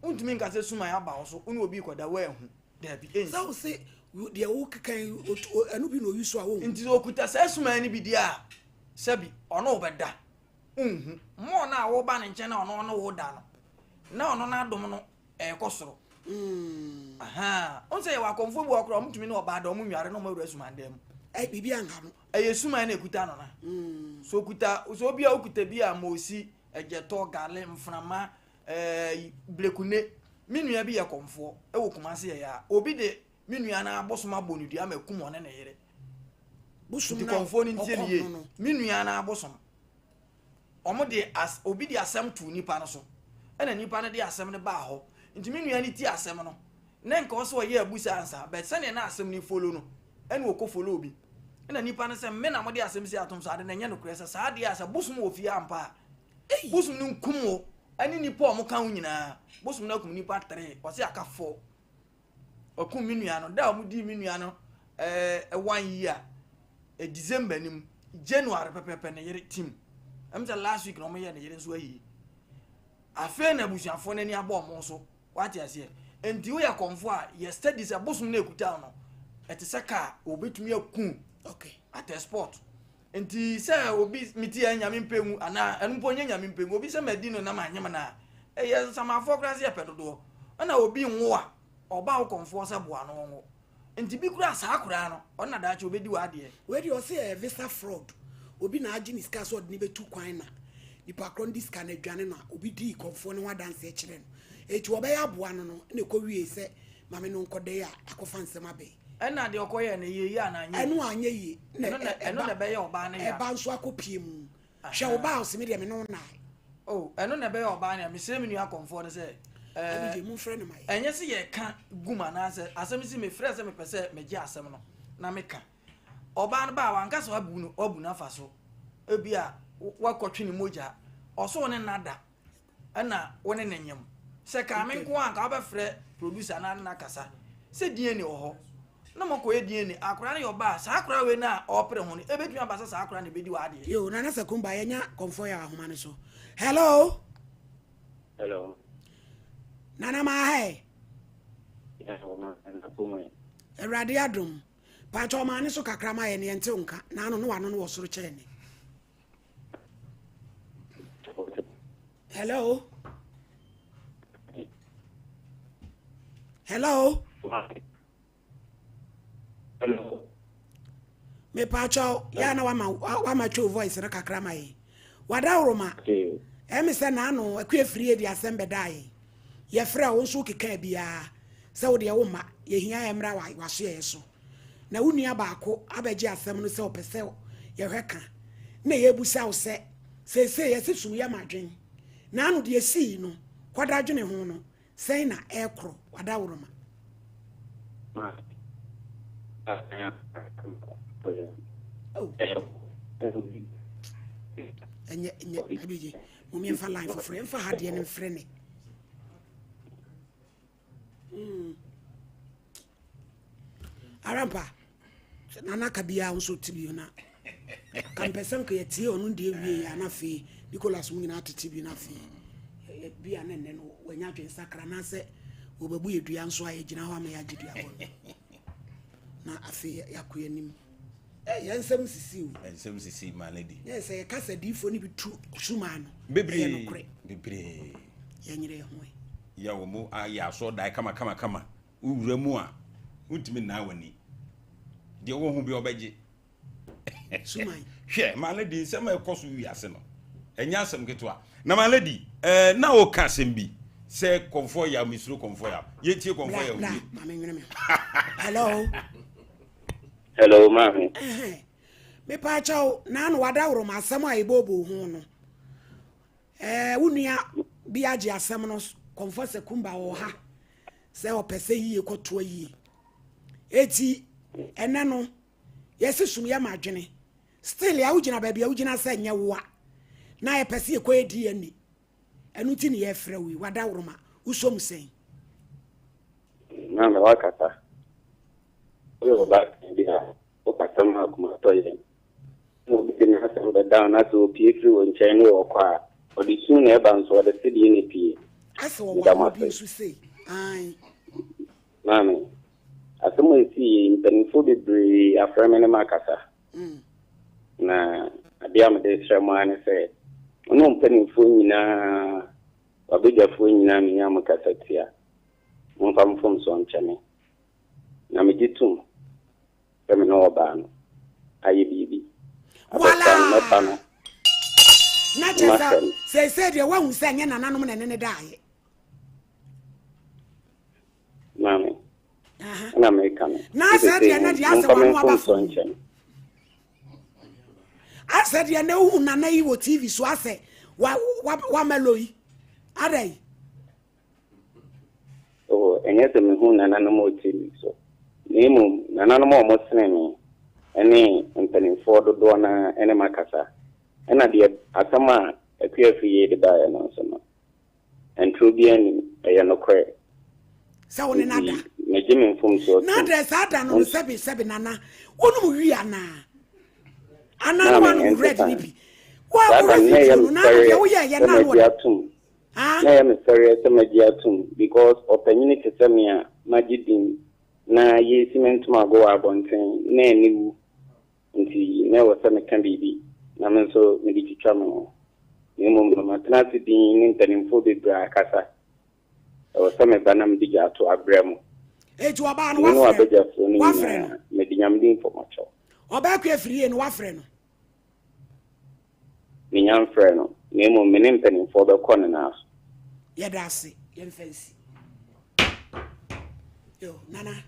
a, wontumi nka sɛ suman aba wo so, wo ne obi kɔda woanhu. Daabi, ɛnsi. Sɛ wo se deɛ wokeka yi, ɛno bi na oyi so a wonhu. Nti sɛ okuta saa suman no bi deɛ a, sɛbi ɔne wo bɛda, wonhu. More no a woba ne nkyɛn na ɔno ɔne wo da no, na ɔno n'adom no ɛrekɔ soro. Mm. Ahaa. Wohu sɛ yɛwɔ akɔmfoɔ bi wɔ hɔ koraa, wɔtumi ne ɔbaa da, wɔn nware na wɔn awura suman dan mu. Ɛ biribi anha no. Ɛyɛ suman na ekuta no na. Mm. So okuta, so obi a okuta bi a mosi, ɛgyɛtɔ, gale, mframa, ɛɛ blekune. Me nua bi yɛ kɔmfoɔ ɛwɔ Kumasi yɛ ya. Obi de Me nua no abosom abɔ no dua ma akum ɔne ne yere. Bosom Nti na kɔmfoɔ no ntie ne ɔkɔm yie. no no. Me nua no abosom. Wɔn de as obi de asɛm too nipa no so. Ɛna nipa no de asɛm no baa hɔ. Nti me nua no tie asɛm no. Na nka ɔsɛ ɔyɛ abusa ansa but sɛdeɛ na asɛm no follow no ɛna ɔkɔ follow bi. Ɛna nipa no sɛ me na mode asɛm si atom so ade no ɛnyɛ nokorɛ sɛ saa adeɛ a sɛ bosom wɔ fie ampa a bosom no nkum wo ɛne nipa a wɔka ho nyinaa. Bosom no akum nipa tere ɔsɛ aka four. Ɔkum me nua no. Da a wɔdii me nua no ɛɛ one year eh, December nim January pɛpɛpɛ ne yere tim. Ɛm sɛ last week na wɔyɛ ne yere nso ayi. Afei na abusuafoɔ no ani abɔ wɔn so. Wate aseɛ? Nti woyɛ kɔmfo a yɛ study sɛ bosom no ekuta no ɛte sɛ kaa obetumi aku okay. at a spot. Nti sɛ obi mete yɛ nyame mpɛ ngu anaa ɛno mpo nyɛ nyame mpɛ ngu obi sɛ madi no na manyem no a ɛyɛ nsamafoɔ koraa sɛ yɛpɛ dodoɔ ɛna obi nwo a ɔba wo kɔmfoɔ sɛ boa no ɔnwo nti bi koraa saa koraa no ɔno na daakye obɛdi w'adeɛ. Wei deɛ ɔse ɛyɛ visa fraud obi na agye ne sika sɛ ɔde no bɛtu kwan na nipa korɔ no de sika no adwane no a obi dii kɔmfoɔ no ho adanseɛ kyerɛ no enti wɔbɛyɛ aboa no no na ɛkɔ wiee sɛ mame no nkɔdɛe a akɔfa nsɛm abɛn. Ɛna deɛ ɔkɔyɛɛ no, ɛyɛɛ yie anaa anyɛ yie? Ɛno anyɛ yie. Na Ɛno na ɛno na ɛbɛyɛ ɔbaa no ya. Ɛba nso akɔpie mu. Hwɛ wo ba a ɔse me deɛ me ne wo nnae. Oh, ɛno na ɛbɛyɛ ɔbaa no ya. Mesrɛ me nua akɔmfoɔ no sɛ, ɛɛ, Abigye, momfrɛ no ma yɛn. ɛnyɛ sɛ yɛka gu mu anaasɛ asɛm si mefrɛ sɛ mepɛ sɛ megye asɛm no na meka. Ɔbaa no baa wanka sɛ wabu no wabu no afa so. Ebia wakɔtwe ne mogya. Ɔso wo ne nna da. ɛna wo ne no nyem. Sɛ kaa me nko a nka wobɛfrɛ producer na ne no akasa sɛ DNA wɔ hɔ na moakɔyɛ DNA. Akwadaa no yɛ ɔbaa, saa akwadaa wei no a ɔrepere ho no, ɛbɛtumi aba sɛ saa akwadaa no na ɛbɛdi w'adeɛ. Yo, Nana Sakumba, yɛnya kɔmfɔ yɛ ahoma no so. Hello. Hello. Nana maa hɛ. Yeah, wɔn na kɔn Awurade adom. Paatwa ɔmaa ne so kakra ma yɛ ne yɛnte nka. N'ano no wano no wɔ soro kyɛn ne. Hello. Hello. Hello. Me pacho ya na wama wama two voice no kakra ma yi. Wadaworoma. Ɛmi sɛ n'ano akua firi edi asɛm bɛda yi. Yɛfrɛ wo nso keka biara sɛ wo deɛ wo ma yɛhia yɛ mmra waso yɛ so. Na wo nua baako abɛgye asɛm no sɛ ɔpɛ sɛ yɛhwɛ ka na yɛbusa wo sɛ seesei yɛse sum yɛ ma dwen na ano deɛ esii no kɔda dwene ho no sɛn na ɛkorɔ wadaworoma. Oh. Ɛnyɛ ɛnyɛ abigye mo mfa line foforɔ yɛmfa ha deɛ no mfrɛ ne. Mm. Arampa, nana ka biara nso te bio na kampɛ sɛ nka yɛtie ɔno deɛ wie yɛ na afei Nicholas mu nyinaa tete bi na afei bi a ne nnɛ no wanya adwene sakra anaasɛ wɔbɛbu yɛ dua nso a yɛgyina hɔ ama yɛagye dua bɔ no na afei yɛakɔ yɛn anim. Hey, yɛn nsɛm sisi o. Nsɛm sisi maa no di. Yɛ sɛ yɛka sɛ diifoɔ no bi tu sumaa no. Bebree Ɛyɛ nokorɛ. Bebree. Yɛnyere yɛn ho ɛ. Yɛ wɔn ayɛ asɔɔdan kama kama kama. Wowura mu a, wontumi nnaa w'ani. Deɛ wɔhu bi ɔbɛgye. Suman. Hwɛ, maa no di nsɛm a ɛkɔ so wiase no. Ɛnyɛ asɛm ketewa. Na maa no di, ɛɛ na ɔka asɛm bi sɛ kɔnfɔ yaw mesuro kɔnfɔ yaw. Yɛntie kɔnfɔ yaw wie. Bla, bla, maame nwene me ho. Hello. Hello, maame. Mepaakyɛw, naano wadaworo ma asɛm a yɛbooboo ho no. Ɛɛ, wo nua bi agye asɛm no kɔmfɔ sɛ kumba wɔ ha sɛ ɔpɛ sɛ yie kɔtoa yie. Eti ɛnɛ no yɛsi sum yɛ ma adwene. Still a wogyina baabi a wogyina sɛ nyɛ woa na yɛpɛ sɛ yɛkɔyɛ DNA. Ɛno nti ne yɛfrɛ wo yi, wadaworo ma wosɔ mu sɛn? Maame wakasa. Woyɛ ɔbaatan bi a, wokasa ma akoma tɔ yam. Na obi de n'asɛm bɛda wo na sɛ opue firi wo nkyɛn na ɔkɔ a, ɔde su na ɛba nso ɔde sedeɛ na epue. Asɛ ɔwɔ Meda mo ano bi ase. nso sei. Ae. Maame, asɛm a esii yi, mpanimfoɔ bebree afrɛ me ne me akasa. Na adeɛ a mede resrɛ mo ara ne sɛ, mo ne wo mpanimfoɔ nyinaa, w'abadwafoɔ nyinaa menya mo kasa tia. Momfa mo mfomsoɔ nkyɛ me. Na megye tom sɛ me ne ɔbaa no ayɛ biribi. Abɔfra no, mɛfa no Na kyerɛ sɛ mahwɛ no. seesei deɛ woahu sɛ ɛnyɛ nananom na ɛne ne daeɛ. Maame, ɛna meka no. Na asɛ deɛ na deɛ asɛ Momfa me wano aba mfomsoɔ fam. nkyɛ me. Asɛ deɛ na wohu nana yi wɔ TV so asɛ wa wa wa mɛlɔ yi. Adɛ yi. Oh, ɛnyɛ sɛ mehu nananom wɔ TV so, na mmom nananom a wɔsene me ne mpanimfoɔ dodoɔ no ara ne makasa. Ɛna deɛ asɛm a Akua Afriyie de baeɛ no nso no, ntorɔ biara nnim, ɛyɛ nokorɛ. Sɛ wo ne no ada. Nti megye me mfomsoɔ Na tom. adɛ saa da no no sɛbe sɛbe nana wonom wi anaa? Anaa na Maame, wanom ɛnte red saa. no bi? Wo a Saa da worɛ no na ɛyɛ video me no na ano fɛreɛ deɛ woyɛɛyɛ sɛ na ano magye ɔda. atom Ah? Na ɛyɛ me fɛreɛ sɛ magye atom because ɔpanyini te sɛ me a magye din na yɛresi me ntomago wɔ abɔnten na aniwu nti na ɛwɔ sɛ meka biribi na me nso mede twitwa me ho. Na mmom no matena ase dinn ne mpanimfoɔ bebree akasa. Ɛwɔ sɛ meba na mede gya ato abrɛ mo. Eti ɔbaa no Me ne wafrɛ w'abadwafoɔ no wafrɛ no. nyinaa mede Nyame din mfɔmakyɛw. Ɔbaa kua firi yie no wafrɛ no. Mennya mfrɛɛ no, na mmom me ne mpanimfoɔ bɛkɔ ne nan so. Yɛda ase, yɛmfa nsi. Yo, Nana.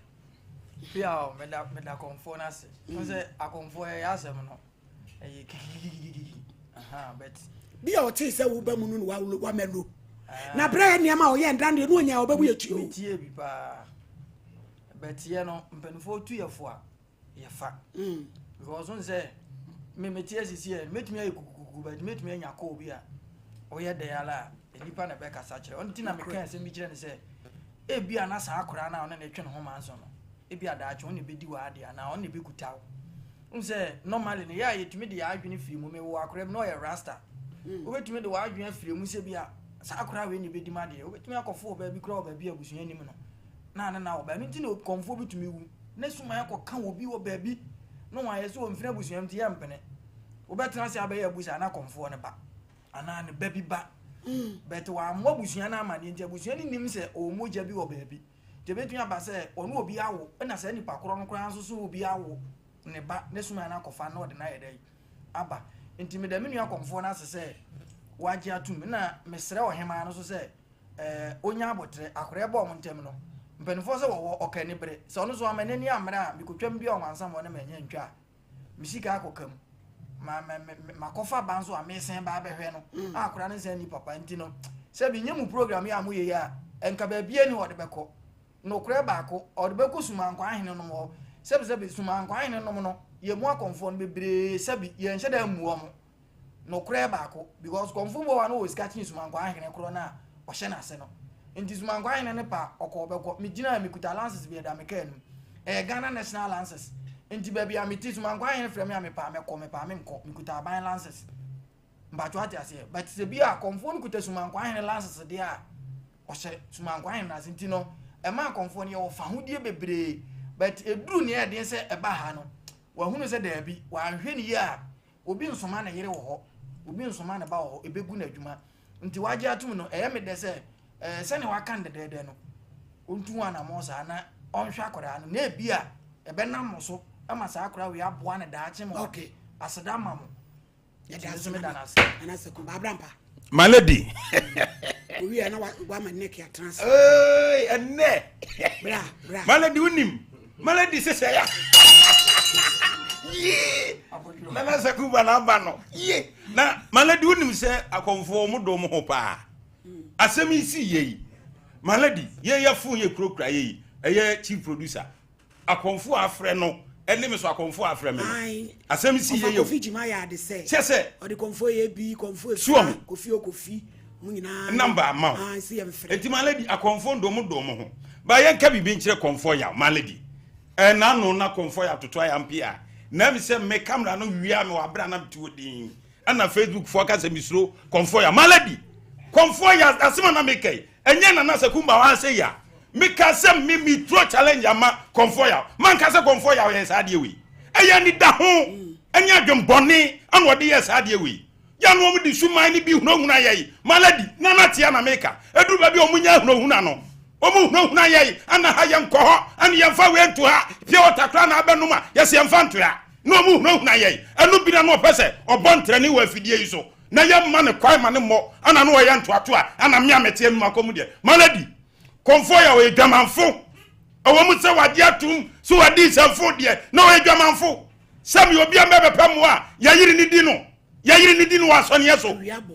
Pia o, meda meda kɔnfoɔ no ase. N sɛ akɔnfoɔ yɛyɛ asɛm no, ɛyɛ kikikikikiki. Aha, but. Bi a ɔtee sɛ woba mu no na wamɛlo. Na berɛ yɛ nneɛma a ɔyɛ ndan deɛ no ɔnya ɔbɛbu yɛ tuo. Metie bi paa. But yɛ no, mpanimfoɔ tu yɛ fo a, yɛfa. Mm. Because n sɛ, me mete asisi ɛ, mɛtumi ayɛ kukukuku, but mɛtumi anya kɔɔ bi a, ɔyɛ dɛ ara a, nnipa na ɛbɛkasa kyerɛ. Ɔno nti na meka asɛm bi kyerɛ no sɛ, Ebia na saa akwadaa no a ɔne no retwe ne ho manso no, ebia daakye ɔno na ebedi w'ade anaa ɔno na ebekuta wo. Wohu sɛ normally no, yɛ a yɛtumi de yɛn adwene firi mu. Mewɔ akwadaa bi na ɔyɛ rasta. Mm. Wobɛtumi de w'adwene afiri mu sɛ bi a saa akwadaa wei na ebedi m'adeɛ. Wobɛtumi akɔfo wɔ baabi koraa wɔ baabi a abusua anim no na ne na wɔ baabi. Nti na kɔmfoɔ bi tumi wu na suman akɔka wɔ bi wɔ baabi na wɔn ayɛ sɛ wɔmfiri abusua mu nti yɛmpene. Wobɛtena ase abɛyɛ abusa na kɔmfoɔ no ba. anaa ne ba bi ba but wammɔ abusua no amanneɛ nti abusua no nim sɛ ɔwɔ mogya bi wɔ baabi nti ɛbɛtumi aba sɛ ɔne obi awo ɛna saa nipa korɔ no koraa nso so obi awo ne ba ne soma no akɔfa na ɔde no ayɛ dɛ aba nti meda me nua kɔmfoɔ no ase sɛ wagye atom na mesrɛ ɔhemaa no so sɛ ɛɛ onya abotrɛ akɔrɛ bɔ ɔmo ntɛm no mpanimfoɔ sɛ wɔwɔ ɔka ani bere sɛ ɔno so ama n'ani ammerɛ a mekɔtwam bi a ɔwansam wɔ ne ma ɛnyɛ ntwa a me sika akɔka mu ma ma makɔfa ba nso a mesan ba abɛhwɛ no mm. a akora no nsan ni papa nti no sɛ menyɛ mu program yi a moyɛ yi a nka baabi ani ɔde bɛkɔ nokorɛ baako ɔde bɛkɔ sumankwa ahene nom hɔ sɛbisɛbi sumankwa ahene nom no yɛ mu akɔmfoɔ no bebree sɛbi yɛnhyɛ da mmu wɔn Nokorɛ baako because kɔmfo bɔ wa no wɔ sika kyen Sumankwaa ahene korɔ no a ɔhyɛ n'ase no nti Sumankwaa ahene no pa ɔkɔ ɔbɛkɔ me gyina me kuta lances bi ɛda me kaa num ɛyɛ Ghana national lances nti baabi a me ti Sumankwaa ahene frɛ me a me paa mɛkɔ me paa me nkɔ me kuta aban lances mpatwo ate aseɛ but sɛ bi a kɔmfoɔ no kuta Sumankwaa ahene lances deɛ a ɔhyɛ Sumankwaa ahene no ase nti no ɛma akɔmfoɔ no yɛwɔ fahodie bebree but ɛduru nea ɛden sɛ ɛba ha no wahunu sɛ daabi wanhwɛ ne yie a Obi nsoma ne yere wɔ hɔ, obi nsoma ne ba wɔ hɔ, ɛbɛgu n'adwuma. Nti wagye atom no, ɛyɛ me dɛ sɛ ɛɛ sɛnea waka no dɛdɛɛdɛ no, ɔntu ho anammɔn saa na ɔnhwɛ akwadaa no. Na ebi a ɛbɛnam mo so ma saa akwadaa wei aboa no daakye ma ɔde aseda ama mo. Yɛda ase meda no ase. Nana Sekou, Abrampa. My lady. Owi a na wama neck atena ase. Ee, ɛnɛ. Bra, bra. My lady, wonim. My lady sɛ ya. Yee. Nana Sakuba na aba no. Yee. Na my lady wonim sɛ akɔmfoɔ wɔn dɔ wɔn ho paa. Asɛm yi si yɛ yi. My lady, yɛ yɛ fon yɛ kurakura yɛ yi. Ɛyɛ chief producer. Akɔmfo a afrɛ no ɛne me so akɔmfo a afrɛ me no. Asɛm si yɛ yɛ Kofi Gyima yɛ ade sɛ. Kyɛ sɛ. Ɔde kɔmfo yɛ bi kɔmfo efura kofi o kofi mu nyinaa. Namba ama o. Ah, si yɛ mfrɛ. Eti my lady akɔmfo ndo mo do mo ho. Ba yɛn ka biribi nkyerɛ kɔmfo yaw my lady. Ɛna no na kɔmfo yɛ atoto ayampe a. Na mi sɛ me camera no wia me wɔ abira na mte wɔ din. Ɛna Facebook foɔ ka sɛ mesuro kɔmfo ya my lady. Kɔmfo ya asɛm a na meka yi. Ɛnyɛ Nana Sakumba wa sɛ ya. Meka sɛ me me throw challenge ama kɔmfo ya. Manka sɛ kɔmfo ya ɔyɛ saa adeɛ wei. Ɛyɛ anida ho ɛne adwembɔne ɛna ɔde yɛ saa adeɛ wei. Ya no wɔn de suman no bi hunahuna yɛ yi. My lady, Nana tia na meka. Ɛduru baabi a wɔn nya hunahuna no. Wɔn hunahuna yɛ yi. Ɛna ha yɛn nkɔ hɔ. Ɛna yɛn fa wei nto ha. Pure water koraa na abɛnom a yɛsɛ yɛn fa nto ha. Na wɔn hunahuna yɛ yi. Ɛno bi na na ɔpɛ sɛ ɔbɔ ntrɛni wɔ afidie yi so. Na yɛ mma no kwan ma no mmɔ ana na ɔyɛ ntoatoa ana me a meteɛ me makɔ mu deɛ malady kɔmfoɔ yɛ ɔyɛ dwamanfo ɛwɔ mu sɛ wagye atom sɛ wadi nsɛmfo deɛ na ɔyɛ dwamanfo sɛ me obi a mɛbɛpɛ mmoa a yɛyere ne di no yɛyere ne di no wɔ asɔneɛ so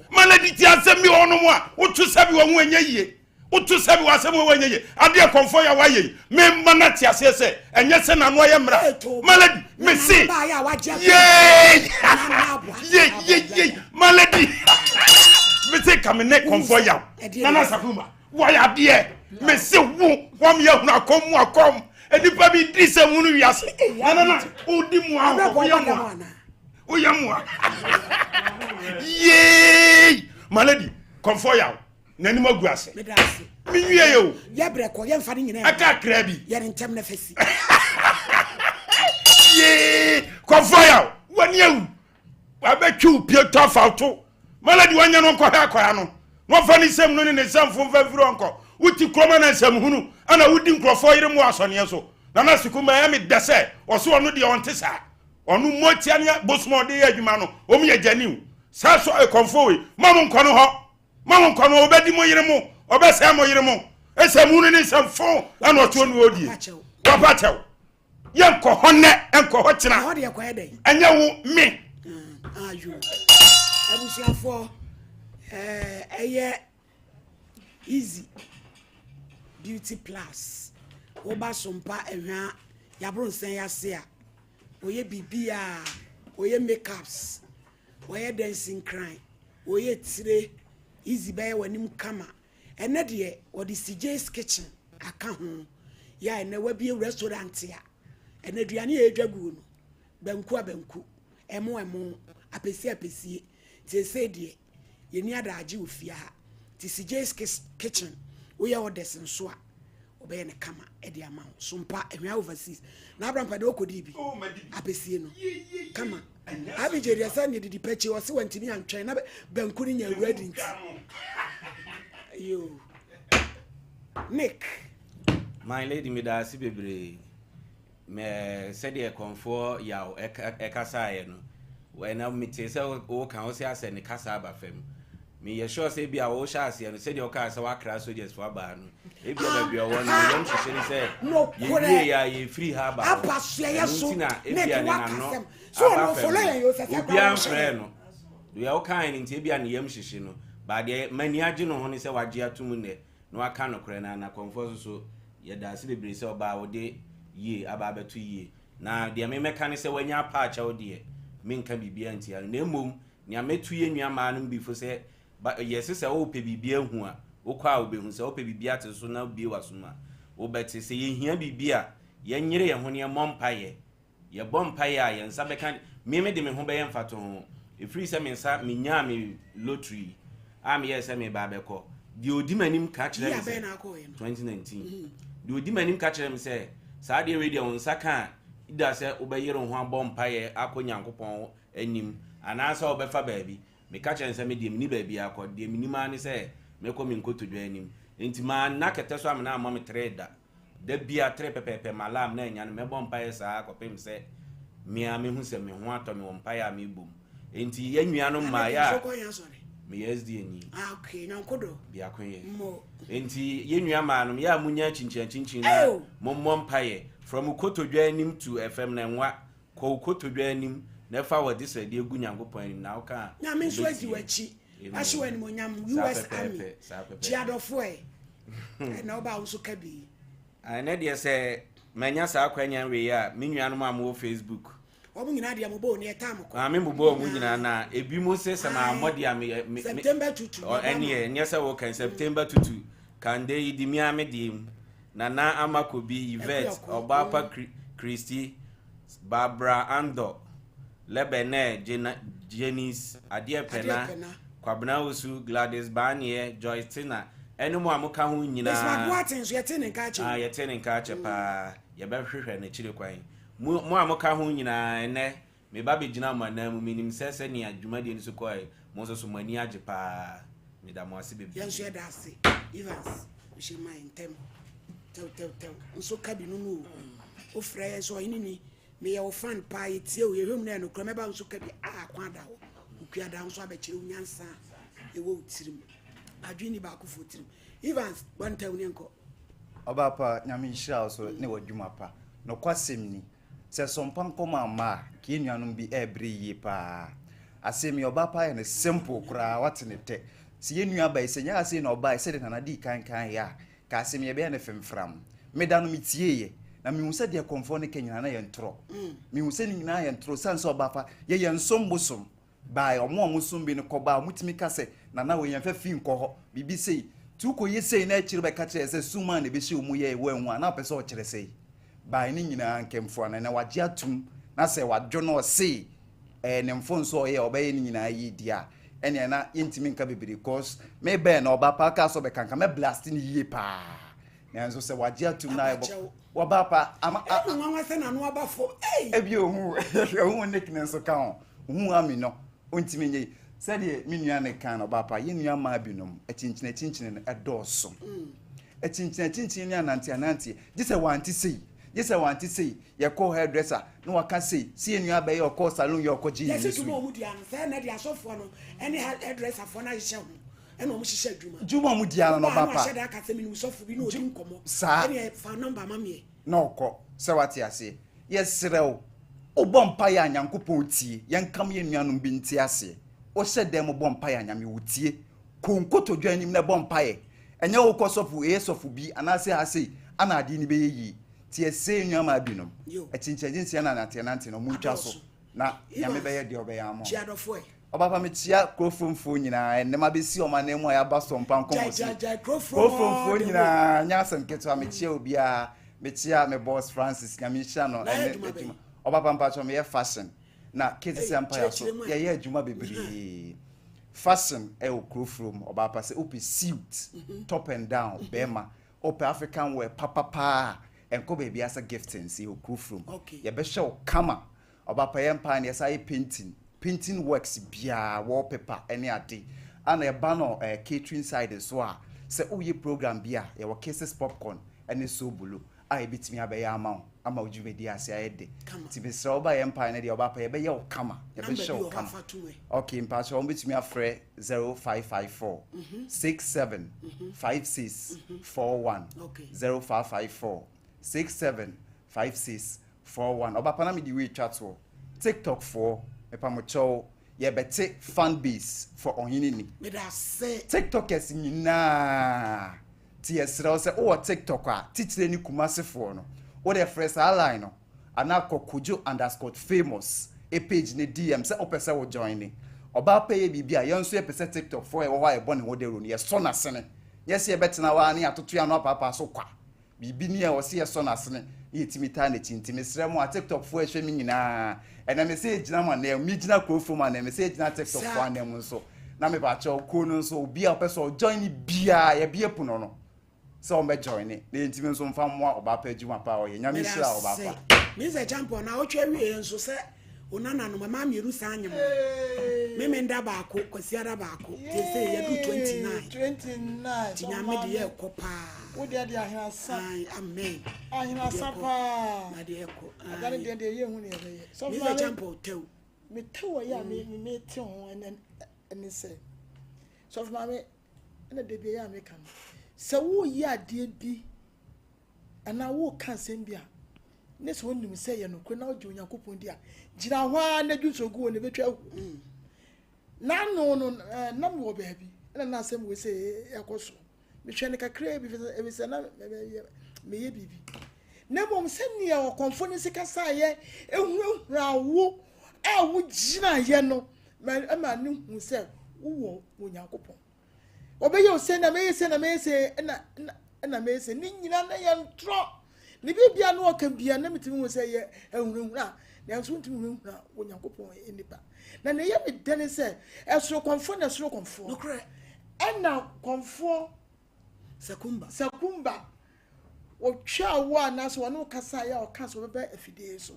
malady ti asɛm bi wɔ hɔnom a woto sɛ bi wɔ ho ɛnyɛ yie Woto sɛ bi wɔ asɛm wɔ nyɛ yie. Adeɛ kɔmfɔ yɛ wayɛ yi. Me ma na te aseɛ sɛ ɛnyɛ sɛ n'ano ayɛ mmra. Malady me se. Yee ye ye ye malady me se ka me ne kɔmfɔ yaw. Nana Sakuma wɔyɛ adeɛ. Me se wo wɔn yɛ hunu akɔm mu akɔm. Nipa bi di sɛ hunu wiase. Nana na odi mu ahɔ woyɛ mu a woyɛ mu a. Yee malady kɔmfɔ yaw. n'anim agu ase menwie yɛ o yɛbrɛ kɔ yɛmfa ne nyinaa ɛka akra bi yɛne ntɛm na fasi yee kɔfoɔ yaw w'ani awu wabɛtwe wo pie tɔ afa to maladi wanya no nkɔhwɛ akɔra no na ɔfa ne nsɛm no ne ne nsɛm fo mfa mfiri ɔnkɔ wote kuroma na nsɛm hunu ana wodi nkurɔfoɔ yere mu asɔneɛ so nana sukuma ɛyɛ me dɛ sɛ ɔso ɔno deɛ ɔnte saa ɔno mmɔtia ne bosom ɔde yɛ adwuma no ɔmu yɛ gyaniw saa so ɛkɔmfoɔ wei ma mo nkɔ no hɔ Ma mo nkwa no, ɔbɛdi mo yere mo, ɔbɛsɛe mo yere mo. Ɛsɛ mu no ne nsɛm fo ɛna ɔtoɔ no ɔdie. Wapa kyɛw. Yɛnkɔ hɔ nnɛ, ɛnkɔ hɔ kyena. Ɛhɔ deɛ kɔyɛ dɛn? Ɛnyɛ wo, me. Ah, ayo. Abusuafoɔ, ɛyɛ easy beauty plus. Woba sompa ɛhwa yaboro nsɛn yase a, wɔyɛ biribiara, wɔyɛ makeups, wɔyɛ dansinkran, wɔyɛ tire, easy bɛyɛ w'anim kama. Ɛnnɛ deɛ wɔde CJ's kitchen aka ho. Yɛ a ɛnnɛ wabue restaurant a ɛnnɛ aduane a ɛredwa guo no, banku a banku, ɛmo ɛmo, apɛsie apɛsie. Nti seesei deɛ yɛnni adaagye wɔ fie ha. Nti CJ's kitchen woyɛ orders nso a wɔbɛyɛ no kama de ama wo. Sompa, Ahwea Overseas. Na Abraham deɛ wokɔdii bi? Apɛsie no kama. Abigye deɛ sɛ ne didi pɛkyi ɔse wantumi antwɛn na banku no nya awura di nti. Yo. Nick. My lady meda ase bebree. Me sɛdeɛ kɔnfoɔ yaw ɛkasaeɛ no ɛna metee sɛ woka wo sɛ asɛ ne kasa aba fam. Meyɛ sure sɛ ebia wohyɛ aseɛ no sɛdeɛ wokaa sɛ woakra soldiers fo abaa no ebia baabi a ɔwɔ no ne yam hyehye ne sɛ yɛwie yɛ a yɛfiri ha aba hɔ ɛno nti na ebia ne n'ano aba fam no obiara mfrɛɛ no deɛ wokae no nti ebia ne yam hyehye no baa deɛ m'ani agye no ho ne sɛ wagye atom nnɛ na waka nokorɛ no na kɔmfoɔ so so yɛda ase bebree sɛ ɔbaa wode yie aba abɛto yie na deɛ memɛka ne sɛ wanya apa akyɛw deɛ menka biribiara ntia no na mmom Nea mɛtu yɛn nua mmaa nom bi fo sɛ, ba, yɛse sɛ wopɛ biribi ahu a, wokɔ a wobɛhu, sɛ wopɛ biribi ate nso na wobue w'asom a, wobɛte. Sɛ yɛhia biribi a, yɛnyere yɛn ho na yɛmmɔ mpaeɛ. Yɛbɔ mpaeɛ a, yɛn nsa bɛka, me mede me ho bɛyɛ mfatoho, ɛfiri sɛ me nsa, menyaa me lottery yi a meyɛɛ sɛ mereba abɛkɔ, deɛ ɔdi m'anim ka kyerɛ me sɛ, 2019, deɛ ɔdi m'anim ka kyerɛ me sɛ, saa adeɛ wei deɛ wo nsa ka a, either sɛ wobɛyere wo ho abɔ mpaeɛ akɔ Nyankopɔn anim, anaasɛ ɔbɛfa baabi. Meka kyerɛɛ no sɛ, Me deɛ, menni baabiara kɔ. Deɛ menim ara ne sɛ mɛkɔ me nkotodwe anim. Enti manna kɛtɛ so amena ammɔ me tere da. Da biara, tere pɛpɛɛpɛ, m'alarm na anyane. Mɛbɔ mpaeɛ saa ara kɔpem sɛ me ara mɛhu sɛ me ho atɔ me wɔ mpaeɛ a merebɔ mu. Enti yɛn nuanom mmaa, yɛ a meyɛ SDA ni. Biako yɛ. Enti yɛn nua mmaa nom, yɛ a monya akyinkyin akyinkyin na mommɔ mpaeɛ. From kotodwe anim to ɛfam na nwa. Kɔ wo kotodwe anim na fa w'adesrɛdeɛ gu Nyankopɔn anim na woka a, Nyame nso adi ɔbɛtie. w'akyi Amen. Wahye w'animuonyam Saa US Army pɛpɛɛpɛ, saa pɛpɛɛpɛ. Gye adɔfo ɛ Ɛnɛ woba a wo nso ka bi. Ɛnɛ deɛ sɛ manya saa akwanya wei a, me nuanom a mowɔ Facebook. Wɔn nyinaa deɛ mobɔ oni ɛtaa mo kɔ. Maame mobɔ wɔn nyinaa na ebi mo se sɛ mammɔ deɛ a me me September tutu. Ɛneɛ ɛnyɛ sɛ wokan September tutu Kande yi di me ara me deɛ mu. Nana Ama Kobi, Yvette, Ɔbaapa Christy, Barbara Andor, Lebeneh Janice, Adeɛ Pɛna, Kwabena Owusu, Gladys Baaneɛ, Joyce Tina, ɛne mo a moka ho nyinaa. Bismarck Boateng nso yɛtee ne nka akyɛ. Ah, yɛtee ne nka akyɛ paa. Yɛbɛhwehwɛ n'akyiri kwan. Mo, mo a moka ho nyinaa, ɛnnɛ, Meba bɛgyinaa mo ananmu. Menim sɛ sɛnea dwumadie no so kɔeɛ, mo nso so mo ani agye pa ara. Meda mo ase bebree. Yɛn nso yɛda ase. Evans, wohyɛ ma yɛn ntɛm. Tɛw tɛw tɛw. Nso ka bi no no o. Wofrɛ yɛn sɛ ɔhene ni. Meyɛ wo fan paa, yɛtie wo, yɛhwɛ mu na ɛyɛ nokorɛ. Mɛba wo nso ka bi. Ah, kwan da hɔ. Wokua da wo nso abɛkyerɛ wo nyansa a ɛwɔ wo tirim. Adwene ni baakofoɔ tirim. Evans, bɔ ntɛw ne yɛnkɔ. Ɔbaa pa, Nyame nhyira wo so ne w'adwuma pa. Nokwasɛm ni, Sɛ sɔmpa nkɔm amma a, nka yɛn nuanom bi ɛrebrɛ yie paa. Asɛm yi, ɔbaa paa yɛ no simple koraa, wate ne tɛ. Sɛ yɛn nua ba yi, sɛ nyɛ asei na ɔbaeɛ sɛdeɛ Nana dii kan kaeɛ a, nka asɛm yi ɛbɛyɛ no femfram. Me da no metieeɛ, na mehu sɛ deɛ kɔmfoɔ no ka nyinaa na ɛyɛ ntorɔ. Mehu sɛ ne nyinaa yɛ ntorɔ, ɛsiane sɛ ɔbaa pa, yɛyɛ nsom bosom. Bae, wɔn a wɔsom bi no kɔba a, wɔtumi ka sɛ, Nana wei, yɛmfa fi nkɔ hɔ, biribi sei. Nti wokɔyɛ sei na akyire bɛka kyerɛ yɛ sɛ sum a na ɛbɛhyɛ wo mu yɛe, woanhu a, na wopɛ sɛ ɔkyerɛ sɛi? Bae, ne nyinaa nkɛmfua no, ɛnɛ wagye atom, na sɛ wadwo na ɔse ɛyɛ ne mfomso a ɔyɛɛ a ɔbɛyɛ ne nyinaa yie deɛ a, ɛneɛ na yɛntumi nka bebree cos me bɛn no ɔba paa kaa sɛ ɔbɛka nka mɛ blast no yie paa. Nanso sɛ wagye atom na ayɛ bɔ wɔba pa ama a. Ɛmu nwanwa sɛ n'ano aba fam. Ebi ohu ohu Nick ne nso ka ho ohu Ami no ontumi nye yi sɛdeɛ me nua ne kan no ɔba pa yɛn nua mmaa binom akyinkyini akyinkyini no ɛdɔɔso akyinkyini akyinkyini ne anante anante gye sɛ wante sei gye sɛ wante sei yɛkɔ hairdresser na waka sei si yɛn nua bɛyɛ ɔkɔ salon yɛ ɔkɔ gye yɛn ni so yi. Yɛsi dwuma ɔmo dua no sɛ ɛnɛ de asɔfoɔ no ɛne hairdresser foɔ no ahyehyɛ ho. ɛna wɔn hyehyɛ adwuma. Dwuma wɔn di ara no ba pa. Ɔbaa no ahyɛ da aka sɛ menim sɔfo bi na ɔdi nkɔmɔ. Saa. Ɛne fa nɔmba ma meɛ. Na ɔkɔ sɛ wate aseɛ. Yɛsrɛ wo, wobɔ mpaeɛ a Nyankopɔn tie, yɛnkam yɛn nuanom bi nte aseɛ. Wohyɛ dan mu bɔ mpaeɛ a Nyame wotie. Kɔ nkotodwe anim na bɔ mpaeɛ. Ɛnyɛ wokɔ sɔfo A sɔfo B anaasɛ ha sei ana adeɛ no bɛyɛ yie. Nti yɛsrɛ yɛn nuamaa binom, akyinkyinakyinkyin na nanteɛnante no, montwa so na Nyame bɛyɛ deɛ ɔbɛyɛ ama wɔn. Ɔbapa mekyia kurofromfoɔ nyinaa ɛnɛ mabɛsi wɔn anan mu a yɛaba sɔmpa nkɔmmɔ so kurofromfoɔ nyinaa nyɛ asɛm ketewa mekyia obiara mekyia me boss Francis Nyame nhyira no ɛne adwuma ɔbapa mpakyɛ meyɛ fashion na kete sɛ mpaya so yɛyɛ adwuma bebree fashion ɛwɔ kurofrom ɔbapa sɛ wopɛ suit mhm. top and down mhm. bɛrima wopɛ African wear papapaa ɛnkɔ baabi asɛ giftings yɛwɔ kurofrom yɛbɛhyɛ wo kama Ɔba pɛ yɛ mpae na yɛsan yɛ painting, painting works biara, wallpaper ne ade. Ana ɛba no eh, catering side nso a, sɛ woyɛ program bi a, yɛwɔ Kisses Popcorn ne Sobolo a yɛbɛtumi abɛyɛ ama wo, ama wo dwumadi ase ayɛ dɛ. Nti mesrɛ wo ba yɛ mpae no deɛ ɔba pɛ yɛbɛyɛ wo kama, yɛbɛhyɛ wo kama. Okay, mpakyɛ wɔn bɛtumi afrɛ 0554 67 56 41 0554 67 56 41 ɔba pa na mede wei twa toɔ tiktok foɔ mepamokyɛw yɛbɛte fan base for ɔhene ni Medase. Tiktokers nyinaa ti yɛsrɛ wo sɛ wowɔ tiktok a titire ne kumase foɔ no wode frɛ saa line no anaa kɔ kojo underscore famous e page ne dm sɛ wopɛ sɛ wo join ne ɔbaa pɛ yɛ biribi a yɛn nso yɛpɛ sɛ tiktok foɔ yɛwɔ hɔ a yɛbɔ ne ho dawuro no yɛsɔ n'asene nyɛ sɛ yɛbɛtena hɔ ara ne yɛatoto yɛn ano apaapaa so kwa Biribi ni a ɔse yɛsɔ n'asene na yɛtumi taa n'akyi nti mesrɛ mo a tiktok foɔ ɛhwɛ me nyinaa ɛnɛ mese yɛgyina mo ananmu megyina kuro fam ananmu mese yɛgyina tiktok foɔ ananmu nso na mepakyɛw kuo no nso obi a ɔpɛ sɛ ɔjoin ne biara yɛbie pono no sɛ ɔmbɛ join ne na yɛntumi nso mfa mmoa ɔbaa pa adwuma pa a ɔyɛ nyame nhyira ɔbaa pa. Mr. Champon na wotwa wie nso sɛ wo nananom mmaa mmienu saa nyem memenda baako kwasiada baako te sɛ yɛdu 29 29 nti nyame de yɛ ɛkɔ paa wo deɛ de ahenasa amen ahenasa paa na deɛ ɛkɔ ada ne deɛ deɛ yɛ hu ne yɛbɛyɛ sɛ Mr. Champon tɛw me tɛw ɔyɛ a me me te ho ɛnɛ ɛne sɛ sɔfo maame ɛna de bi ɛyɛ a meka no sɛ woyɛ adeɛ bi anaa woreka asɛm bi a, ne sɛ wonim sɛ ɛyɛ nokorɛ na wogye Onyankopɔn di a, gyina hɔ ara na dwonsɔ gu hɔ na ɛbɛtwa ahu. Mm. N'ano no, eh, na mewɔ baabi, ɛna na asɛm wei sɛ ɛkɔ so. Mehwɛ no kakraa bi, ɛfiri sɛ na meyɛ biribi. Na mmom sɛnea ɔkɔmfo no si kasaeɛ ehurahura wo a wogyinaeɛ no, ɛma ne hu sɛ wowɔ Onyankopɔn. Wɔbɛyɛ wo sei na mɛyɛ sei na mɛyɛ sei ɛna ɛna ɛna mɛyɛ sei ne nyinaa na yɛ ntorɔ ne biribia no ɔka bia na metumi hu sɛ yɛ ahunahuna nanso wontumi hunahuna Onyankopɔn nnipa na na ɛyɛ me dɛ ne sɛ ɛsoro kɔmfoɔ na ɛsoro kɔmfoɔ nokorɛ ɛna kɔmfoɔ sakumba sakumba Wɔtwaa wo anaasɛ wɔne wo kasaeɛ a ɔka sɛ wɔbɛba afidie yi so.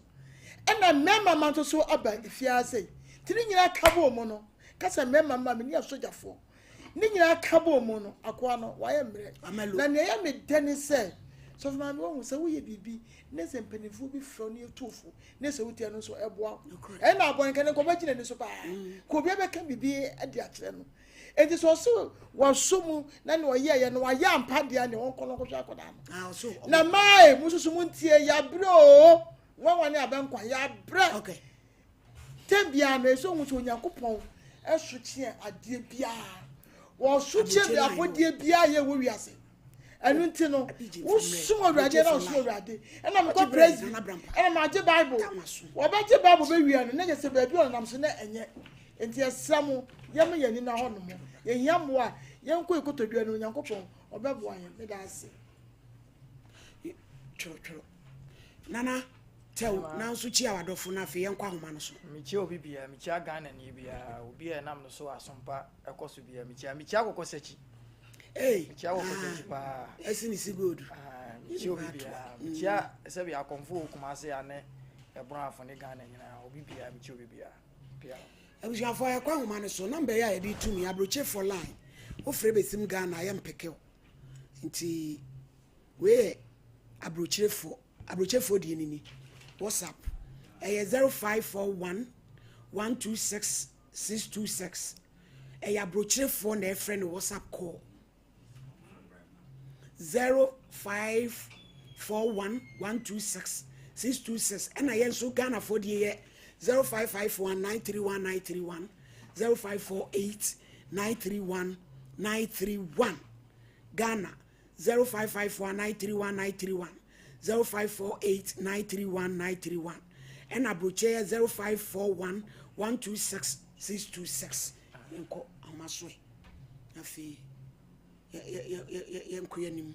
Ɛna mmarima mma nso so aba efie ha sei. Nti ne nyinaa ka bɔɔ mu no, ka sɛ mmarima mma me ne asogyafoɔ. Ne nyinaa ka bɔɔ mu no, akoa no, wayɛ mmerɛ. Na nea ɛyɛ me dɛ ne sɛ, sɔfo maame wahu sɛ woyɛ biribi ne sɛ mpanimfoɔ bi frɛ wo ne yɛtu wo fo ne sɛ wotia no nso ɛboa wo. Ɛna abɔneka no nkɔmɔ gyina ni so paa. Ka obi abɛka biribi de akyerɛ no. Enti sɛ ɔse wasɔ mu na nea ɔyɛeɛ no wayɛ ampa deɛ a nea ɔnkɔ no nkɔhwɛ akwadaa no. Ah, na mae mo nso mo ntie yɛabrɛ o nwanwa ne abɛnkwa yɛabrɛ. Okay. Tɛm biara no ɛsɛ ohun sɛ Onyankopɔn ɛso kyeɛ adeɛ biara. Wɔso kyeɛ bi abɔdeɛ biara yɛ wɔ wiase. Ɛno nti no wosom Awurade na wosom Awurade ɛna mekɔ presby ɛna magye Bible wɔbɛgye Bible bɛwia no na yɛ sɛ baabi ɔnam so na ɛnyɛ Enti yɛsrɛ mo, yɛmma yɛn ani nna hɔnom. Yɛhia mmoa a, yɛnkɔ yɛn kotodwe anim, Onyankopɔn, ɔbɛboa yɛn. Meda ase. Twerɛtwerɛ. Nana, tɛw, nanso kyia w'adɔfo na afei yɛnkɔ ahoma no so. Mekyia obi biara, mekyia Ghanani biara, obi a ɛnam no so asompa ɛkɔ so biara, mekyia, mekyia Kɔkɔsakyi. Hey, mekyia Kɔkɔsakyi paa. Ɛsi ne si gold. Mekyia obi biara, mekyia sɛbi akɔmfo wɔ Kumase ane ɛbono afo ne Ghana nyinaa, obi biara, mekyia obi biara. Abusuafoɔ yɛkɔ ahoma no so number yi a yɛde tu mi aburokyefoɔ line wofrɛ bɛsim Ghana yɛ mpekew nti wei yɛ aburokyefoɔ aburokyefoɔ deɛ nini WhatsApp ɛyɛ 0541 126 626 ɛyɛ aburokyefoɔ na ɛfrɛ no WhatsApp call 0541 126. 626 ɛna yɛn nso Ghanafoɔ deɛ yɛ 0551 931 931 0548 931 931 Ghana 0551 931 931 0548 931 931 ɛna aburokyɛ yɛ 0541 126 626 yɛnkɔ ahoma so ɛ afei yɛnkɔ yɛn anim.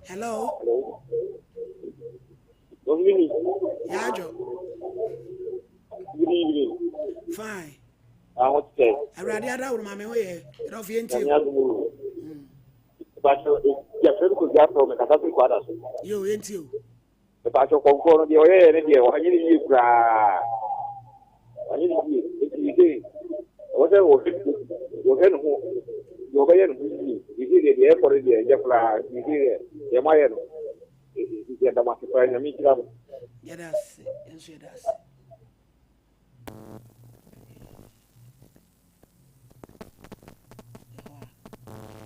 Hello. Yajo. Good evening. Fine. Aho te sɛ. Awurade adaworo maame ho yɛ ɛdɔfo yɛn ti. Bàtò yɛfrɛ mi Kofi Afro mi kasa firi Kwada so. Yo yɛn ti o. Mepatwɔ kɔnkɔn no deɛ ɔyɛyɛ no deɛ wanyɛ no yie koraa wanyɛ no yie nti sɛ ɛwɔ sɛ wɔhwɛ wɔhwɛ ne ho deɛ ɔbɛyɛ ne ho yie sɛ deɛ deɛ ɛkɔ no deɛ ɛnyɛ koraa nti sɛ deɛ deɛ moayɛ no yɛda mo ase paa nyame nhyira mo. Yɛda ase nso yɛda ase.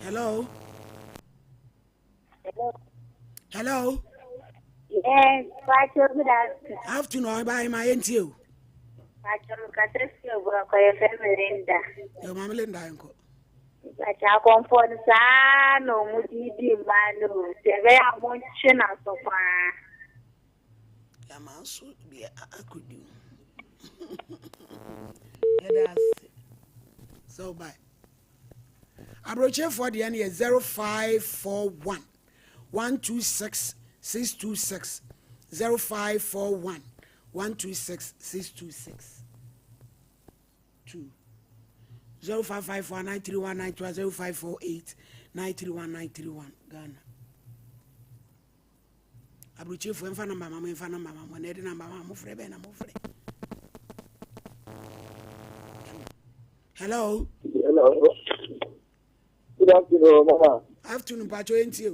Hello. Hello. Hello. Yes, Pacho, good afternoon. Afternoon, ɔba ma yɛn tie o. Pacho, mkasa si oburakɔ yɛ fɛ mi Linda. Yɛ maame Linda nkɔ. Pacho, akɔmfo no saa na ɔmo di di mmaa no o. Sɛ ɛbɛyɛ a ɔmo ntwe n'aso paa. Yàmà nso bi akɔdi o. Yɛda ase. So bye. Aburokyefoɔ deɛ no yɛ 0541 126 626 0541 126 626 2 0554 931 931 0548 931 931 Ghana. Aburokyefoɔ ɛmfa namba ma mo ɛmfa namba ma mo na ɛde namba ma mo frɛ bɛn na mo frɛ. Hello. Hello. Good afternoon, Mama. Afternoon, Pacho Entie.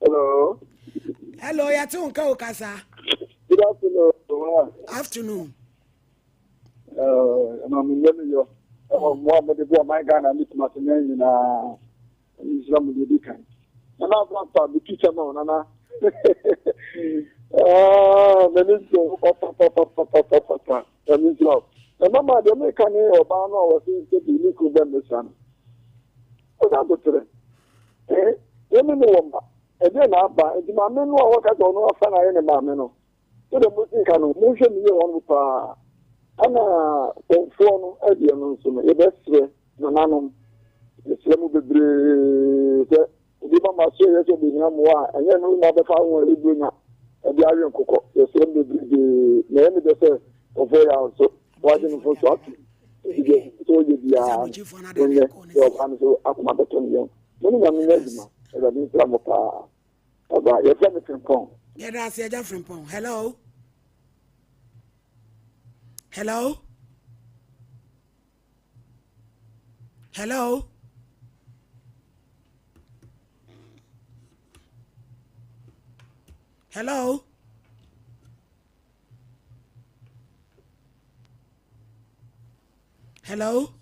Hello. Hello, yɛte wo nka wo kasa. Good afternoon, Mama. Afternoon. Ɛma me nyɛ me yɔ. Ɛwɔ mmoa a mode boa man Ghana ne Kumasi man nyinaa. Nhyira mo deɛ di kan. Nana Abrampa, metu kyɛ ma wo nana. Ah, m'ani gye wo papapapapapapa. Nyame nhyira wo. Na mama deɛ meka ne ɔbaa no a wɔse sɛ bi ne kunu bɛmmesa no. Ɔsɛ aboterɛ. Eh, yɛne ne wɔ mma. Ɛdeɛ na aba. Nti maame no a wɔka sɛ ɔno afa no ayɛ ne maame no. Sɛdeɛ mosi nka no, monhwɛ no yie wɔ hɔnom paa. Ɛna kɔmfoɔ no deɛ no nso no, yɛbɛsrɛ nananom, yɛsrɛ mo bebree sɛ obi ba mo asoɛeɛ sɛ ɔbɛhia mmoa a, ɛnyɛ ɛno na ɔbɛfa ho a ɛde buronya de awe nkokɔ. Yɛsrɛ mo bebrebee. Na ɛyɛ me dɛ sɛ kɔmfoɔ yɛ nso wagye no mfomso atom. Nti deɛ ɛsɛ sɛ ɔyɛ biara no, ɔnyɛ sɛ ɔbaa no nso akoma bɛtɔ ne yam. Mo ne Nyame nyɛ adwuma. Awurade nhyira mo paa. Ɔba, yɛfrɛ me Frimpong. Yɛda ase agya Frimpong. Hello. Hello. Hello. Hello. Hello.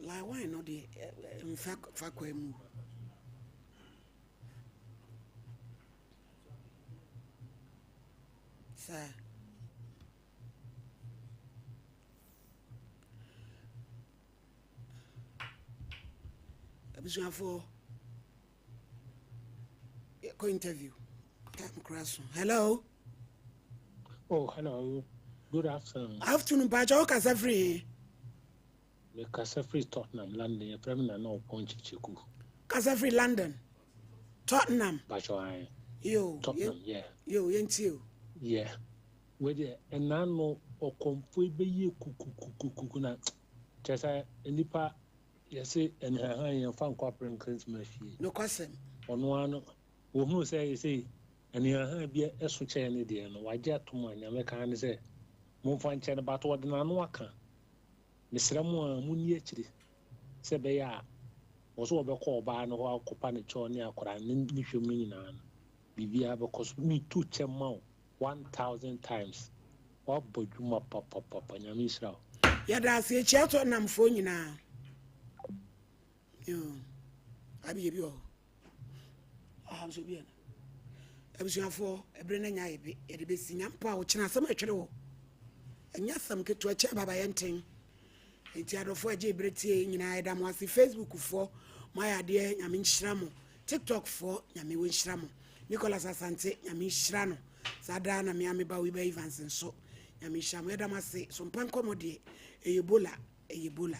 Line one no deɛ mfa fa kwan mu. Saa. Abusuafoɔ yɛkɔ interview time kora so. Hello. Oh, hello. Good afternoon. Afternoon, Pacha. Wo kasa firi he? Me kasa firi Tottenham, London. Yɛfrɛ me Nana Ɔpɔn Kyekyeku. Kasa firi London. Tottenham. Pacha ae. Yo. Tottenham, yeah. Yo, yɛntie o. Yeah. Wei deɛ, ɛna no ɔkɔmfoɔ yi bɛyɛ kukukukuku na kyerɛ sɛ nnipa yɛse anihanhan yɛmfa nkɔ aperenkensema fie. Nokwasɛm. Ɔno ara no, wɔhunu sɛ yɛsei Anihaha bi so kyɛn ne deɛ no, wagye atom a, nea mɛka ara ne sɛ, momfa nkyɛ no, but ɔde n'ano aka. Mesrɛ mo ara, monni akyire, sɛ ɛbɛyɛ a wɔ sɛ wɔbɛkɔ ɔbaa no hɔ akɔpa ne kyɛw ne akwadaa no ne hwɛ mu no nyinaa no, biribiara bɛkɔ so. Metu kyɛ ma wo 1000 times. Wabɔ dwuma papapapa Nyame nhyira wo. Yɛda ase yɛkyia tɔ namfoɔ nyinaa. Yoo. Abi yɛ bi wɔ hɔ. Aha nso bi yɛ no. Abusuafoɔ ɛbere no anya ayɛ bi yɛde bɛsi nyampo a ɔkyena asɛm ɛtwere wɔ. Ɛnyɛ asɛm ketewa kyɛ baba yɛnten. Nti adɔfoɔ ɛgye berɛ tie nyinaa yɛda mo ase. Facebook foɔ mo ayɛ adeɛ Nyame nhyira mo. TikTok foɔ Nyame wɔ nhyira mo. Nicholas Asante Nyame nhyira no. Saa daa na mea me ba Wiba Evans nso Nyame nhyira mo. Yɛda mo ase. So mpa nkɔmmɔ deɛ ɛyɛ bola ɛyɛ bola.